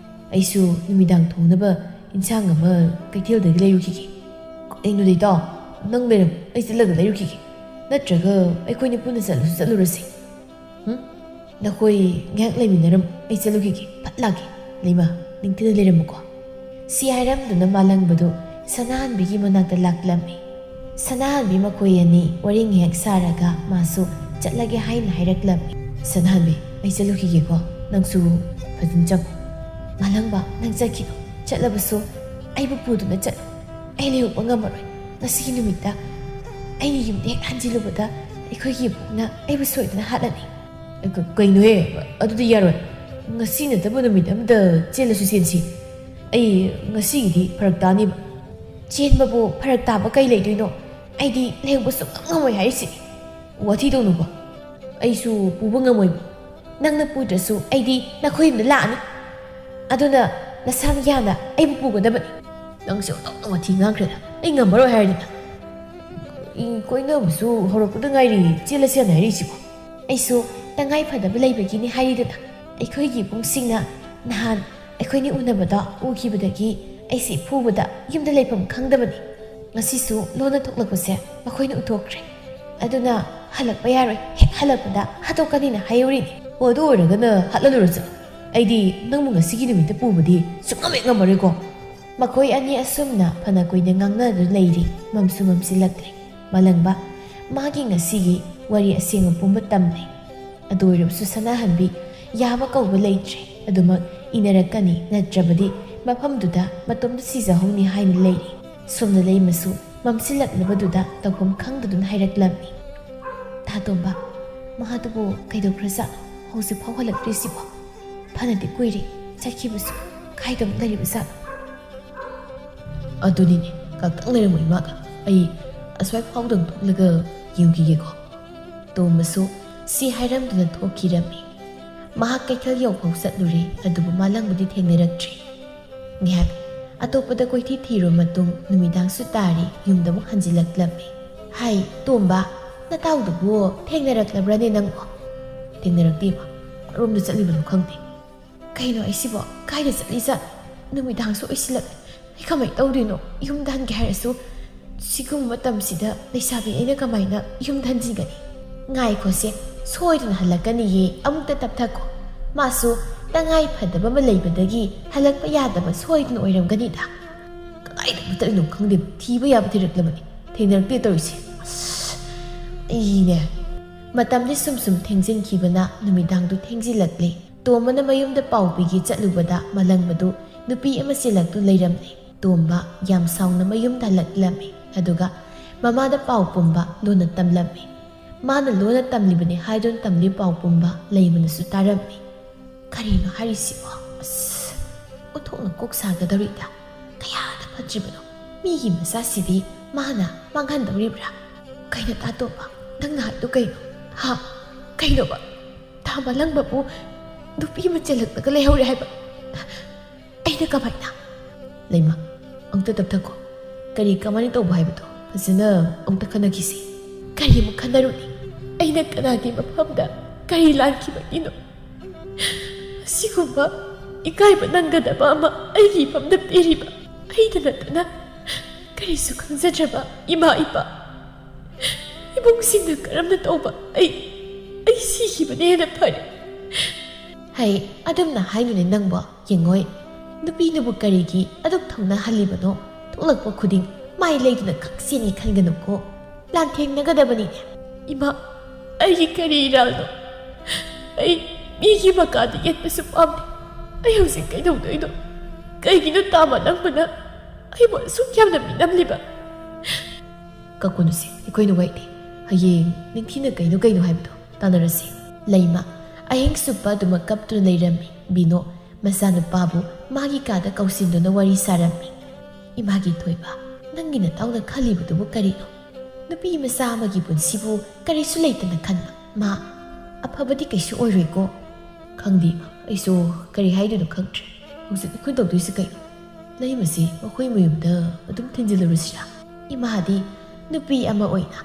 ꯑꯩꯁꯨ ꯅꯨꯃꯤꯗꯥꯡ ꯊꯣꯡꯅꯕ ꯏꯟꯁꯥꯡ ꯑꯃ ꯀꯩꯊꯦꯜꯗꯒꯤ ꯂꯩꯔꯨꯈꯤꯒꯦ꯫" "ꯀꯩꯅꯣꯗ ꯏꯇꯥꯎ, ꯅꯪ ꯂꯩꯔꯝꯃꯣ, ꯑꯩ ꯆꯠꯂꯒ ꯂꯩꯔꯨꯈꯤꯒꯦ꯫ ꯅꯠꯇ꯭ꯔꯒ ꯑꯩꯈꯣꯏꯅꯤ ꯄꯨꯟꯅ ꯆꯠꯂꯁꯨ ꯆꯠꯂꯨꯔꯁꯤ꯫" "ꯍꯨꯝ? ꯅꯈꯣꯏ ꯉꯥꯏꯍꯥꯛ ꯂꯩꯃꯤꯟꯅꯔꯝꯃꯣ, ꯑꯩ ꯆꯠꯂꯨꯈꯤꯒꯦ, ꯐꯠ ꯂꯥꯛꯀꯦ꯫ ꯂꯩꯃ, ꯅꯤꯡꯊꯤꯅ ꯂꯩꯔꯝꯃꯨꯀꯣ꯫" ꯁꯤ ꯍꯥꯏꯔꯝꯗꯨꯅ ꯃꯥꯂꯪꯕꯗꯨ ꯁꯅꯥꯍꯟꯕꯤꯒꯤ ꯃꯅꯥꯛꯇ ꯂꯥꯛꯂꯝꯃꯤ꯫ ꯁꯅꯥꯍꯟꯕꯤ ꯃꯈꯣꯏ ꯑꯅꯤ ꯋꯥꯔꯤ ꯉꯥꯏꯍꯥꯛ ꯁꯥꯔꯒ ꯃꯥꯁꯨ ꯆꯠꯂꯒꯦ ꯍꯥꯏꯅ ꯍꯥꯏꯔꯛꯂꯝꯃꯤ꯫ "ꯁꯅꯥꯍꯟꯕꯤ, ꯑꯩ ꯆꯠꯂꯨꯈꯤꯒꯦꯀꯣ, ꯅꯪꯁꯨ ꯐꯖꯅ ꯆꯪꯉꯨ꯫" "ꯃꯥꯂꯪꯕ, ꯅꯪ ꯆꯠꯈꯤꯅꯨ, ꯆꯠꯂꯕꯁꯨ ꯑꯩꯕꯨ ꯄꯨꯗꯨꯅ ꯆꯠꯂꯨ꯫ ꯑꯩ ꯂꯩꯍꯧꯕ ꯉꯝꯃꯔꯣꯏ꯫ ꯉꯁꯤꯒꯤ ꯅꯨꯃꯤꯠꯇ ꯑꯩꯒꯤ ꯌꯨꯝꯗ ꯍꯦꯛ ꯍꯟꯖꯤꯜꯂꯨꯕꯗ ꯑꯩꯈꯣꯏꯒꯤ ꯏꯕꯨꯡꯅ ꯑꯩꯕꯨ ꯁꯣꯏꯗꯅ ꯍꯥꯠꯂꯅꯤ꯫" "ꯀ-, ꯀꯩꯅꯣꯍꯦ, ꯑꯗꯨꯗꯤ ꯌꯥꯔꯣꯏ꯫ ꯉꯁꯤ ꯅꯠꯇꯕ ꯅꯨꯃꯤꯠ ꯑꯃꯗ ꯆꯦꯜꯂꯁꯨ ꯆꯦꯟꯁꯤ꯫ ꯑꯩ ꯉꯁꯤꯒꯤꯗꯤ ꯐꯔꯛ ꯇꯥꯅꯤꯕ꯫" "ꯆꯦꯟꯕꯕꯨ ꯐꯔꯛ ꯇꯥꯕ ꯀꯩ ꯂꯩꯗꯣꯏꯅꯣ? ꯑꯩꯗꯤ ꯂꯩꯍꯧꯕ ꯁꯨꯡꯉꯝ ꯉꯝꯃꯣꯏ ꯍꯥꯏꯔꯤꯁꯤꯅꯤ꯫" "ꯋꯥꯊꯤ ꯇꯧꯅꯨꯀꯣ꯫ ꯑꯩꯁꯨ ꯄꯨꯕ ꯉꯝꯃꯣꯏꯕ꯫ ꯅꯪꯅ ꯄꯨꯗ꯭ꯔꯁꯨ ꯑꯩꯗꯤ ꯅꯈꯣꯏ ꯌꯨꯝꯗ ꯂꯥꯛꯑꯅꯤ꯫ ꯑꯗꯨꯅ ꯅꯁꯥꯅ ꯌꯥꯅ ꯑꯩꯕꯨ ꯄꯨꯒꯗꯕꯅꯤ꯫" "ꯅꯪꯁꯦ ꯑꯣꯟꯊꯣꯛꯅ ꯋꯥꯊꯤ ꯉꯥꯡꯈ꯭ꯔꯦꯗ꯫ ꯑꯩ ꯉꯝꯃꯔꯣꯏ ꯍꯥꯏꯔꯗꯅ꯫ ꯏ, ꯀꯣꯏꯅꯕꯁꯨ ꯍꯧꯔꯛꯄꯗ ꯉꯥꯏꯔꯤ, ꯆꯦꯜꯂꯁꯦꯅ ꯍꯥꯏꯔꯤꯁꯤꯕꯣ?" "ꯑꯩꯁꯨ ꯇꯉꯥꯏ ꯐꯗꯕ ꯂꯩꯕꯒꯤꯅꯤ ꯍꯥꯏꯔꯤꯗꯅ꯫ ꯑꯩꯈꯣꯏꯒꯤ ꯏꯕꯨꯡꯁꯤꯡꯅ ꯅꯍꯥꯟ ꯑꯩꯈꯣꯏꯅꯤ ꯎꯅꯕꯗ ꯎꯈꯤꯕꯗꯒꯤ ꯑꯩꯁꯦ ꯏꯐꯨꯕꯗ ꯌꯨꯝꯗ ꯂꯩꯐꯝ ꯈꯪꯗꯕꯅꯤ꯫ ꯉꯁꯤꯁꯨ ꯂꯣꯟꯅ ꯊꯣꯛꯂꯛꯄꯁꯦ ꯃꯈꯣꯏꯅ ꯎꯊꯣꯛꯈ꯭ꯔꯦ꯫ ꯑꯗꯨꯅ ꯍꯜꯂꯛꯄ ꯌꯥꯔꯣꯏ, ꯍꯦꯛ ꯍꯜꯂꯛꯄꯗ ꯍꯥꯠꯇꯣꯛꯀꯅꯤꯅ ꯍꯥꯏꯍꯧꯔꯤꯅꯤ꯫" "ꯑꯣ, ꯑꯗꯨ ꯑꯣꯏꯔꯒꯅ ꯍꯥꯠꯂꯂꯨꯔꯁꯤ꯫ ꯑꯩꯗꯤ ꯅꯪꯕꯨ ꯉꯁꯤꯒꯤ ꯅꯨꯃꯤꯠꯇ ꯄꯨꯕꯗꯤ ꯁꯨꯡꯉꯝ ꯍꯦꯛ ꯉꯝꯃꯔꯣꯏꯀꯣ꯫" ꯃꯈꯣꯏ ꯑꯅꯤ ꯑꯁꯨꯝꯅ ꯐꯅ ꯀꯨꯏꯅ ꯉꯥꯡꯅꯗꯨꯅ ꯂꯩꯔꯤ꯫ ꯃꯝꯁꯨ ꯃꯝꯁꯤꯜꯂꯛꯂꯦ꯫ ꯃꯥꯂꯪꯕ ꯃꯥꯒꯤ ꯉꯁꯤꯒꯤ ꯋꯥꯔꯤ ꯑꯁꯦꯡꯕ ꯄꯨꯝꯕ ꯇꯝꯂꯦ꯫ ꯑꯗꯨ ꯑꯣꯏꯔꯕꯁꯨ ꯁꯅꯥꯍꯟꯕꯤ ꯌꯥꯕ ꯀꯧꯕ ꯂꯩꯇ꯭ꯔꯦ꯫ ꯑꯗꯨꯃꯛ ꯏꯟꯅꯔꯛꯀꯅꯤ, ꯅꯠꯇ꯭ꯔꯕꯗꯤ ꯃꯐꯝꯗꯨꯗ ꯃꯇꯣꯝꯇ ꯁꯤꯖꯍꯧꯅꯤ ꯍꯥꯏꯅ ꯂꯩꯔꯤ꯫ ꯁꯣꯝꯗ ꯂꯩꯃꯁꯨ ꯃꯝꯁꯤꯜꯂꯛꯂꯕꯗꯨꯗ ꯇꯧꯐꯝ ꯈꯪꯗꯗꯨꯅ ꯍꯥꯏꯔꯛꯂꯝꯃꯤ꯫ "ꯇꯥ ꯇꯣꯝꯕ, ꯃꯍꯥꯛꯇꯨꯕꯨ ꯀꯩꯗꯧꯈ꯭ꯔꯖꯥꯠꯅꯣ? ꯍꯧꯖꯤꯛ ꯐꯥꯎ ꯍꯜꯂꯛꯇ꯭ꯔꯤꯁꯤꯕꯣ? ꯐꯅꯗꯤ ꯀꯨꯏꯔꯦ ꯆꯠꯈꯤꯕꯁꯨ꯫ ꯀꯥꯏꯗ ꯑꯃꯨꯛ ꯂꯩꯔꯤꯕꯖꯥꯠꯅꯣ?" "ꯑꯗꯨꯅꯤꯅꯦ, ꯉꯥꯛꯇꯪ ꯂꯩꯔꯝꯃꯣ ꯏꯃꯥꯒ꯫ ꯑꯩ ꯑꯁ꯭ꯋꯥꯏ ꯐꯥꯎꯗꯪ ꯊꯣꯛꯂꯒ ꯌꯦꯡꯈꯤꯒꯦꯀꯣ꯫" ꯇꯣꯝꯕꯁꯨ ꯁꯤ ꯍꯥꯏꯔꯝꯗꯨꯅ ꯊꯣꯛꯈꯤꯔꯝꯃꯤ꯫ ꯃꯍꯥꯛ ꯀꯩꯊꯦꯜ ꯌꯧꯐꯥꯎ ꯆꯠꯂꯨꯔꯦ, ꯑꯗꯨꯕꯨ ꯃꯥꯂꯪꯕꯗꯤ ꯊꯦꯡꯅꯔꯛꯇ꯭ꯔꯦ꯫ ꯉꯥꯏꯍꯥꯛ ꯑꯇꯣꯞꯄꯗ ꯀꯣꯏꯊꯤ ꯊꯤꯔꯨ ꯃꯇꯨꯡ ꯅꯨꯃꯤꯗꯥꯡꯁꯨ ꯇꯥꯔꯦ, ꯌꯨꯝꯗ ꯑꯃꯨꯛ ꯍꯟꯖꯤꯜꯂꯛꯂꯝꯃꯤ꯫ "ꯍꯥꯏ, ꯇꯣꯝꯕ, ꯅꯇꯥꯎꯗꯨꯕꯨ ꯊꯦꯡꯅꯔꯛꯂꯕ꯭ꯔꯅꯦ ꯅꯪꯕꯣ?" "ꯊꯦꯡꯅꯔꯛꯇꯦꯕ, ꯀꯔꯣꯝꯗ ꯆꯠꯂꯤꯕꯅꯣ ꯈꯪꯗꯦ꯫" "ꯀꯩꯅꯣ ꯑꯩꯁꯤꯕꯣ? ꯀꯥꯏꯗ ꯆꯠꯂꯤꯖꯥꯠ? ꯅꯨꯃꯤꯗꯥꯡꯁꯨ ꯑꯣꯏꯁꯤꯜꯂꯛꯂꯦ꯫ ꯑꯩ ꯀꯃꯥꯏꯅ ꯇꯧꯗꯣꯏꯅꯣ? ꯌꯨꯝꯗ ꯍꯟꯒꯦ ꯍꯥꯏꯔꯁꯨ ꯁꯤꯒꯨꯝꯕ ꯃꯇꯝꯁꯤꯗ ꯂꯩꯁꯥꯕꯤ ꯑꯩꯅ ꯀꯃꯥꯏꯅ ꯌꯨꯝꯗ ꯍꯟꯖꯤꯟꯒꯅꯤ?" "ꯉꯥꯏꯈꯣꯁꯦ, ꯁꯣꯏꯗꯅ ꯍꯜꯂꯛꯀꯅꯤꯌꯦ, ꯑꯃꯨꯛꯇ ꯇꯞꯊꯈꯣ꯫ ꯃꯥꯁꯨ ꯇꯉꯥꯏ ꯐꯗꯕ ꯑꯃ ꯂꯩꯕꯗꯒꯤ ꯍꯜꯂꯛꯄ ꯌꯥꯗꯕ ꯁꯣꯏꯗꯅ ꯑꯣꯏꯔꯝꯒꯅꯤꯗ꯫" "ꯀꯗꯥꯏꯗ ꯆꯠꯂꯤꯅꯣ ꯈꯪꯗꯦ, ꯊꯤꯕ ꯌꯥꯕ ꯊꯤꯔꯛꯂꯕꯅꯤ, ꯊꯦꯡꯅꯔꯛꯇꯦ ꯇꯧꯔꯤꯁꯦ꯫ ꯑꯁ, ꯑꯩꯅꯦ꯫" ꯃꯇꯝꯗꯤ ꯁꯨꯝ ꯁꯨꯝ ꯊꯦꯡꯖꯤꯟꯈꯤꯕꯅ ꯅꯨꯃꯤꯗꯥꯡꯗꯨ ꯊꯦꯡꯖꯤꯜꯂꯛꯂꯦ꯫ ꯇꯣꯝꯕꯅ ꯃꯌꯨꯝꯗ ꯄꯥꯎ ꯄꯤꯒꯦ ꯆꯠꯂꯨꯕꯗ ꯃꯥꯂꯪꯕꯗꯨ ꯅꯨꯄꯤ ꯑꯃ ꯆꯦꯜꯂꯛꯇꯨ ꯂꯩꯔꯝꯂꯦ꯫ ꯇꯣꯝꯕ ꯌꯥꯝ ꯁꯥꯎꯅ ꯃꯌꯨꯝꯗ ꯍꯜꯂꯛꯂꯝꯃꯤ꯫ ꯑꯗꯨꯒ ꯃꯃꯥꯗ ꯄꯥꯎ ꯄꯨꯝꯕ ꯂꯣꯟꯅ ꯇꯝꯂꯝꯃꯤ꯫ ꯃꯥꯅ ꯂꯣꯟꯅ ꯇꯝꯂꯤꯕꯅꯤ ꯍꯥꯏꯗꯨꯅ ꯇꯝꯂꯤ ꯄꯥꯎ ꯄꯨꯝꯕ ꯂꯩꯃꯅꯁꯨ ꯇꯥꯔꯝꯃꯤ꯫ "ꯀꯔꯤꯅꯣ ꯍꯥꯏꯔꯤꯁꯤꯕꯣ? ꯑꯁ, ꯑꯣꯟꯊꯣꯛꯅ ꯀꯣꯛ ꯁꯥꯒꯗꯧꯔꯤꯗ꯫ ꯀꯌꯥꯗ ꯐꯠꯇ꯭ꯔꯤꯕꯅꯣ꯫ ꯃꯤꯒꯤ ꯃꯆꯥꯁꯤꯗꯤ ꯃꯥꯅ ꯃꯥꯡꯍꯟꯗꯧꯔꯤꯕ꯭ꯔꯥ? ꯀꯩꯅꯣ ꯇꯥ ꯇꯣꯝꯕ, ꯅꯪꯅ ꯍꯥꯏꯗꯣ ꯀꯩꯅꯣ? ꯍꯥ? ꯀꯩꯅꯣꯕ? ꯇꯥ ꯃꯥꯂꯪꯕꯕꯨ ꯅꯨꯄꯤ ꯑꯃ ꯆꯦꯜꯂꯛꯂꯒ ꯂꯩꯍꯧꯔꯦ ꯍꯥꯏꯕ? ꯑꯩꯅ ꯀꯃꯥꯏꯅ?" "ꯂꯩꯃ, ꯑꯃꯨꯛꯇ ꯇꯞꯊꯈꯣ꯫ ꯀꯔꯤ ꯀꯃꯥꯏꯅ ꯇꯧꯕ ꯍꯥꯏꯕꯗꯣ ꯐꯖꯅ ꯑꯃꯨꯛꯇ ꯈꯟꯅꯈꯤꯁꯤ꯫" "ꯀꯔꯤ ꯑꯃꯨꯛ ꯈꯟꯅꯔꯨꯅꯤ? ꯑꯩꯅ ꯀꯅꯥꯒꯤ ꯃꯐꯝꯗ ꯀꯔꯤ ꯂꯥꯟꯈꯤꯕꯒꯤꯅꯣ? ꯑꯁꯤꯒꯨꯝꯕ ꯏꯀꯥꯏꯕ ꯅꯪꯒꯗꯕ ꯑꯃ ꯑꯩꯒꯤ ꯏꯐꯝꯗ ꯄꯤꯔꯤꯕ ꯑꯩꯗ ꯅꯠꯇꯅ ꯀꯔꯤꯁꯨ ꯈꯪꯖꯗ꯭ꯔꯕ ꯏꯃꯥ ꯏꯄꯥ, ꯏꯕꯨꯡꯁꯤꯡꯅ ꯀꯔꯝꯅ ꯇꯧꯕ ꯑꯩ, ꯑꯩ ꯁꯤꯈꯤꯕꯅ ꯍꯦꯟꯅ ꯐꯔꯦ꯫" "ꯍꯩ, ꯑꯗꯨꯝꯅ ꯍꯥꯏꯅꯨꯅꯦ ꯅꯪꯕꯣ꯫ ꯌꯦꯡꯉꯣꯏ, ꯅꯨꯄꯤꯅꯕꯨ ꯀꯔꯤꯒꯤ ꯑꯗꯨꯛ ꯊꯧꯅꯥ ꯍꯜꯂꯤꯕꯅꯣ? ꯊꯣꯛꯂꯛꯄ ꯈꯨꯗꯤꯡ ꯃꯥꯏ ꯂꯩꯗꯨꯅ ꯈꯛ ꯆꯦꯟꯅꯤ ꯈꯟꯒꯅꯨꯀꯣ꯫ ꯂꯥꯟꯊꯦꯡꯅꯒꯗꯕꯅꯤꯅꯦ꯫" "ꯏꯃꯥ, ꯑꯩꯒꯤ ꯀꯔꯤ ꯏꯔꯥꯜꯅꯣ? ꯑꯩ ꯃꯤꯒꯤ ꯃꯀꯥꯗ ꯌꯦꯠꯄꯁꯨ ꯄꯥꯝꯗꯦ꯫ ꯑꯩ ꯍꯧꯖꯤꯛ ꯀꯩꯗꯧꯗꯣꯏꯅꯣ? ꯀꯩꯒꯤꯅꯣ ꯇꯥ ꯃꯥꯂꯪꯕꯅ ꯑꯩꯕꯨ ꯑꯁꯨꯛ ꯌꯥꯝꯅ ꯃꯤꯅꯝꯂꯤꯕ? ꯀꯛꯀꯅꯨꯁꯦ, ꯑꯩꯈꯣꯏꯅ ꯋꯥꯏꯠꯅꯦ꯫ ꯍꯌꯦꯡ ꯅꯤꯡꯊꯤꯅ ꯀꯩꯅꯣ ꯀꯩꯅꯣ ꯍꯥꯏꯕꯗꯣ ꯇꯥꯟꯅꯔꯁꯤ꯫ ꯂꯩꯃ ꯑꯍꯤꯡ ꯆꯨꯞꯄ ꯑꯗꯨꯃꯛ ꯀꯞꯇꯨꯅ ꯂꯩꯔꯝꯃꯤ꯫ ꯕꯤꯅꯣ ꯃꯆꯥꯅꯨꯄꯥꯕꯨ ꯃꯥꯒꯤ ꯀꯥꯗ ꯀꯧꯁꯤꯟꯗꯨꯅ ꯋꯥꯔꯤ ꯁꯥꯔꯝꯃꯤ꯫ "ꯏꯃꯥꯒꯤ ꯊꯣꯏꯕ, ꯅꯪꯒꯤ ꯅꯇꯥꯎꯅ ꯈꯜꯂꯤꯕꯗꯨꯕꯨ ꯀꯔꯤꯅꯣ? ꯅꯨꯄꯤ ꯃꯆꯥ ꯑꯃꯒꯤ ꯄꯨꯟꯁꯤꯕꯨ ꯀꯔꯤꯁꯨ ꯂꯩꯇꯅ ꯈꯟꯕ꯫ ꯃꯥ ꯑꯐꯕꯗꯤ ꯀꯩꯁꯨ ꯑꯣꯏꯔꯣꯏꯀꯣ?" "ꯈꯪꯗꯦ ꯏꯃꯥ, ꯑꯩꯁꯨ ꯀꯔꯤ ꯍꯥꯏꯗꯣꯏꯅꯣ ꯈꯪꯗ꯭ꯔꯦ꯫ ꯍꯧꯖꯤꯛ ꯑꯩꯈꯣꯏ ꯇꯧꯗꯣꯏꯁꯤ ꯀꯩꯅꯣ? ꯂꯩꯃꯁꯤ ꯃꯈꯣꯏ ꯃꯌꯨꯝꯗ ꯑꯗꯨꯝ ꯊꯤꯟꯖꯤꯜꯂꯨꯔꯁꯤꯔꯥ? ꯏꯃꯥꯗꯤ ꯅꯨꯄꯤ ꯑꯃ ꯑꯣꯏꯅ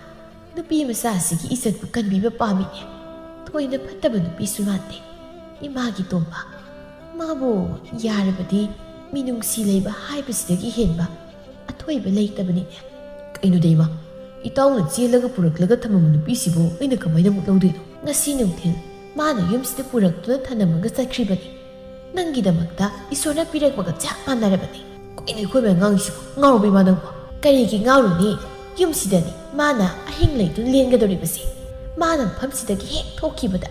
ꯅꯨꯄꯤ ꯃꯆꯥꯁꯤꯒꯤ ꯏꯖꯠꯄꯨ ꯀꯟꯕꯤꯕ ꯄꯥꯝꯃꯤꯅꯦ꯫ ꯊꯣꯏꯅ ꯐꯠꯇꯕ ꯅꯨꯄꯤꯁꯨ ꯃꯥꯟꯗꯦ꯫ ꯏꯃꯥꯒꯤ ꯇꯣꯝꯕ, ꯃꯥꯕꯨ ꯌꯥꯔꯕꯗꯤ ꯃꯤꯅꯨꯡꯁꯤ ꯂꯩꯕ ꯍꯥꯏꯕꯁꯤꯗꯒꯤ ꯍꯦꯟꯕ ꯑꯊꯣꯏꯕ ꯂꯩꯇꯕꯅꯤꯅꯦ꯫" "ꯀꯩꯅꯣꯗ ꯏꯃꯥ, ꯏꯇꯥꯎꯅ ꯆꯦꯜꯂꯒ ꯄꯨꯔꯛꯂꯒ ꯊꯝꯃꯝꯕ ꯅꯨꯄꯤꯁꯤꯕꯨ ꯑꯩꯅ ꯀꯃꯥꯏꯅ ꯑꯃꯨꯛ ꯂꯧꯗꯣꯏꯅꯣ? ꯉꯁꯤ ꯅꯨꯡꯊꯤꯜ ꯃꯥꯅ ꯌꯨꯝꯁꯤꯗ ꯄꯨꯔꯛꯇꯨꯅ ꯊꯅꯝꯃꯒ ꯆꯠꯈ꯭ꯔꯤꯕꯅꯤ꯫ ꯅꯪꯒꯤꯗꯃꯛꯇ ꯏꯁꯣꯔꯅ ꯄꯤꯔꯛꯄꯒ ꯆꯞ ꯃꯥꯟꯅꯔꯕꯅꯤ꯫" "ꯀꯩꯅꯣ ꯑꯩꯈꯣꯏ ꯃꯌꯥꯝ ꯉꯥꯡꯉꯤꯁꯤꯕꯣ? ꯉꯥꯎꯔꯕ ꯏꯃꯥ ꯅꯪꯕꯣ?" "ꯀꯔꯤꯒꯤ ꯉꯥꯎꯔꯨꯅꯤ? ꯌꯨꯝꯁꯤꯗꯅꯤ ꯃꯥꯅ ꯑꯍꯤꯡ ꯂꯩꯗꯨꯅ ꯂꯦꯟꯒꯗꯧꯔꯤꯕꯁꯦ꯫ ꯃꯥꯅ ꯃꯐꯝꯁꯤꯗꯒꯤ ꯍꯦꯛ ꯊꯣꯛꯈꯤꯕꯗ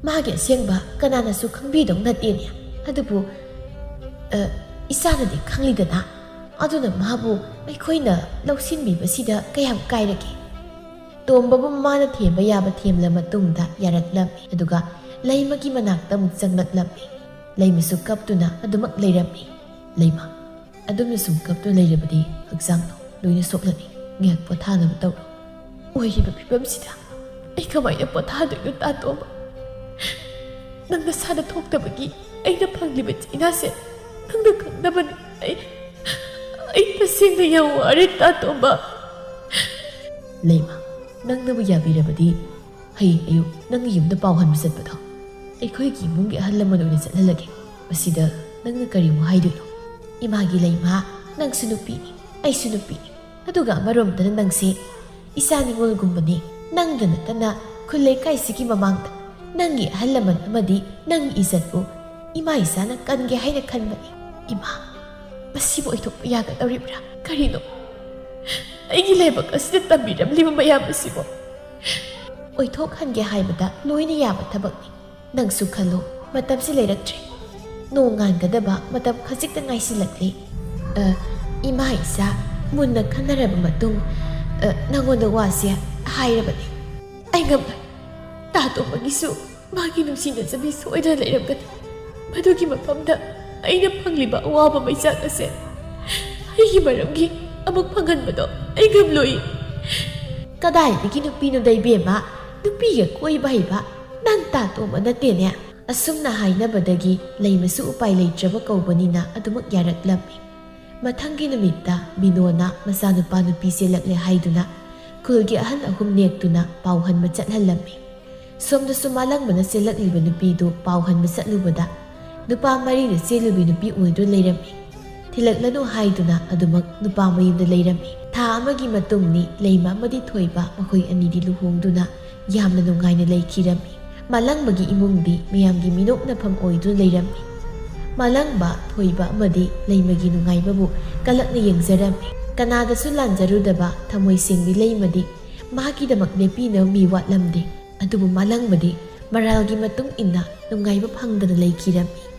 ꯃꯥꯒꯤ ꯑꯁꯦꯡꯕ ꯀꯅꯥꯅꯁꯨ ꯈꯪꯕꯤꯗꯧ ꯅꯠꯇꯦꯅꯦ꯫ ꯑꯗꯨꯕꯨ, ꯑ, ꯏꯆꯥꯅꯗꯤ ꯈꯪꯂꯤꯗꯅ꯫ ꯑꯗꯨꯅ ꯃꯥꯕꯨ ꯑꯩꯈꯣꯏꯅ ꯂꯧꯁꯤꯟꯕꯤꯕꯁꯤꯗ ꯀꯌꯥꯝ ꯀꯥꯏꯔꯒꯦ?" ꯇꯣꯝꯕꯕꯨ ꯃꯃꯥꯅ ꯊꯦꯝꯕ ꯌꯥꯕ ꯊꯦꯝꯂ ꯃꯇꯨꯡꯗ ꯌꯥꯔꯛꯂꯝꯃꯤ꯫ ꯑꯗꯨꯒ ꯂꯩꯃꯒꯤ ꯃꯅꯥꯛꯇ ꯑꯃꯨꯛ ꯆꯪꯂꯛꯂꯝꯃꯤ꯫ ꯂꯩꯃꯁꯨ ꯀꯞꯇꯨꯅ ꯑꯗꯨꯃꯛ ꯂꯩꯔꯝꯃꯤ꯫ "ꯂꯩꯃ, ꯑꯗꯨꯝꯅ ꯁꯨꯝ ꯀꯞꯇꯨꯅ ꯂꯩꯔꯕꯗꯤ ꯍꯛꯆꯥꯡꯗꯣ ꯂꯣꯏꯅ ꯁꯣꯛꯂꯅꯤ꯫ ꯉꯥꯏꯍꯥꯛ ꯄꯣꯊꯥꯅꯕ ꯇꯧꯔꯣ꯫" "ꯑꯣꯏꯔꯤꯕ ꯐꯤꯕꯝꯁꯤꯗ ꯑꯩ ꯀꯃꯥꯏꯅ ꯄꯣꯊꯥꯗꯣꯏꯅꯣ ꯇꯥꯇꯣꯝꯕ? ꯅꯪ ꯅꯁꯥꯗ ꯊꯣꯛꯇꯕꯒꯤ ꯑꯩꯅ ꯐꯪꯂꯤꯕ ꯆꯩꯅꯥꯁꯦ ꯅꯪꯅ ꯈꯪꯗꯕꯅꯤ꯫ ꯑꯩ, ꯑꯩ ꯇꯁꯦꯡꯅ ꯌꯥꯝ ꯋꯥꯔꯦ ꯇꯥꯇꯣꯝꯕ꯫" "ꯂꯩꯃ, ꯅꯪꯅꯕꯨ ꯌꯥꯕꯤꯔꯕꯗꯤ ꯍꯌꯦꯡ ꯑꯌꯨꯛ ꯅꯪꯒꯤ ꯌꯨꯝꯗ ꯄꯥꯎ ꯍꯟꯕ ꯆꯠꯄꯗꯣ ꯑꯩꯈꯣꯏꯒꯤ ꯏꯃꯨꯡꯒꯤ ꯑꯍꯜ ꯂꯃꯟ ꯑꯣꯏꯅ ꯆꯠꯍꯜꯂꯒꯦ꯫ ꯃꯁꯤꯗ ꯅꯪꯅ ꯀꯔꯤꯃꯨꯛ ꯍꯥꯏꯗꯣꯏꯅꯣ? ꯏꯃꯥꯒꯤ ꯂꯩꯃ, ꯅꯪꯁꯨ ꯅꯨꯄꯤꯅꯤ, ꯑꯩꯁꯨ ꯅꯨꯄꯤꯅꯤ꯫ ꯑꯗꯨꯒ ꯑꯃꯔꯣꯝꯗꯅ ꯅꯪꯁꯦ ꯏꯆꯥ ꯅꯤꯉꯣꯜꯒꯨꯝꯕꯅꯤ꯫ ꯅꯪꯗ ꯅꯠꯇꯅ ꯈꯨꯜ ꯂꯩꯀꯥꯏꯁꯤꯒꯤ ꯃꯃꯥꯡꯗ ꯅꯪꯒꯤ ꯑꯍꯜ ꯂꯃꯟ ꯑꯃꯗꯤ ꯅꯪꯒꯤ ꯏꯖꯠꯄꯨ ꯏꯃꯥ ꯏꯆꯥꯅ ꯀꯟꯒꯦ ꯍꯥꯏꯅ ꯈꯟꯕꯅꯤ꯫" "ꯏꯃꯥ, ꯃꯁꯤꯕꯨ ꯑꯣꯏꯊꯣꯛꯄ ꯌꯥꯒꯗꯧꯔꯤꯕ꯭ꯔꯥ? ꯀꯔꯤꯅꯣ ꯑꯩꯒꯤ ꯂꯥꯏꯕꯛ ꯑꯁꯤꯗ ꯇꯝꯕꯤꯔꯝꯂꯤꯕ ꯃꯌꯥꯝ ꯑꯁꯤꯕꯨ?" "ꯑꯣꯏꯊꯣꯛꯍꯟꯒꯦ ꯍꯥꯏꯕꯗ ꯂꯣꯏꯅ ꯌꯥꯕ ꯊꯕꯛꯅꯤ꯫ ꯅꯪꯁꯨ ꯈꯜꯂꯨ, ꯃꯇꯝꯁꯤ ꯂꯩꯔꯛꯇ꯭ꯔꯦ꯫ ꯅꯣꯡ ꯉꯥꯟꯒꯗꯕ ꯃꯇꯝ ꯈꯖꯤꯛꯇ ꯉꯥꯏꯁꯤꯜꯂꯛꯂꯦ꯫ ꯑ, ꯏꯃꯥ ꯏꯆꯥ ꯃꯨꯟꯅ ꯈꯟꯅꯔꯕ ꯃꯇꯨꯡ ꯑ, ꯅꯪꯉꯣꯟꯗ ꯋꯥꯁꯦ ꯍꯥꯏꯔꯕꯅꯤ꯫ ꯑꯩ ꯉꯝꯂꯣꯏ꯫ ꯇꯥ ꯇꯣꯝꯕꯒꯤꯁꯨ ꯃꯥꯒꯤ ꯅꯨꯡꯁꯤꯅꯖꯕꯤ ꯁꯣꯏꯗꯅ ꯂꯩꯔꯝꯒꯅꯤ꯫ ꯃꯗꯨꯒꯤ ꯃꯐꯝꯗ ꯑꯩꯅ ꯐꯪꯂꯤꯕ ꯑꯋꯥꯕ ꯃꯩꯆꯥꯛ ꯑꯁꯦ ꯑꯩꯒꯤ ꯃꯔꯝꯒꯤ ꯑꯃꯨꯛ ꯐꯪꯍꯟꯕꯗꯣ ꯑꯩ ꯉꯝꯂꯣꯏ꯫ ꯀꯗꯥꯏꯗꯒꯤ ꯅꯨꯄꯤꯅꯣꯗ ꯏꯕꯦꯝꯃ? ꯅꯨꯄꯤꯒ ꯀꯣꯏꯕ ꯍꯩꯕ ꯅꯪ ꯇꯥ ꯇꯣꯝꯕ ꯅꯠꯇꯦꯅꯦ꯫ ꯑꯁꯨꯝꯅ ꯍꯥꯏꯅꯕꯗꯒꯤ ꯂꯩꯃꯁꯨ ꯎꯄꯥꯏ ꯂꯩꯇ꯭ꯔꯕ ꯀꯧꯕꯅꯤꯅ ꯑꯗꯨꯃꯛ ꯌꯥꯔꯛꯂꯝꯃꯤ꯫ ꯃꯊꯪꯒꯤ ꯅꯨꯃꯤꯠꯇ ꯃꯤꯅꯣꯅ ꯃꯆꯥꯅꯨꯄꯥ ꯅꯨꯄꯤ ꯆꯦꯜꯂꯛꯂꯦ ꯍꯥꯏꯗꯨꯅ ꯈꯨꯜꯒꯤ ꯑꯍꯜ ꯑꯍꯨꯝ ꯅꯦꯛꯇꯨꯅ ꯄꯥꯎ ꯍꯟꯕ ꯆꯠꯍꯜꯂꯝꯃꯤ꯫ ꯁꯣꯝꯗꯁꯨ ꯃꯥꯂꯪꯕꯅ ꯆꯦꯜꯂꯛꯂꯤꯕ ꯅꯨꯄꯤꯗꯨ ꯄꯥꯎ ꯍꯟꯕ ꯆꯠꯂꯨꯕꯗ ꯅꯨꯄꯥ ꯃꯔꯤꯗ ꯆꯦꯜꯂꯨꯕꯤ ꯅꯨꯄꯤ ꯑꯣꯏꯗꯨꯅ ꯂꯩꯔꯝꯃꯤ꯫ ꯊꯤꯜꯂꯛꯂꯅꯨ ꯍꯥꯏꯗꯨꯅ ꯑꯗꯨꯃꯛ ꯅꯨꯄꯥ ꯃꯌꯨꯝꯗ ꯂꯩꯔꯝꯃꯤ꯫ ꯊꯥ ꯑꯃꯒꯤ ꯃꯇꯨꯡꯅꯤ ꯂꯩꯃ ꯑꯃꯗꯤ ꯊꯣꯏꯕ ꯃꯈꯣꯏ ꯑꯅꯤꯗꯤ ꯂꯨꯍꯣꯡꯗꯨꯅ ꯌꯥꯝꯅ ꯅꯨꯡꯉꯥꯏꯅ ꯂꯩꯈꯤꯔꯝꯃꯤ꯫ ꯃꯥꯂꯪꯕꯒꯤ ꯏꯃꯨꯡꯗꯤ ꯃꯌꯥꯝꯒꯤ ꯃꯤꯅꯣꯛꯅꯐꯝ ꯑꯣꯏꯗꯨꯅ ꯂꯩꯔꯝꯃꯤ꯫ ꯃꯥꯂꯪꯕ, ꯊꯣꯏꯕ ꯑꯃꯗꯤ ꯂꯩꯃꯒꯤ ꯅꯨꯡꯉꯥꯏꯕꯕꯨ ꯀꯂꯛꯅ ꯌꯦꯡꯖꯔꯝꯃꯤ꯫ ꯀꯅꯥꯗꯁꯨ ꯂꯥꯟꯖꯔꯨꯗꯕ ꯊꯃꯣꯏ ꯁꯦꯡꯕꯤ ꯂꯩꯃꯗꯤ ꯃꯍꯥꯛꯀꯤꯗꯃꯛ ꯂꯦꯞꯄꯤꯅꯕ ꯃꯤ ꯋꯥꯠꯂꯝꯗꯦ꯫ ꯑꯗꯨꯕꯨ ꯃꯥꯂꯪꯕꯗꯤ ꯃꯔꯥꯜꯒꯤ ꯃꯇꯨꯡ ꯏꯟꯅ ꯅꯨꯡꯉꯥꯏꯕ ꯐꯪꯗꯅ ꯂꯩꯈꯤꯔꯝꯃꯤ꯫